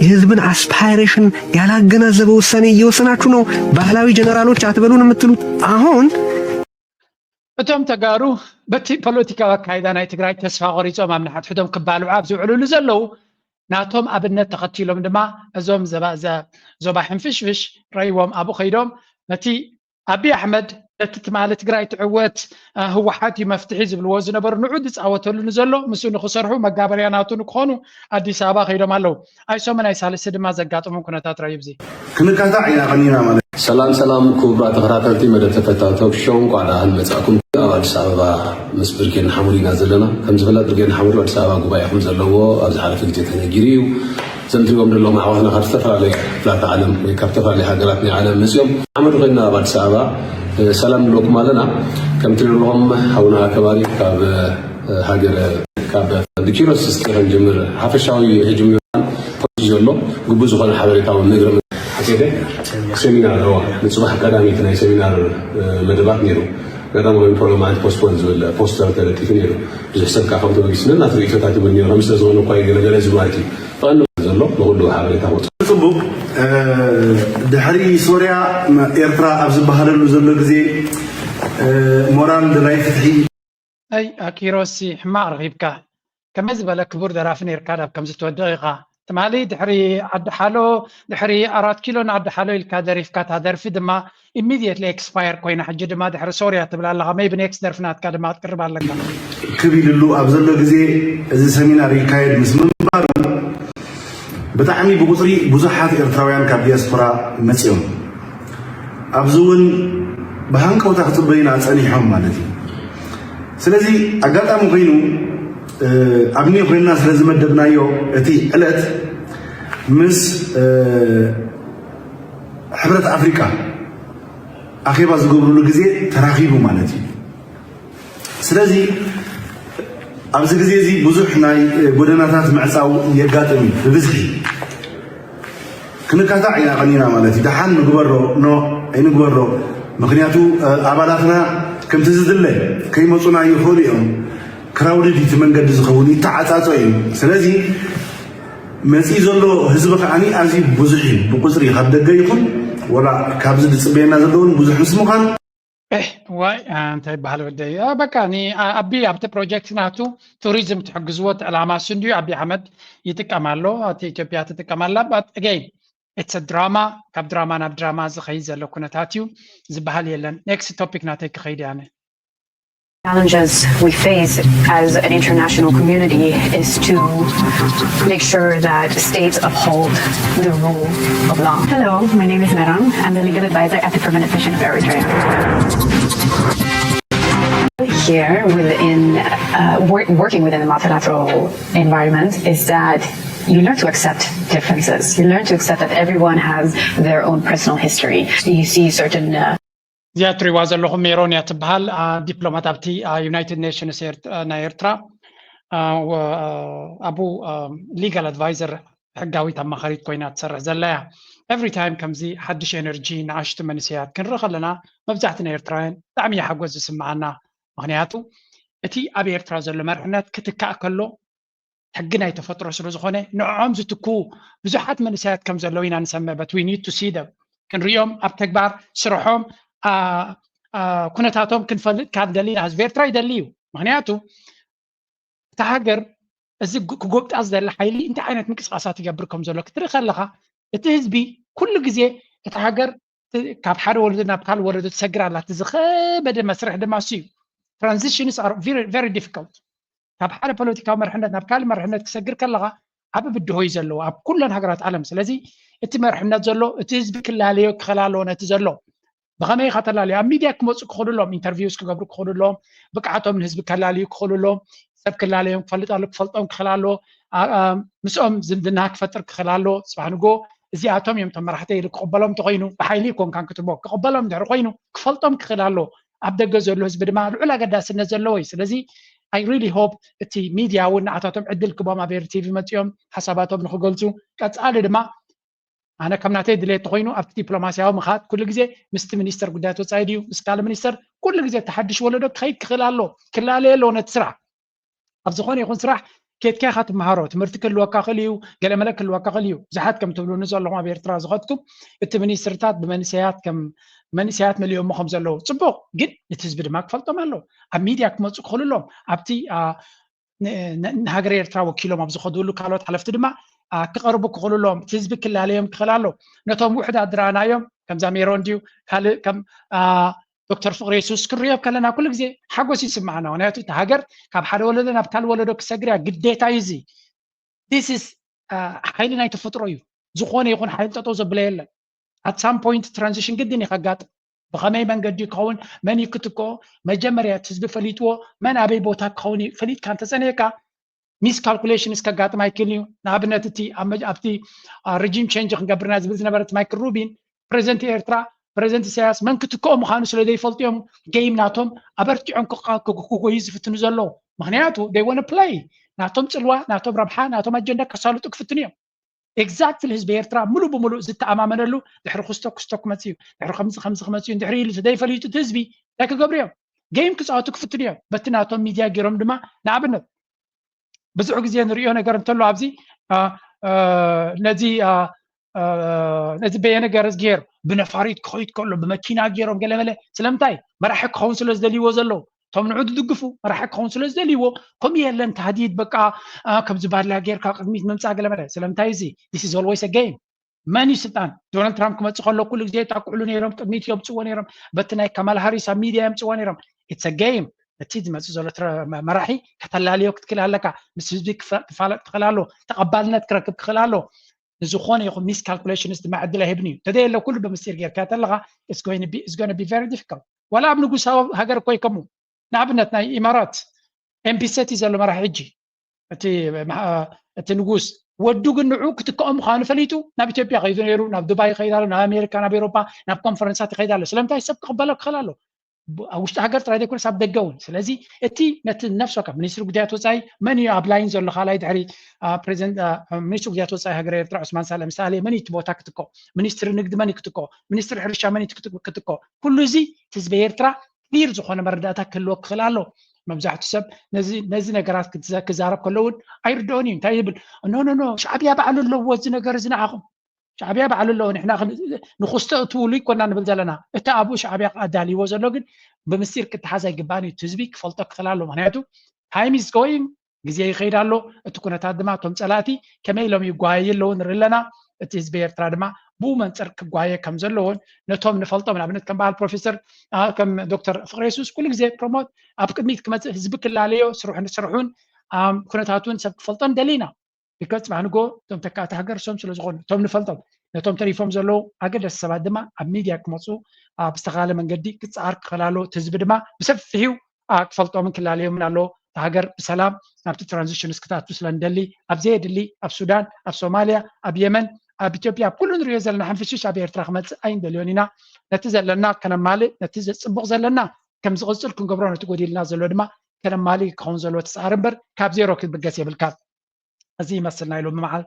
የህዝብን አስፓይሬሽን ያላገናዘበ ውሳኔ እየወሰናችሁ ነው። ባህላዊ ጀነራሎች አትበሉን የምትሉት አሁን እቶም ተጋሩ በቲ ፖለቲካዊ ኣካይዳ ናይ ትግራይ ተስፋ ቆሪፆም ኣብ ንሓድሕዶም ክባልዑ ኣብ ዝውዕልሉ ዘለዉ ናቶም ኣብነት ተኸቲሎም ድማ እዞም ዞባ ሕንፍሽፍሽ ረይዎም ኣብኡ ከይዶም ነቲ ኣብይ ኣሕመድ ነቲ ትማሊ ትግራይ ትዕወት ህወሓት እዩ መፍትሒ ዝብልዎ ዝነበሩ ንዑ ዝፃወተሉ ንዘሎ ምስኡ ንክሰርሑ መጋበርያ ናቱ ንክኾኑ ኣዲስ ኣበባ ከይዶም ኣለዉ ኣይሶመ ናይ ሳልስቲ ድማ ዘጋጥሞም ኩነታት ረዩብዚ ክንካታዕ ኢና ቀኒና ማለት ሰላም ሰላም ክቡራት ተኸታተልቲ መደብ ተፈታዊ ቶክ ሾው እንኳዕ ደሓን መጻእኩም ኣብ ኣዲስ ኣበባ ምስ ብርጌድ ንሓመዱ ኢና ዘለና ከም ዝፍለጥ ብርጌድ ንሓመዱ ኣዲስ ኣበባ ጉባኤ ከም ዘለዎ ኣብ ዝሓለፈ ግዜ ተነጊሩ እዩ ዘምትሪዎም ዘለኹም ኣሕዋትና ካብ ዝተፈላለየ ክፍላተ ዓለም ወይ ካብ ዝተፈላለየ ሃገራት ናይ ዓለም መፅኦም ሓመድ ኮይና ኣብ ኣዲስ ኣበባ ሰላም ንብለኩም ኣለና። ከም ትሪእዎ ዘለኹም ሓውና ኣከባሪ ካብ ሃገር ካብ ብኪሮስ እስኪ ክንጅምር ሓፈሻዊ ሕጂ ምባል ፖሊሲ ዘሎ ግቡእ ዝኾነ ሓበሬታ እውን ንእግረ ኣኬደ ሰሚናር ኣለዋ። ንፅባሕ ቀዳሚት ናይ ሰሚናር መደባት ነይሩ። ኣጋጣሚ ኮይኑ ፕሮግራም ማለት ፖስትፖን ዝብል ፖስተር ተለጢፉ ነይሩ። ብዙሕ ሰብ ከዓ ከም ተበጊስና ናቱ ርእቶታት ይብል ነይሩ። ከም ስለ ዝኾነ እኳ ገለገለ እዚ ማለት እዩ። ብቐንዱ ዘሎ ንኹሉ ሓበሬታ ክወፅእ ጽቡቕ ድሕሪ ሶርያ ኤርትራ ኣብ ዝበሃለሉ ዘሎ ግዜ ሞራል ናይ ፍትሒ ኣይ ኣኪሮሲ ሕማቕ ረኺብካ ከመይ ዝበለ ክቡር ደራፊ ነርካ ዳብ ከምዚ ትወድቕ ኢኻ ትማሊ ድሕሪ ዓዲ ሓሎ፣ ድሕሪ ኣራት ኪሎ ንዓዲ ሓሎ ኢልካ ደሪፍካ፣ እታ ደርፊ ድማ ኢሚድየትሊ ኤክስፓየር ኮይና፣ ሕጂ ድማ ድሕሪ ሶርያ ትብል ኣለኻ። ሜይቢ ኔክስት ደርፊ ናትካ ድማ ክትቅርብ ኣለካ። ክብ ኢልሉ ኣብ ዘሎ ግዜ እዚ ሰሚናር ይካየድ ምስ ምንባሩ፣ ብጣዕሚ ብቁፅሪ ብዙሓት ኤርትራውያን ካብ ዲያስፖራ መፂኦም፣ ኣብዚ እውን ብሃንቀውታ ክፅበዩና ፀኒሖም ማለት እዩ። ስለዚ ኣጋጣሚ ኮይኑ ኣብ ኒው ኮይንና ስለ ዝመደብናዮ እቲ ዕለት ምስ ሕብረት ኣፍሪቃ ኣኼባ ዝገብርሉ ግዜ ተራኺቡ ማለት እዩ። ስለዚ ኣብዚ ግዜ እዚ ብዙሕ ናይ ጎደናታት ምዕፃው የጋጥም እዩ። ብብዝሒ ክንካታዕ ኢና ቀኒና ማለት እዩ። ደሓን ንግበሮ ኖ ኣይንግበሮ። ምክንያቱ ኣባላትና ከምቲ ዝድለ ከይመፁና ይኽእሉ እዮም። ክራውድድ እቲ መንገዲ ዝኸውን ይተዓፃፀ እዩ። ስለዚ መፂኡ ዘሎ ህዝቢ ከዓኒ ኣዝዩ ብዙሕ እዩ። ብቁፅሪ ካብ ደገ ይኹን ወላ ካብዚ ዝፅበየና ዘለውን ብዙሕ ምስ ምዃኑ ዋይ እንታይ ይበሃል ወደይ በቃ ኣቢ ኣብቲ ፕሮጀክት ናቱ ቱሪዝም ትሕግዝዎ እቲ ዕላማ እሱ እንድዩ። ኣቢ ኣሕመድ ይጥቀም ኣሎ፣ እቲ ኢትዮጵያ ትጥቀም ኣላ። ኣገይ እቲ ድራማ ካብ ድራማ ናብ ድራማ ዝኸይድ ዘሎ ኩነታት እዩ ዝበሃል የለን። ኔክስት ቶፒክ ናተይ ክኸይድ ኣነ። Challenges we face as an international community is to make sure that states uphold the rule of law. Hello, my name is Meron. I'm the legal advisor at the Permanent Mission of Eritrea. Here, within uh, work, working within the multilateral environment, is that you learn to accept differences. You learn to accept that everyone has their own personal history. You see certain uh, እዚኣ ትሪዋ ዘለኹም ሜሮን እያ ትበሃል። ዲፕሎማት ኣብቲ ዩናይትድ ኔሽንስ ናይ ኤርትራ፣ ኣቡ ሊጋል ኣድቫይዘር፣ ሕጋዊት ኣማኻሪት ኮይና ትሰርሕ ዘላ እያ። ኤቭሪ ታይም ከምዚ ሓድሽ ኤነርጂ ንኣሽቱ መንእሰያት ክንርኢ ከለና መብዛሕትና ኤርትራውያን ብጣዕሚ እዩ ሓጎስ ዝስምዓና። ምክንያቱ እቲ ኣብ ኤርትራ ዘሎ መርሕነት ክትካእ ከሎ ሕጊ ናይ ተፈጥሮ ስለ ዝኾነ ንዕኦም ዝትክኡ ብዙሓት መንእሰያት ከም ዘለዉ ኢና ንሰምዕ። But we need to see them፣ ክንሪኦም ኣብ ተግባር ስርሖም ኩነታቶም ክንፈልጥ ካብ ደሊ ኢና። ህዝቢ ኤርትራ ይደሊ እዩ። ምክንያቱ እታ ሃገር እዚ ክጎብጣ ዝደሊ ሓይሊ እንታይ ዓይነት ምንቅስቃሳት ይገብር ከም ዘሎ ክትርኢ ከለካ እቲ ህዝቢ ኩሉ ግዜ እታ ሃገር ካብ ሓደ ወለዶ ናብ ካልእ ወለዶ ትሰግር ኣላ። እቲ ዝኸበደ መስርሕ ድማ እሱ እዩ። Transitions are very difficult። ካብ ሓደ ፖለቲካዊ መርሕነት ናብ ካልእ መርሕነት ክሰግር ከለካ ዓቢ ብድሆ እዩ ዘለዎ ኣብ ኩለን ሃገራት ዓለም። ስለዚ እቲ መርሕነት ዘሎ እቲ ህዝቢ ክላለዮ ክኽእል ኣለዎ ነቲ ዘሎ ብኸመይ ኢኻ ተላልዮ? ኣብ ሚድያ ክመፁ ክኽእሉ ኣለዎም፣ ኢንተርቪውስ ክገብሩ ክኽእሉ ኣለዎም፣ ብቅዓቶም ንህዝቢ ከላልዩ ክኽእሉ ኣለዎም። ሰብ ክላለዮም ክፈልጥ ኣሎ ክፈልጦም ክኽእል ኣለዎ። ምስኦም ዝምድና ክፈጥር ክኽእል ኣለዎ። ፅባሕ ንጎ እዚኣቶም እዮም እቶም መራሕተይ ኢሉ ክቕበሎም እንተኮይኑ ብሓይሊ ይኮንካን ክትቦ ክቕበሎም እንድሕር ኮይኑ ክፈልጦም ክኽእል ኣለዎ። ኣብ ደገ ዘሎ ህዝቢ ድማ ልዑል ኣገዳስነት ዘለዎ እዩ። ስለዚ I really hope እቲ ሚድያ እውን ንኣታቶም ዕድል ክቦም ኣብ ኤሪ ቲቪ መፂኦም ሓሳባቶም ንክገልፁ ቀፃሊ ድማ ኣነ ከም ናተይ ድሌት ተኮይኑ ኣብቲ ዲፕሎማስያዊ ምኻድ ኩሉ ግዜ ምስቲ ሚኒስተር ጉዳያት ወፃኢ ድዩ ምስ ካልእ ሚኒስተር ኩሉ ግዜ እቲ ሓድሽ ወለዶ ክኸይድ ክኽእል ኣሎ ክላለየ ኣለዎ ነቲ ስራሕ ኣብ ዝኾነ ይኹን ስራሕ ኬድካ ኢኻ ትመሃሮ ትምህርቲ ክህልወካ ክእል እዩ ገለመለ ክህልወካ ክእል እዩ ብዙሓት ከም ትብሉኒ ዘለኹም ኣብ ኤርትራ ዝኸድኩም እቲ ሚኒስትርታት ብመንሰያት ከም መንእሰያት መሊኦሞ ከም ዘለዉ ፅቡቅ ግን እቲ ህዝቢ ድማ ክፈልጦም ኣለዎ ኣብ ሚድያ ክመፁ ክኽእሉ ኣለዎም ኣብቲ ንሃገረ ኤርትራ ወኪሎም ኣብ ዝኸድሉ ካልኦት ሓለፍቲ ድማ ክቐርቡ ክኽእሉ ኣለዎም እቲ ህዝቢ ክላለዮም ክኽእል ኣሎ ነቶም ውሕዳት ዝረኣናዮም ከምዛ ሜሮን ድዩ ካልእ ከም ዶክተር ፍቅሪ የሱስ ክንሪኦ ከለና ኩሉ ግዜ ሓጎስ ይስምዓና ምክንያቱ እቲ ሃገር ካብ ሓደ ወለዶ ናብ ካልእ ወለዶ ክሰግር እያ ግዴታ እዩ እዚ this is ሓይሊ ናይ ተፈጥሮ እዩ ዝኾነ ይኹን ሓይሊ ጠጠው ዘብለ የለን at some point transition ግድን እዩ ከጋጥም ብኸመይ መንገዲ ክኸውን መን እዩ ክትክኦ መጀመርያ እቲ ህዝቢ ፈሊጥዎ መን ኣበይ ቦታ ክኸውን እዩ ፈሊጥካ እንተፀኒሕካ miscalculation ከጋጥም ኣይክእል እዩ ንኣብነት እቲ ኣብቲ regime change ክንገብርና ዝብል ዝነበረ እቲ ማይክል ሩቢን ፕሬዚደንት ኤርትራ ፕሬዚደንት ኢሳያስ መን ክትክኦ ምዃኑ ስለ ዘይፈልጡ እዮም game ናቶም ኣበርቲዖም ክጎዩ ዝፍትኑ ዘለዉ ምክንያቱ they wanna play ናቶም ፅልዋ ናቶም ረብሓ ናቶም ኣጀንዳ ከሳልጡ ክፍትኑ እዮም exactly ህዝቢ ኤርትራ ሙሉእ ብሙሉእ ዝተኣማመነሉ ድሕሪ ክስቶ ክስቶ ክመፅእ እዩ ድሕሪ ከምዚ ከምዚ ክመፅእ እዩ ድሕሪ ኢሉ ዘይፈሊጡ እቲ ህዝቢ እንታይ ክገብሩ እዮም game ክፃወቱ ክፍትኑ እዮም በቲ ናቶም ሚድያ ገይሮም ድማ ንኣብነት ብዙሕ ግዜ ንሪኦ ነገር እንተሎ ኣብዚ ነዚ ነዚ በየነ ገረዝግሄር ብነፋሪት ክኸይድ ከሎ ብመኪና ገይሮም ገለመለ ስለምንታይ መራሒ ክኸውን ስለ ዝደልይዎ ዘለዉ እቶም ንዑ ዝድግፉ መራሒ ክኸውን ስለ ዝደልይዎ፣ ከምኡ የለን ታህዲድ፣ በቃ ከምዚ ባድላ ጌርካ ቅድሚት ምምፃእ ገለ መለ። ስለምንታይ? እዚ this is always a game። መን እዩ ስልጣን? ዶናልድ ትራምፕ ክመፅእ ከሎ ኩሉ ግዜ የጣቅዕሉ ነይሮም፣ ቅድሚት የምፅዎ ነይሮም። በቲ ናይ ካማላ ሃሪስ ኣብ ሚድያ የምፅዎ ነይሮም። It's a game። እቲ ዝመፅእ ዘሎ መራሒ ከተላልዮ ክትክእል ኣለካ። ምስ ህዝቢ ክፋለጥ ክኽእል ኣሎ። ተቐባልነት ክረክብ ክኽእል ኣሎ። ንዝኾነ ይኹን ሚስ ካልኩሌሽንስ ድማ ዕድል ኣይህብን እዩ። ተደየለ ኩሉ ብምስጢር ጌርካ ተለኻ it's going to be very difficult። ዋላ ኣብ ንጉሳዊ ሃገር እኮ ይከምኡ። ንኣብነት ናይ ኢማራት ኤምቢሰቲ ዘሎ መራሒ ሕጂ እቲ እቲ ንጉስ ወዱ ግን ንዑ ክትከኦም ምዃኑ ፈሊጡ ናብ ኢትዮጵያ ከይዱ ነይሩ፣ ናብ ዱባይ ይኸይድ ኣሎ፣ ናብ ኣሜሪካ፣ ናብ ኤሮፓ፣ ናብ ኮንፈረንሳት ይኸይድ ኣሎ። ስለምንታይ? ሰብ ክቕበሎ ክኽእል ኣሎ። ኣብ ውሽጢ ሃገር ጥራይ ዘይኮነስ ኣብ ደገ እውን። ስለዚ እቲ ነቲ ነፍሲ ወከፍ ሚኒስትሪ ጉዳያት ወፃኢ መን እዩ ኣብ ላይን ዘሎ ካልኣይ ድሕሪ ፕሬዚደንት ሚኒስትሪ ጉዳያት ወፃኢ ሃገር ኤርትራ ዑስማን ሳልሕ ምስ ኣልየ መን እዩ እቲ ቦታ ክትኮ? ሚኒስትሪ ንግዲ መን እዩ ክትኮ? ሚኒስትሪ ሕርሻ መን እዩ ክትኮ? ኩሉ እዚ ህዝቢ ኤርትራ ክሊር ዝኾነ መረዳእታ ክህልዎ ክኽእል ኣሎ። መብዛሕትኡ ሰብ ነዚ ነገራት ክዛረብ ከሎ እውን ኣይርድኦን እዩ። እንታይ ይብል? ኖ ኖ ኖ፣ ሻዕብያ ባዕሉ ኣለዎ እዚ ነገር እዚ ንዓኹም። ሻዕብያ ባዕሉ ኣለዎ፣ ንሕና ንኹስቶ እትውሉ ይኮና ንብል ዘለና። እቲ ኣብኡ ሻዕብያ ኣዳልይዎ ዘሎ ግን ብምስጢር ክተሓዝ ኣይግባእን እዩ። ህዝቢ ክፈልጦ ክኽእል ኣሎ። ምክንያቱ time is going፣ ግዜ ይኸይድ ኣሎ። እቲ ኩነታት ድማ እቶም ፀላእቲ ከመይ ኢሎም ይጓየዩ ኣለዉ ንርኢ ኣለና። እቲ ህዝቢ ኤርትራ ድማ ብኡ መንፅር ክጓየ ከም ዘለዎን ነቶም ንፈልጦም ንኣብነት ከም በዓል ፕሮፌሰር ከም ዶክተር ፍቅረ የሱስ ኩሉ ግዜ ፕሮሞት ኣብ ቅድሚት ክመፅእ ህዝቢ ክላለዮ ስርሑ ንስርሑን ኩነታቱን ሰብ ክፈልጦ ንደሊ ኢና። ቢካዝ ፅባሕ ንጎ እቶም ተካእቲ ሃገር እሶም ስለ ዝኾኑ እቶም ንፈልጦም ነቶም ተሪፎም ዘለዉ ኣገደስቲ ሰባት ድማ ኣብ ሚድያ ክመፁ ኣብ ዝተኻለ መንገዲ ክፀዓር ክኽእል ኣለዎ። እቲ ህዝቢ ድማ ብሰፊሑ ክፈልጦምን ክላለዮምን ኣለዎ። እታ ሃገር ብሰላም ናብቲ ትራንዚሽንስ ክታቱ ስለ ንደሊ ኣብ ዘየድሊ ኣብ ሱዳን፣ ኣብ ሶማልያ፣ ኣብ የመን፣ ኣብ ኢትዮጵያ ኣብ ኩሉ ንሪኦ ዘለና ሕንፍሽሽ ኣብ ኤርትራ ክመፅእ ኣይንደልዮን ኢና። ነቲ ዘለና ከነማልእ ነቲ ዘፅቡቕ ዘለና ከም ዝቕፅል ክንገብሮ ነቲ ጎዲልና ዘሎ ድማ ከነማሊ ክኸውን ዘለዎ ተፃሪ እምበር ካብ ዜሮ ክትብገስ የብልካን። እዚ ይመስል ናይ ሎሚ መዓል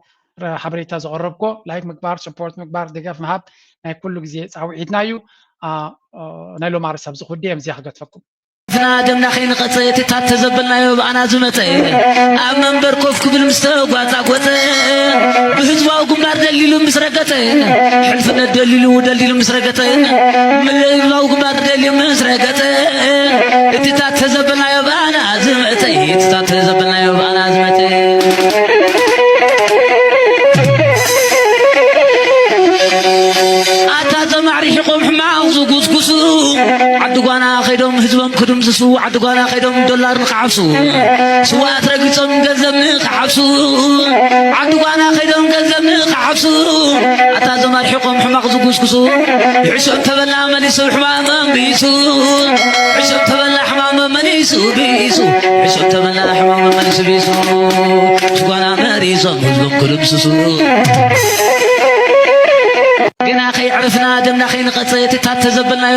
ሓበሬታ ዘቐረብኮ። ላይክ ምግባር፣ ሰፖርት ምግባር፣ ደገፍ ምሃብ ናይ ኩሉ ግዜ ፃውዒትና እዩ። ናይ ሎሚ ኣርእስቲ ኣብዚ ክውድእ እየ። እዚኣ ክገድፈኩም። ፍና ደምና ከይንቐጸ ትታት ተዘበልናዮ ብኣና ዝመጸ ኣብ መንበር ኮፍ ክብል ምስ ተጓጻጎጸ ብህዝባዊ ግንባር ደሊሉ ምስ ረገጸ ሕልፍነት ደሊሉ ደሊሉ ምስ ረገጸ ህዝባዊ ግንባር ደሊሉ ምስ ረገጸ እትታት ተዘበልናዮ ብኣና ዝመጸ እትታት ተዘበልናዮ ብኣና ዝመጸ ኣታ ዘማዕሪሕቆም ሕማቕ ዝጉስጉሱ ዓዲ ጓና ከይዶም ህዝቦም ክድምስሱ ዓዲ ጓና ከይዶም ዶላር ንክዓብሱ ስዋኣት ረጊጾም ገንዘብ ንክዓብሱ ዓዲ ጓና ከይዶም ገንዘብ ንክዓብሱ ኣታ ዘማርሕቆም ሕማቕ ዝጉስጉሱ ይዕሾ ተበላ መሊሱ ሕማም ኣንቢሱ ይዕሾ ተበላ ሕማም መሊሱ ቢሱ ይዕሾ ተበላ ሕማም መሊሱ ቢሱ ጓና መሪሶም ህዝቦም ክድምስሱ ግና ከይዕርፍና ደምና ከይንቐጸ ትታት ተዘበልናዮ